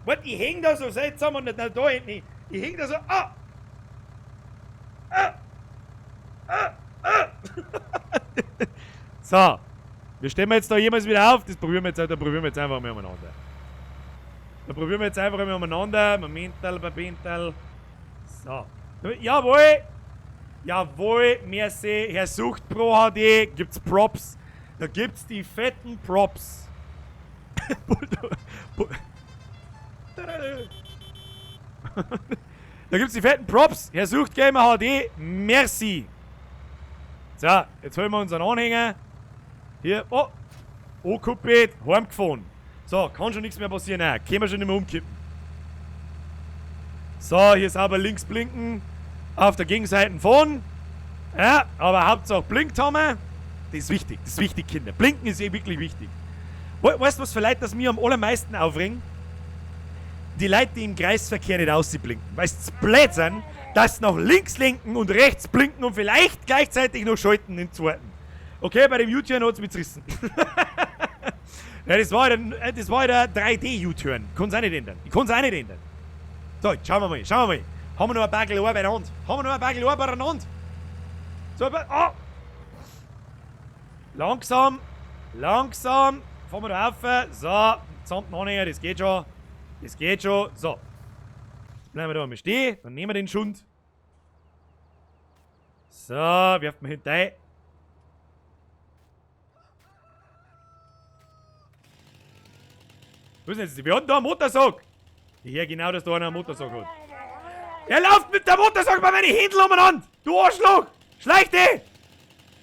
Warte, ich häng da so seltsam und nicht da hinten. Ich häng da so. Ah! So. Wir stellen jetzt da jemals wieder auf. Das probieren wir jetzt, da probieren wir jetzt einfach mal umeinander. Da probieren wir jetzt einfach mal umeinander. Momental, Babental. So. Jawohl! Jawohl, merci. Herr Sucht Pro HD. Gibt's Props. Da gibt's die fetten Props. Da gibt's die fetten Props. Herr Sucht Gamer HD. Merci. So, jetzt holen wir unseren Anhänger. Hier, oh. Ankuppelt, heimgefahren. So, kann schon nichts mehr passieren. Nein, können wir schon nicht mehr umkippen. So, hier ist aber links blinken. Auf der Gegenseite fahren. Ja, aber Hauptsache blinkt haben wir. Das ist wichtig, das ist wichtig, Kinder. Blinken ist eh wirklich wichtig. Weißt du, was vielleicht das mir am allermeisten aufregen? Die Leute, die im Kreisverkehr nicht auszublinken. Weil sie blöd sind, dass sie nach links lenken und rechts blinken und vielleicht gleichzeitig noch schalten im zweiten. Okay, bei dem U-Turn hat's mich zerrissen. Ja, das war der 3D-U-Turn. Kann's auch nicht ändern. Ich kann's auch nicht ändern. So, jetzt schauen wir mal, schauen wir mal. Haben wir noch ein Bagel Ohr bei der Hand? Haben wir noch ein Bagel Ohr bei der Hand? So, oh! Langsam, langsam. Fahren wir da rauf. So, samt Anhänger, das geht schon. Das geht schon. So. Jetzt bleiben wir da einmal stehen. Dann nehmen wir den Schund. So, werfen wir hinten rein. Wo ist denn jetzt? Wir hatten da einen Motorsack. Ich höre genau, dass da einer einen Motorsack hat. Er läuft mit der Motorsack bei meinen Händen umeinander! Du Arschloch! Schleich dich!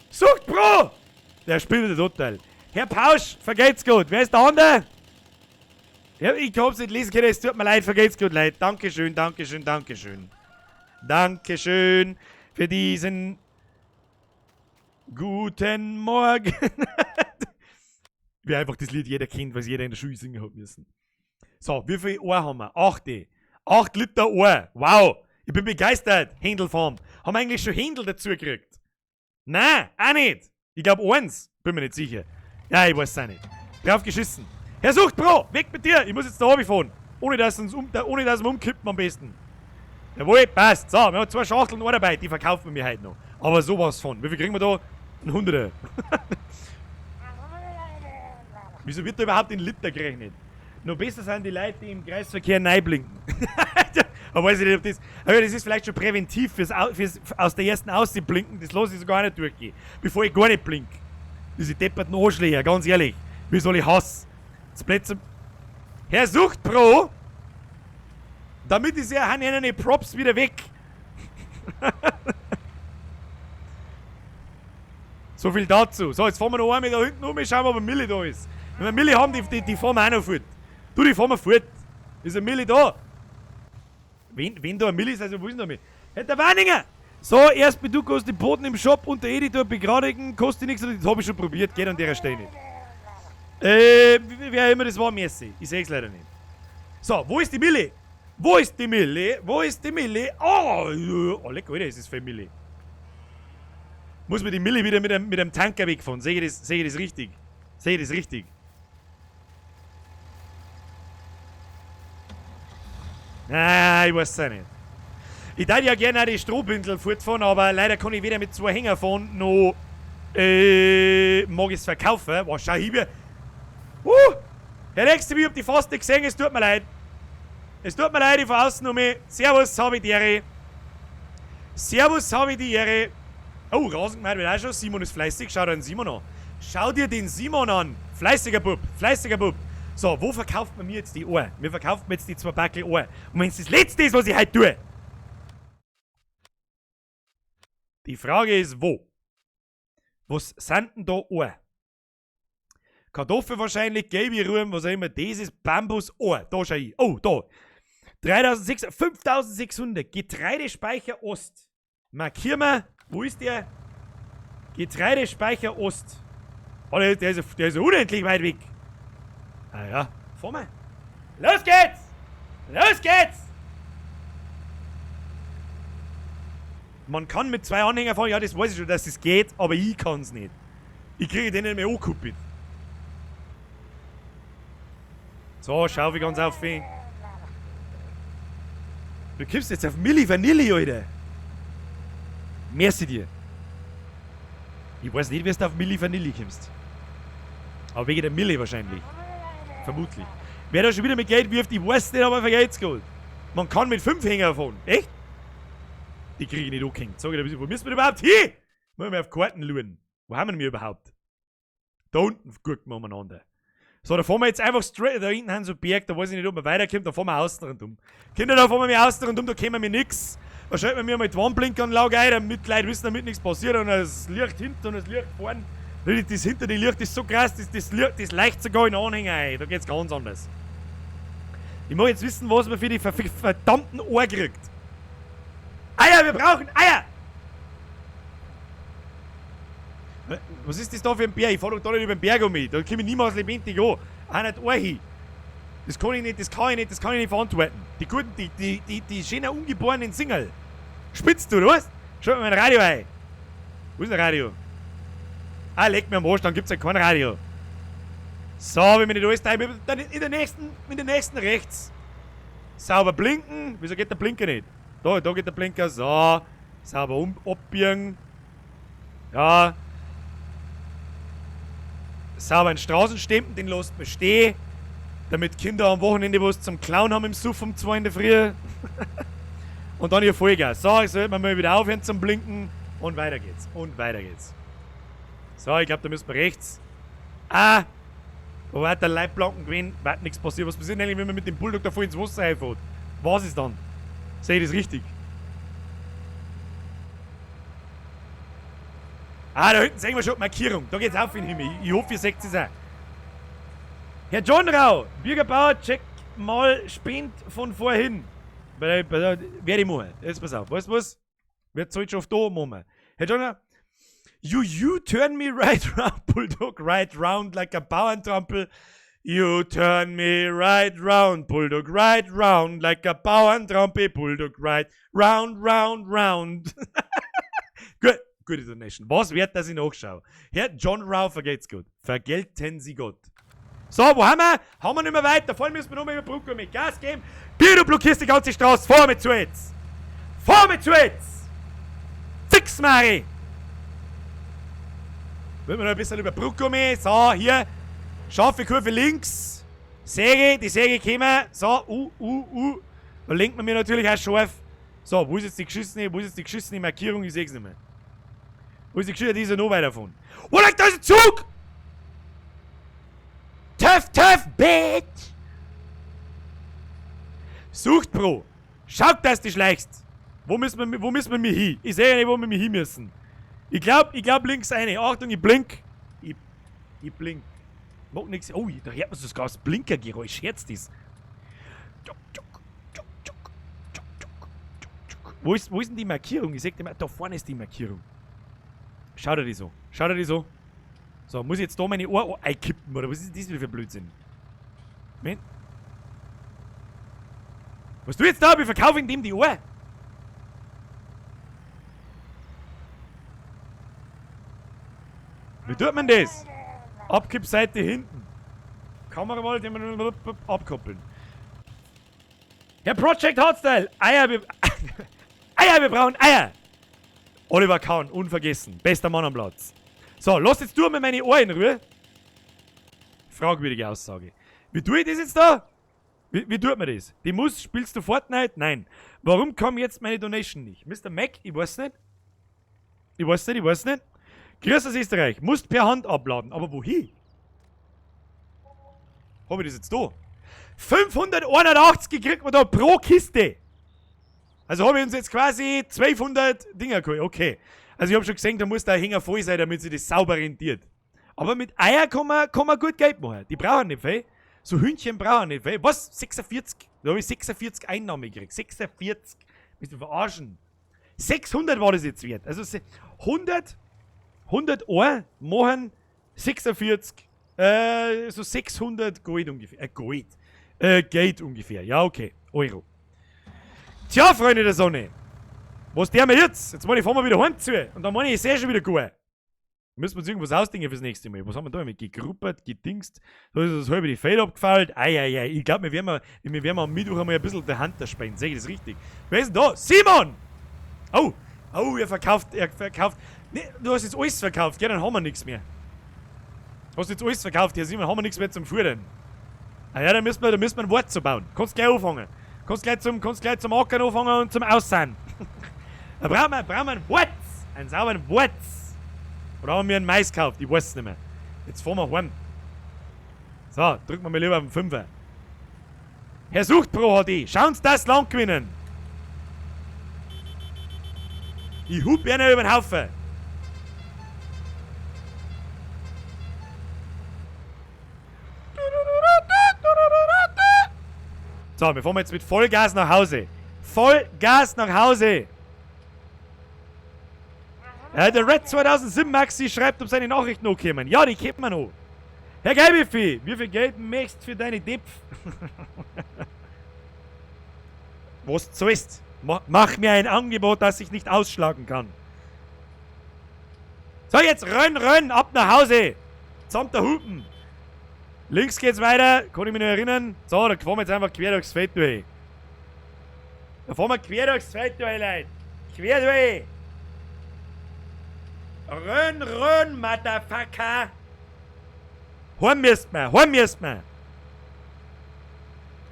Sucht Pro! Der spielt wieder total. Herr Pausch, vergelt's gut. Wer ist der andere? Ja, ich hab's nicht lesen können, es tut mir leid, vergelt's gut, Leid. Dankeschön, Dankeschön, Dankeschön. Dankeschön für diesen guten Morgen. Wie einfach das Lied jeder kennt, was jeder in der Schule singen hat müssen. So, wie viel Ohr haben wir? 8. 8 Liter Ohr. Wow. Ich bin begeistert. Händelfarm. Haben wir eigentlich schon Händel dazu gekriegt? Nein, auch nicht. Ich glaub eins. Bin mir nicht sicher. Ja, ich weiß es auch nicht. Drauf geschissen. Herr Sucht Pro, weg mit dir. Ich muss jetzt da runterfahren. Ohne dass wir umkippen am besten. Jawohl, passt. So, wir haben 2 Schachteln Ohr dabei. Die verkaufen wir heute noch. Aber sowas von. Wie viel kriegen wir da? Ein Hunderter. Wieso wird da überhaupt in Liter gerechnet? Noch besser sind die Leute, die im Kreisverkehr neiblinken. Aber weiß ich nicht, ob das. Aber das ist vielleicht schon präventiv fürs aus der ersten Aussicht blinken. Das lasse ich so gar nicht durchgehen. Bevor ich gar nicht blink. Diese depperten Arschlöcher, ganz ehrlich. Wie soll ich hassen? Das Plätze. Herr Sucht Pro! Damit ist ja die Props wieder weg. So viel dazu. So, jetzt fahren wir noch einmal da hinten um, schauen wir, ob eine Mille da ist. Wenn wir Mille haben, die fahren wir auch noch fort. Du, die fahren wir fort. Ist eine Mille da? Wenn da eine Mille ist, also wo ist denn da Mille? Hey, der Weininger! So, erst du kostet den Boden im Shop und der Editor begradigen, kostet nichts, das hab ich schon probiert, geht an der Stelle nicht. Wer immer das war, merci. Ich seh's leider nicht. So, wo ist die Mille? Wo ist die Mille? Wo ist die Mille? Oh, oh leck, Alter, ist das für Mille. Muss man die Mille wieder mit einem Tanker wegfahren? Sehe ich das richtig? Sehe ich das richtig? Nein, ich weiß es auch nicht. Ich würde ja gerne auch die Strohbündel fortfahren, aber leider kann ich weder mit 2 Hänger fahren, noch mag ich's verkaufen. Was, schau hier. Herr Nächste, ich hab die fast nicht gesehen, es tut mir leid. Es tut mir leid, ich fahr außen um mich. Servus, hab ich die Ehre. Servus, hab ich die Ehre. Oh, Rasengemein wird auch schon. Simon ist fleißig. Schau dir den Simon an. Schau dir den Simon an. Fleißiger Bub, fleißiger Bub. So, wo verkauft man mir jetzt die Ohr? Mir verkauft man jetzt die 2 Backel Ohr. Und wenn's das letzte ist, was ich heute tue. Die Frage ist, wo? Was sind denn da Ohr? Kartoffel wahrscheinlich, gelbe Rühren, was auch immer. Das ist Bambus-Ohr. Da schau ich. Oh, da. 3600, 5600. Getreidespeicher Ost. Markieren wir. Wo ist der? Getreidespeicher Ost. Oh, der ist unendlich weit weg. Ah ja, fahren wir. Los geht's! Los geht's! Man kann mit 2 Anhängern fahren, ja, das weiß ich schon, dass das geht, aber ich kann's nicht. Ich kriege den nicht mehr angekuppelt. So, schau wie ganz auf. Du kippst jetzt auf Milli Vanilli, Alter. Merci dir. Ich weiß nicht, wie du auf Milli Vanilli kommst. Aber wegen der Mille wahrscheinlich. Vermutlich. Wer da schon wieder mit Geld wirft, ich weiß nicht, aber vergelt's gut. Man kann mit 5 Hänger fahren. Echt? Die kriege ich nicht angehängt. Sag ich dir, wo müssen wir überhaupt hin? Müssen wir auf Karten schauen. Wo haben wir denn überhaupt? Da unten gucken wir umeinander. So, da fahren wir jetzt einfach straight. Da hinten haben so Berg, da weiß ich nicht, ob man weiterkommt. Da fahren wir außen rundum. Kinder, da fahren wir mir außen rundum, da kommen wir nix. Da schalten wir mir mal die Warnblinkanlage ein, damit die Leute wissen, damit nichts passiert. Und das Licht hinten und das Licht vorn. Das hinter die Licht ist so krass, das Licht, das leicht sogar in den Anhänger ein. Da geht's ganz anders. Ich mag jetzt wissen, was man für die verdammten Ohr kriegt. Eier, wir brauchen Eier! Was ist das da für ein Berg? Ich fahr doch da nicht über den Berg um mich. Da komm ich niemals lebendig an. Auch nicht Ohr hin. Das kann ich nicht, das kann ich nicht, das kann ich nicht verantworten. Die guten, die schönen ungeborenen Single. Spitzt du, oder was? Schau mir mein Radio ein. Wo ist denn Radio? Ah, leck mir am Arsch, dann gibt's ja kein Radio. So, wenn mir nicht alles teil, dann in der nächsten rechts. Sauber blinken. Wieso geht der Blinker nicht? Da geht der Blinker. So. Sauber abbiegen. Ja. Sauber einen Straßenstempen, den lässt man stehen. Damit Kinder am Wochenende was zum Klauen haben im Suff um 2 in der Früh. Und dann hier Vollgas. So, jetzt sollte man mal wieder aufhören zum Blinken. Und weiter geht's. Und weiter geht's. So, ich glaub, da müssen wir rechts. Ah! Da war der Leitplanken gewesen. War nichts passiert. Was passiert eigentlich, wenn man mit dem Bulldog da voll ins Wasser reinfährt? Was ist dann? Sehe ich das richtig? Ah, da hinten sehen wir schon die Markierung. Da geht's auf in den Himmel. Ich hoffe, ihr seht es auch. Herr John Rau, Bürgerbauer, check mal Spind von vorhin. Werde ich machen. Jetzt pass auf. Weißt du was? Wer zahlt schon auf da machen? Herr John Rau, you turn me right round, Bulldog, right round like a Bauerntrampel. You turn me right round, Bulldog, right round like a Bauerntrampel, Bulldog, right round, round, round. Gut. Gute Donation. Was wert, dass ich nachschaue? Herr John Rau, vergelt's gut. Vergelten Sie Gott. So, wo haben wir? Haben wir nicht mehr weiter. Vor allem müssen wir noch mal über die Brücke mit Gas geben. Bier, du blockierst die ganze Straße. Fahr mit zu jetzt. Fahr mit zu jetzt. Fix, Mari. Wollen wir noch ein bisschen über die Brücke kommen? So, hier. Scharfe Kurve links. Säge, die Säge kommen. So, Da lenkt man mir natürlich auch scharf. So, wo ist jetzt die geschissene, wo ist jetzt die geschissene Markierung? Ich seh's nicht mehr. Wo ist die Geschichte? Die ist ja noch weiter davon. Oh, da ist ein Zug! Töff, töff, bitch! Sucht, Bro! Schaut, dass du schleichst! Wo müssen wir mich hin? Ich sehe ja nicht, wo wir mich hin müssen. Ich glaub links eine. Achtung, ich blink. Ich blink. Mag nix. Oh, da hört man so das Blinkergeräusch. Herz das. Wo ist denn die Markierung? Ich seh dir mal, da vorne ist die Markierung. Schau dir die so. Schau dir die so. So, muss ich jetzt da meine Ohren einkippen, oder was ist das wieder für Blödsinn? Moment. Was du jetzt da? Wir verkaufen dem die Ohren. Wie tut man das? Abkippseite hinten. Kamera mal abkoppeln. Herr Project Hardstyle! Eier, wir, Eier, wir brauchen Eier! Oliver Kahn, unvergessen. Bester Mann am Platz. So, lass jetzt du mal meine Ohren in Ruhe. Fragwürdige Aussage. Wie tue ich das jetzt da? Wie tut man das? Die muss, spielst du Fortnite? Nein. Warum kam jetzt meine Donation nicht? Mr. Mac, ich weiß nicht. Ich weiß nicht, ich weiß nicht. Grüß aus Österreich. Musst per Hand abladen. Aber wohin? Hab ich das jetzt da? 581 kriegt man da pro Kiste. Also habe ich uns jetzt quasi 1200 Dinger geholt. Okay. Also ich habe schon gesehen, da muss der Hänger voll sein, damit sich das sauber rentiert. Aber mit Eier kann man gut Geld machen. Die brauchen nicht viel. So Hühnchen brauchen nicht viel. Was? 46? Da habe ich 46 Einnahmen gekriegt. 46. Bist du verarschen? 600 war das jetzt wert. Also 100 Euro machen 46, so 600 Gold ungefähr. Gold. Geld ungefähr. Ja, okay. Euro. Tja, Freunde der Sonne. Was der mir jetzt? Jetzt meine ich, fahren wir wieder heim zu. Und dann meine ich, ich sehe schon wieder gut. Müssen wir uns irgendwas ausdenken fürs nächste Mal. Was haben wir da mit gegruppert, gedingst? Da ist das halbe die Feld abgefallen. Ei, ei, ei. Ich glaube, wir werden am Mittwoch einmal ein bisschen der Hand da spenden. Sehe ich das richtig? Wer ist denn da? Simon! Oh! Oh, er verkauft, er verkauft. Nee, du hast jetzt alles verkauft, gell? Dann haben wir nichts mehr. Hast jetzt alles verkauft, Herr Simon, haben wir nichts mehr zum Fuhren. Ah ja, da müssen wir ein Wort zu bauen. Kannst gleich anfangen. Kannst gleich zum Ackern anfangen und zum Aussahen. Da brauchen wir einen Wurz. Einen sauberen Wurz. Oder haben wir einen Mais gekauft? Ich weiß es nicht mehr. Jetzt fahren wir heim. So, drücken wir mal lieber auf den Fünfer. Herr Sucht Pro HD, schauen Sie das Land gewinnen. Ich hub einer über den Haufen. So, wir fahren jetzt mit Vollgas nach Hause. Vollgas nach Hause. Der Red 2007 Maxi schreibt, ob seine Nachrichten noch kommen. Ja, die kommen noch. Herr Gelbiffi, wie viel Geld möchtest du für deine Depf? Was zahlst? Mach mir ein Angebot, das ich nicht ausschlagen kann. So, jetzt renn, renn, ab nach Hause. Samt der Hupen. Links geht's weiter, kann ich mich noch erinnern. So, da fahren wir jetzt einfach quer durchs Feld durch. Da fahren wir quer durchs Feld durch, Leute. Quer durch. Renn, renn, Motherfucker. Heim müsst man, heim müsst man.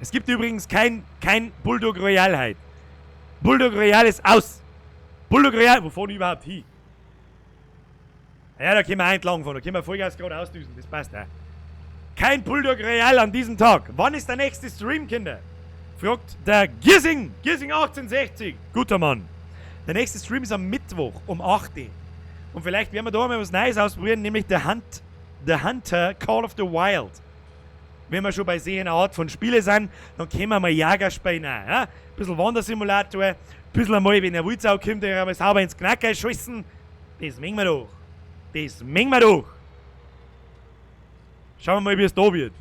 Es gibt übrigens kein Bulldog Royale heute. Bulldog Royale ist aus. Bulldog Royale, wo fahren die überhaupt hin? Ja, da können wir entlang fahren, da können wir Vollgas gerade ausdüsen, das passt auch. Kein Bulldog Royale an diesem Tag. Wann ist der nächste Stream, Kinder? Fragt der Giersing, Giersing 1860. Guter Mann. Der nächste Stream ist am Mittwoch um 8 Uhr. Und vielleicht werden wir da mal was Neues ausprobieren, nämlich der Hunt, The Hunter Call of the Wild. Wenn wir schon bei so einer Art von Spiele sind, dann können wir mal Jäger spielen auch, ja? Ein bisschen Wandersimulator, ein bisschen einmal, wenn der Wildsau kommt, der einmal sauber ins Knacker schießen. Das mengen wir doch. Das mengen wir doch. Schauen wir mal, wie es da wird.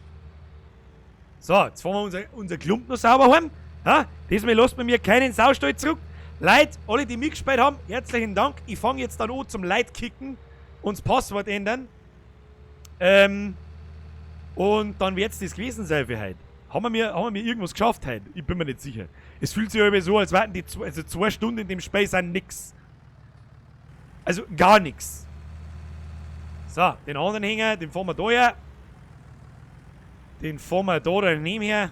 So, jetzt fahren wir unser Klump noch sauber heim. Ja? Diesmal lasst man mir keinen Saustall zurück. Leute, alle, die mitgespielt haben, herzlichen Dank. Ich fange jetzt dann an zum Leitkicken und das Passwort ändern. Und dann wird's das gewesen sein für heute. Haben wir mir irgendwas geschafft heute? Ich bin mir nicht sicher. Es fühlt sich aber so, als wären die also 2 Stunden in dem Spiel sind nix. Also gar nix. So, den anderen Hänger, den fahren wir da her. Den fahren wir da daneben her.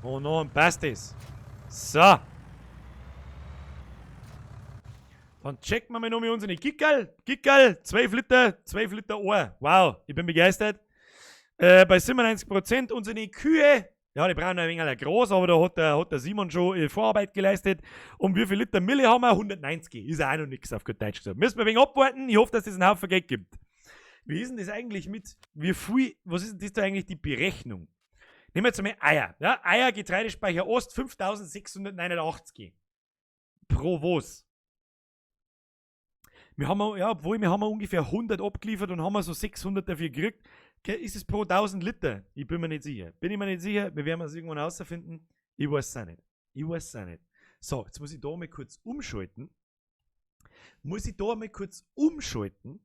Und dann passt es. So. Dann checken wir mal noch mit unseren Gickerl. Gickerl, 12 Liter, 12 Liter Ohr. Wow, ich bin begeistert. Bei 97% unsere Kühe, ja, die brauchen ein wenig groß, aber da hat der Simon schon Vorarbeit geleistet. Und wie viel Liter Mille haben wir? 190. Ist ja auch noch nix, auf gut Deutsch gesagt. Müssen wir ein wenig abwarten. Ich hoffe, dass es einen Haufen Geld gibt. Wie ist denn das eigentlich mit, wie viel, was ist denn das da eigentlich die Berechnung? Nehmen wir jetzt einmal Eier. Ja, Eier, Getreidespeicher Ost, 5689. Pro was? Wir haben ja, obwohl wir haben ungefähr 100 abgeliefert und haben so 600 dafür gekriegt. Gell, ist es pro 1000 Liter? Ich bin mir nicht sicher. Bin ich mir nicht sicher. Wir werden es irgendwann herausfinden. Ich weiß es auch nicht. Ich weiß es auch nicht. So, jetzt muss ich da mal kurz umschalten. Muss ich da mal kurz umschalten,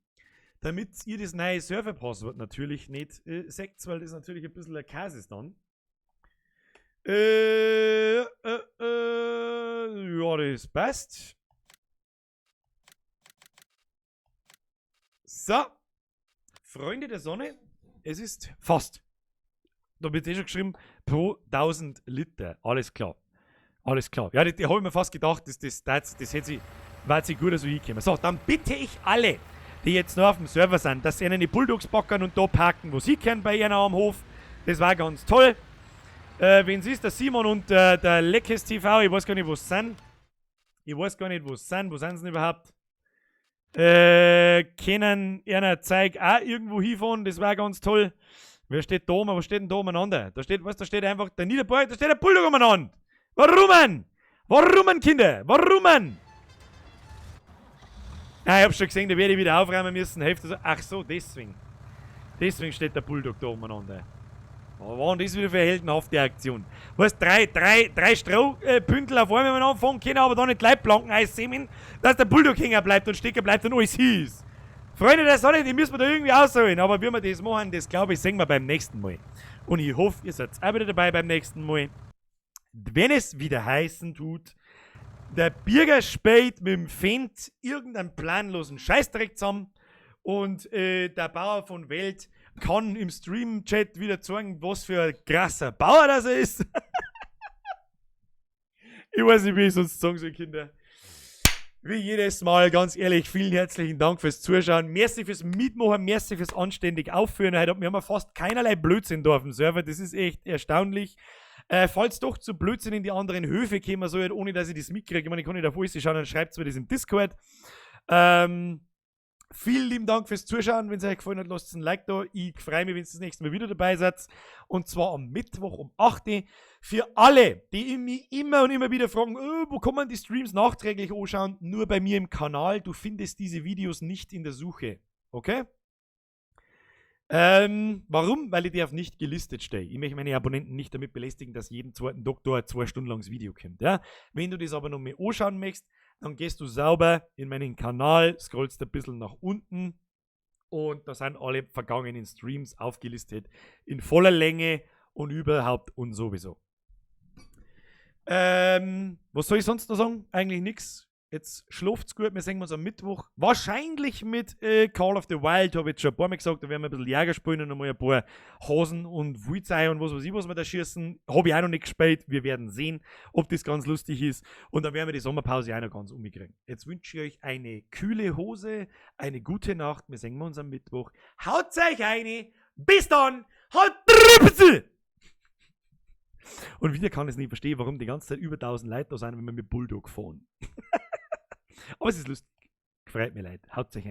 damit ihr das neue Serverpasswort natürlich nicht seht, weil das natürlich ein bisschen ein Käse ist dann. Ja, das passt. So, Freunde der Sonne, es ist fast. Da wird eh schon geschrieben, pro 1000 Liter. Alles klar. Alles klar. Ja, die hab ich mir fast gedacht, das hätte sie, war sie gut so hingekommen. So, dann bitte ich alle, die jetzt noch auf dem Server sind, dass sie ihnen die Bulldogs packen und da parken, wo sie können bei ihnen am Hof. Das war ganz toll. Wen siehst, der Simon und der Leckes TV, ich weiß gar nicht, wo sie sind. Ich weiß gar nicht, wo sie sind. Wo sind sie denn überhaupt? Können einer Zeug auch irgendwo hinfahren, das war ganz toll. Wer steht da oben? Was steht denn da umeinander? Da steht, was, da steht einfach der Niederberg, da steht der Bulldog umeinander. Warum denn? Warum denn, Kinder? Warum denn? Ah, ich hab schon gesehen, da werde ich wieder aufräumen müssen. Hälfte so. Ach so, deswegen. Deswegen steht der Bulldog da umeinander. Aber war denn das wieder für eine heldenhafte Aktion? Weißt, drei Strohbündel auf einmal miteinander fahren können, aber dann nicht Leitplanken einsämen, dass der Bulldog hängen bleibt und stecken bleibt und alles hieß. Freunde der Sonne, die müssen wir da irgendwie ausholen. Aber wie wir das machen, das glaube ich, sehen wir beim nächsten Mal. Und ich hoffe, ihr seid auch wieder dabei beim nächsten Mal. Wenn es wieder heißen tut, Der Birger spielt mit dem Fendt irgendeinen planlosen Scheißdreck zusammen. Und der Bauer von Welt kann im Stream-Chat wieder zeigen, was für ein krasser Bauer das er ist. Ich weiß nicht, wie ich sonst sagen soll, Kinder. Wie jedes Mal, ganz ehrlich, vielen herzlichen Dank fürs Zuschauen. Merci fürs Mitmachen, merci fürs anständig Aufführen. Heute, wir haben fast keinerlei Blödsinn da auf dem Server. Das ist echt erstaunlich. Falls doch zu Blödsinn in die anderen Höfe kommen soll, ohne dass ich das mitkriege, ich meine, ich kann nicht auf alles schauen, dann schreibt mir das im Discord. Vielen lieben Dank fürs Zuschauen. Wenn es euch gefallen hat, lasst ein Like da. Ich freue mich, wenn ihr das nächste Mal wieder dabei seid. Und zwar am Mittwoch um 8 Uhr. Für alle, die mich immer und immer wieder fragen, oh, wo kann man die Streams nachträglich anschauen? Nur bei mir im Kanal. Du findest diese Videos nicht in der Suche. Okay? Warum? Weil ich die auf nicht gelistet stehe. Ich möchte meine Abonnenten nicht damit belästigen, dass jeden zweiten Doktor 2 Stunden langes Video kommt. Ja? Wenn du das aber noch mehr anschauen möchtest, dann gehst du sauber in meinen Kanal, scrollst ein bisschen nach unten und da sind alle vergangenen Streams aufgelistet in voller Länge und überhaupt und sowieso. Was soll ich sonst noch sagen? Eigentlich nichts. Jetzt schlaft's gut, wir sehen uns am Mittwoch. Wahrscheinlich mit Call of the Wild, habe ich jetzt schon ein paar Mal gesagt. Da werden wir ein bisschen Jäger spielen und nochmal ein paar Hasen und Wildsäue und was weiß ich, was wir da schießen. Habe ich auch noch nicht gespielt. Wir werden sehen, ob das ganz lustig ist. Und dann werden wir die Sommerpause auch noch ganz umkriegen. Jetzt wünsche ich euch eine kühle Hose, eine gute Nacht. Wir sehen uns am Mittwoch. Haut euch eine. Bis dann. Haut rein. Und wieder kann ich es nicht verstehen, warum die ganze Zeit über 1000 Leute da sind, wenn wir mit Bulldog fahren. Aber es ist lustig. Freut mich, Leute. Haut euch ein.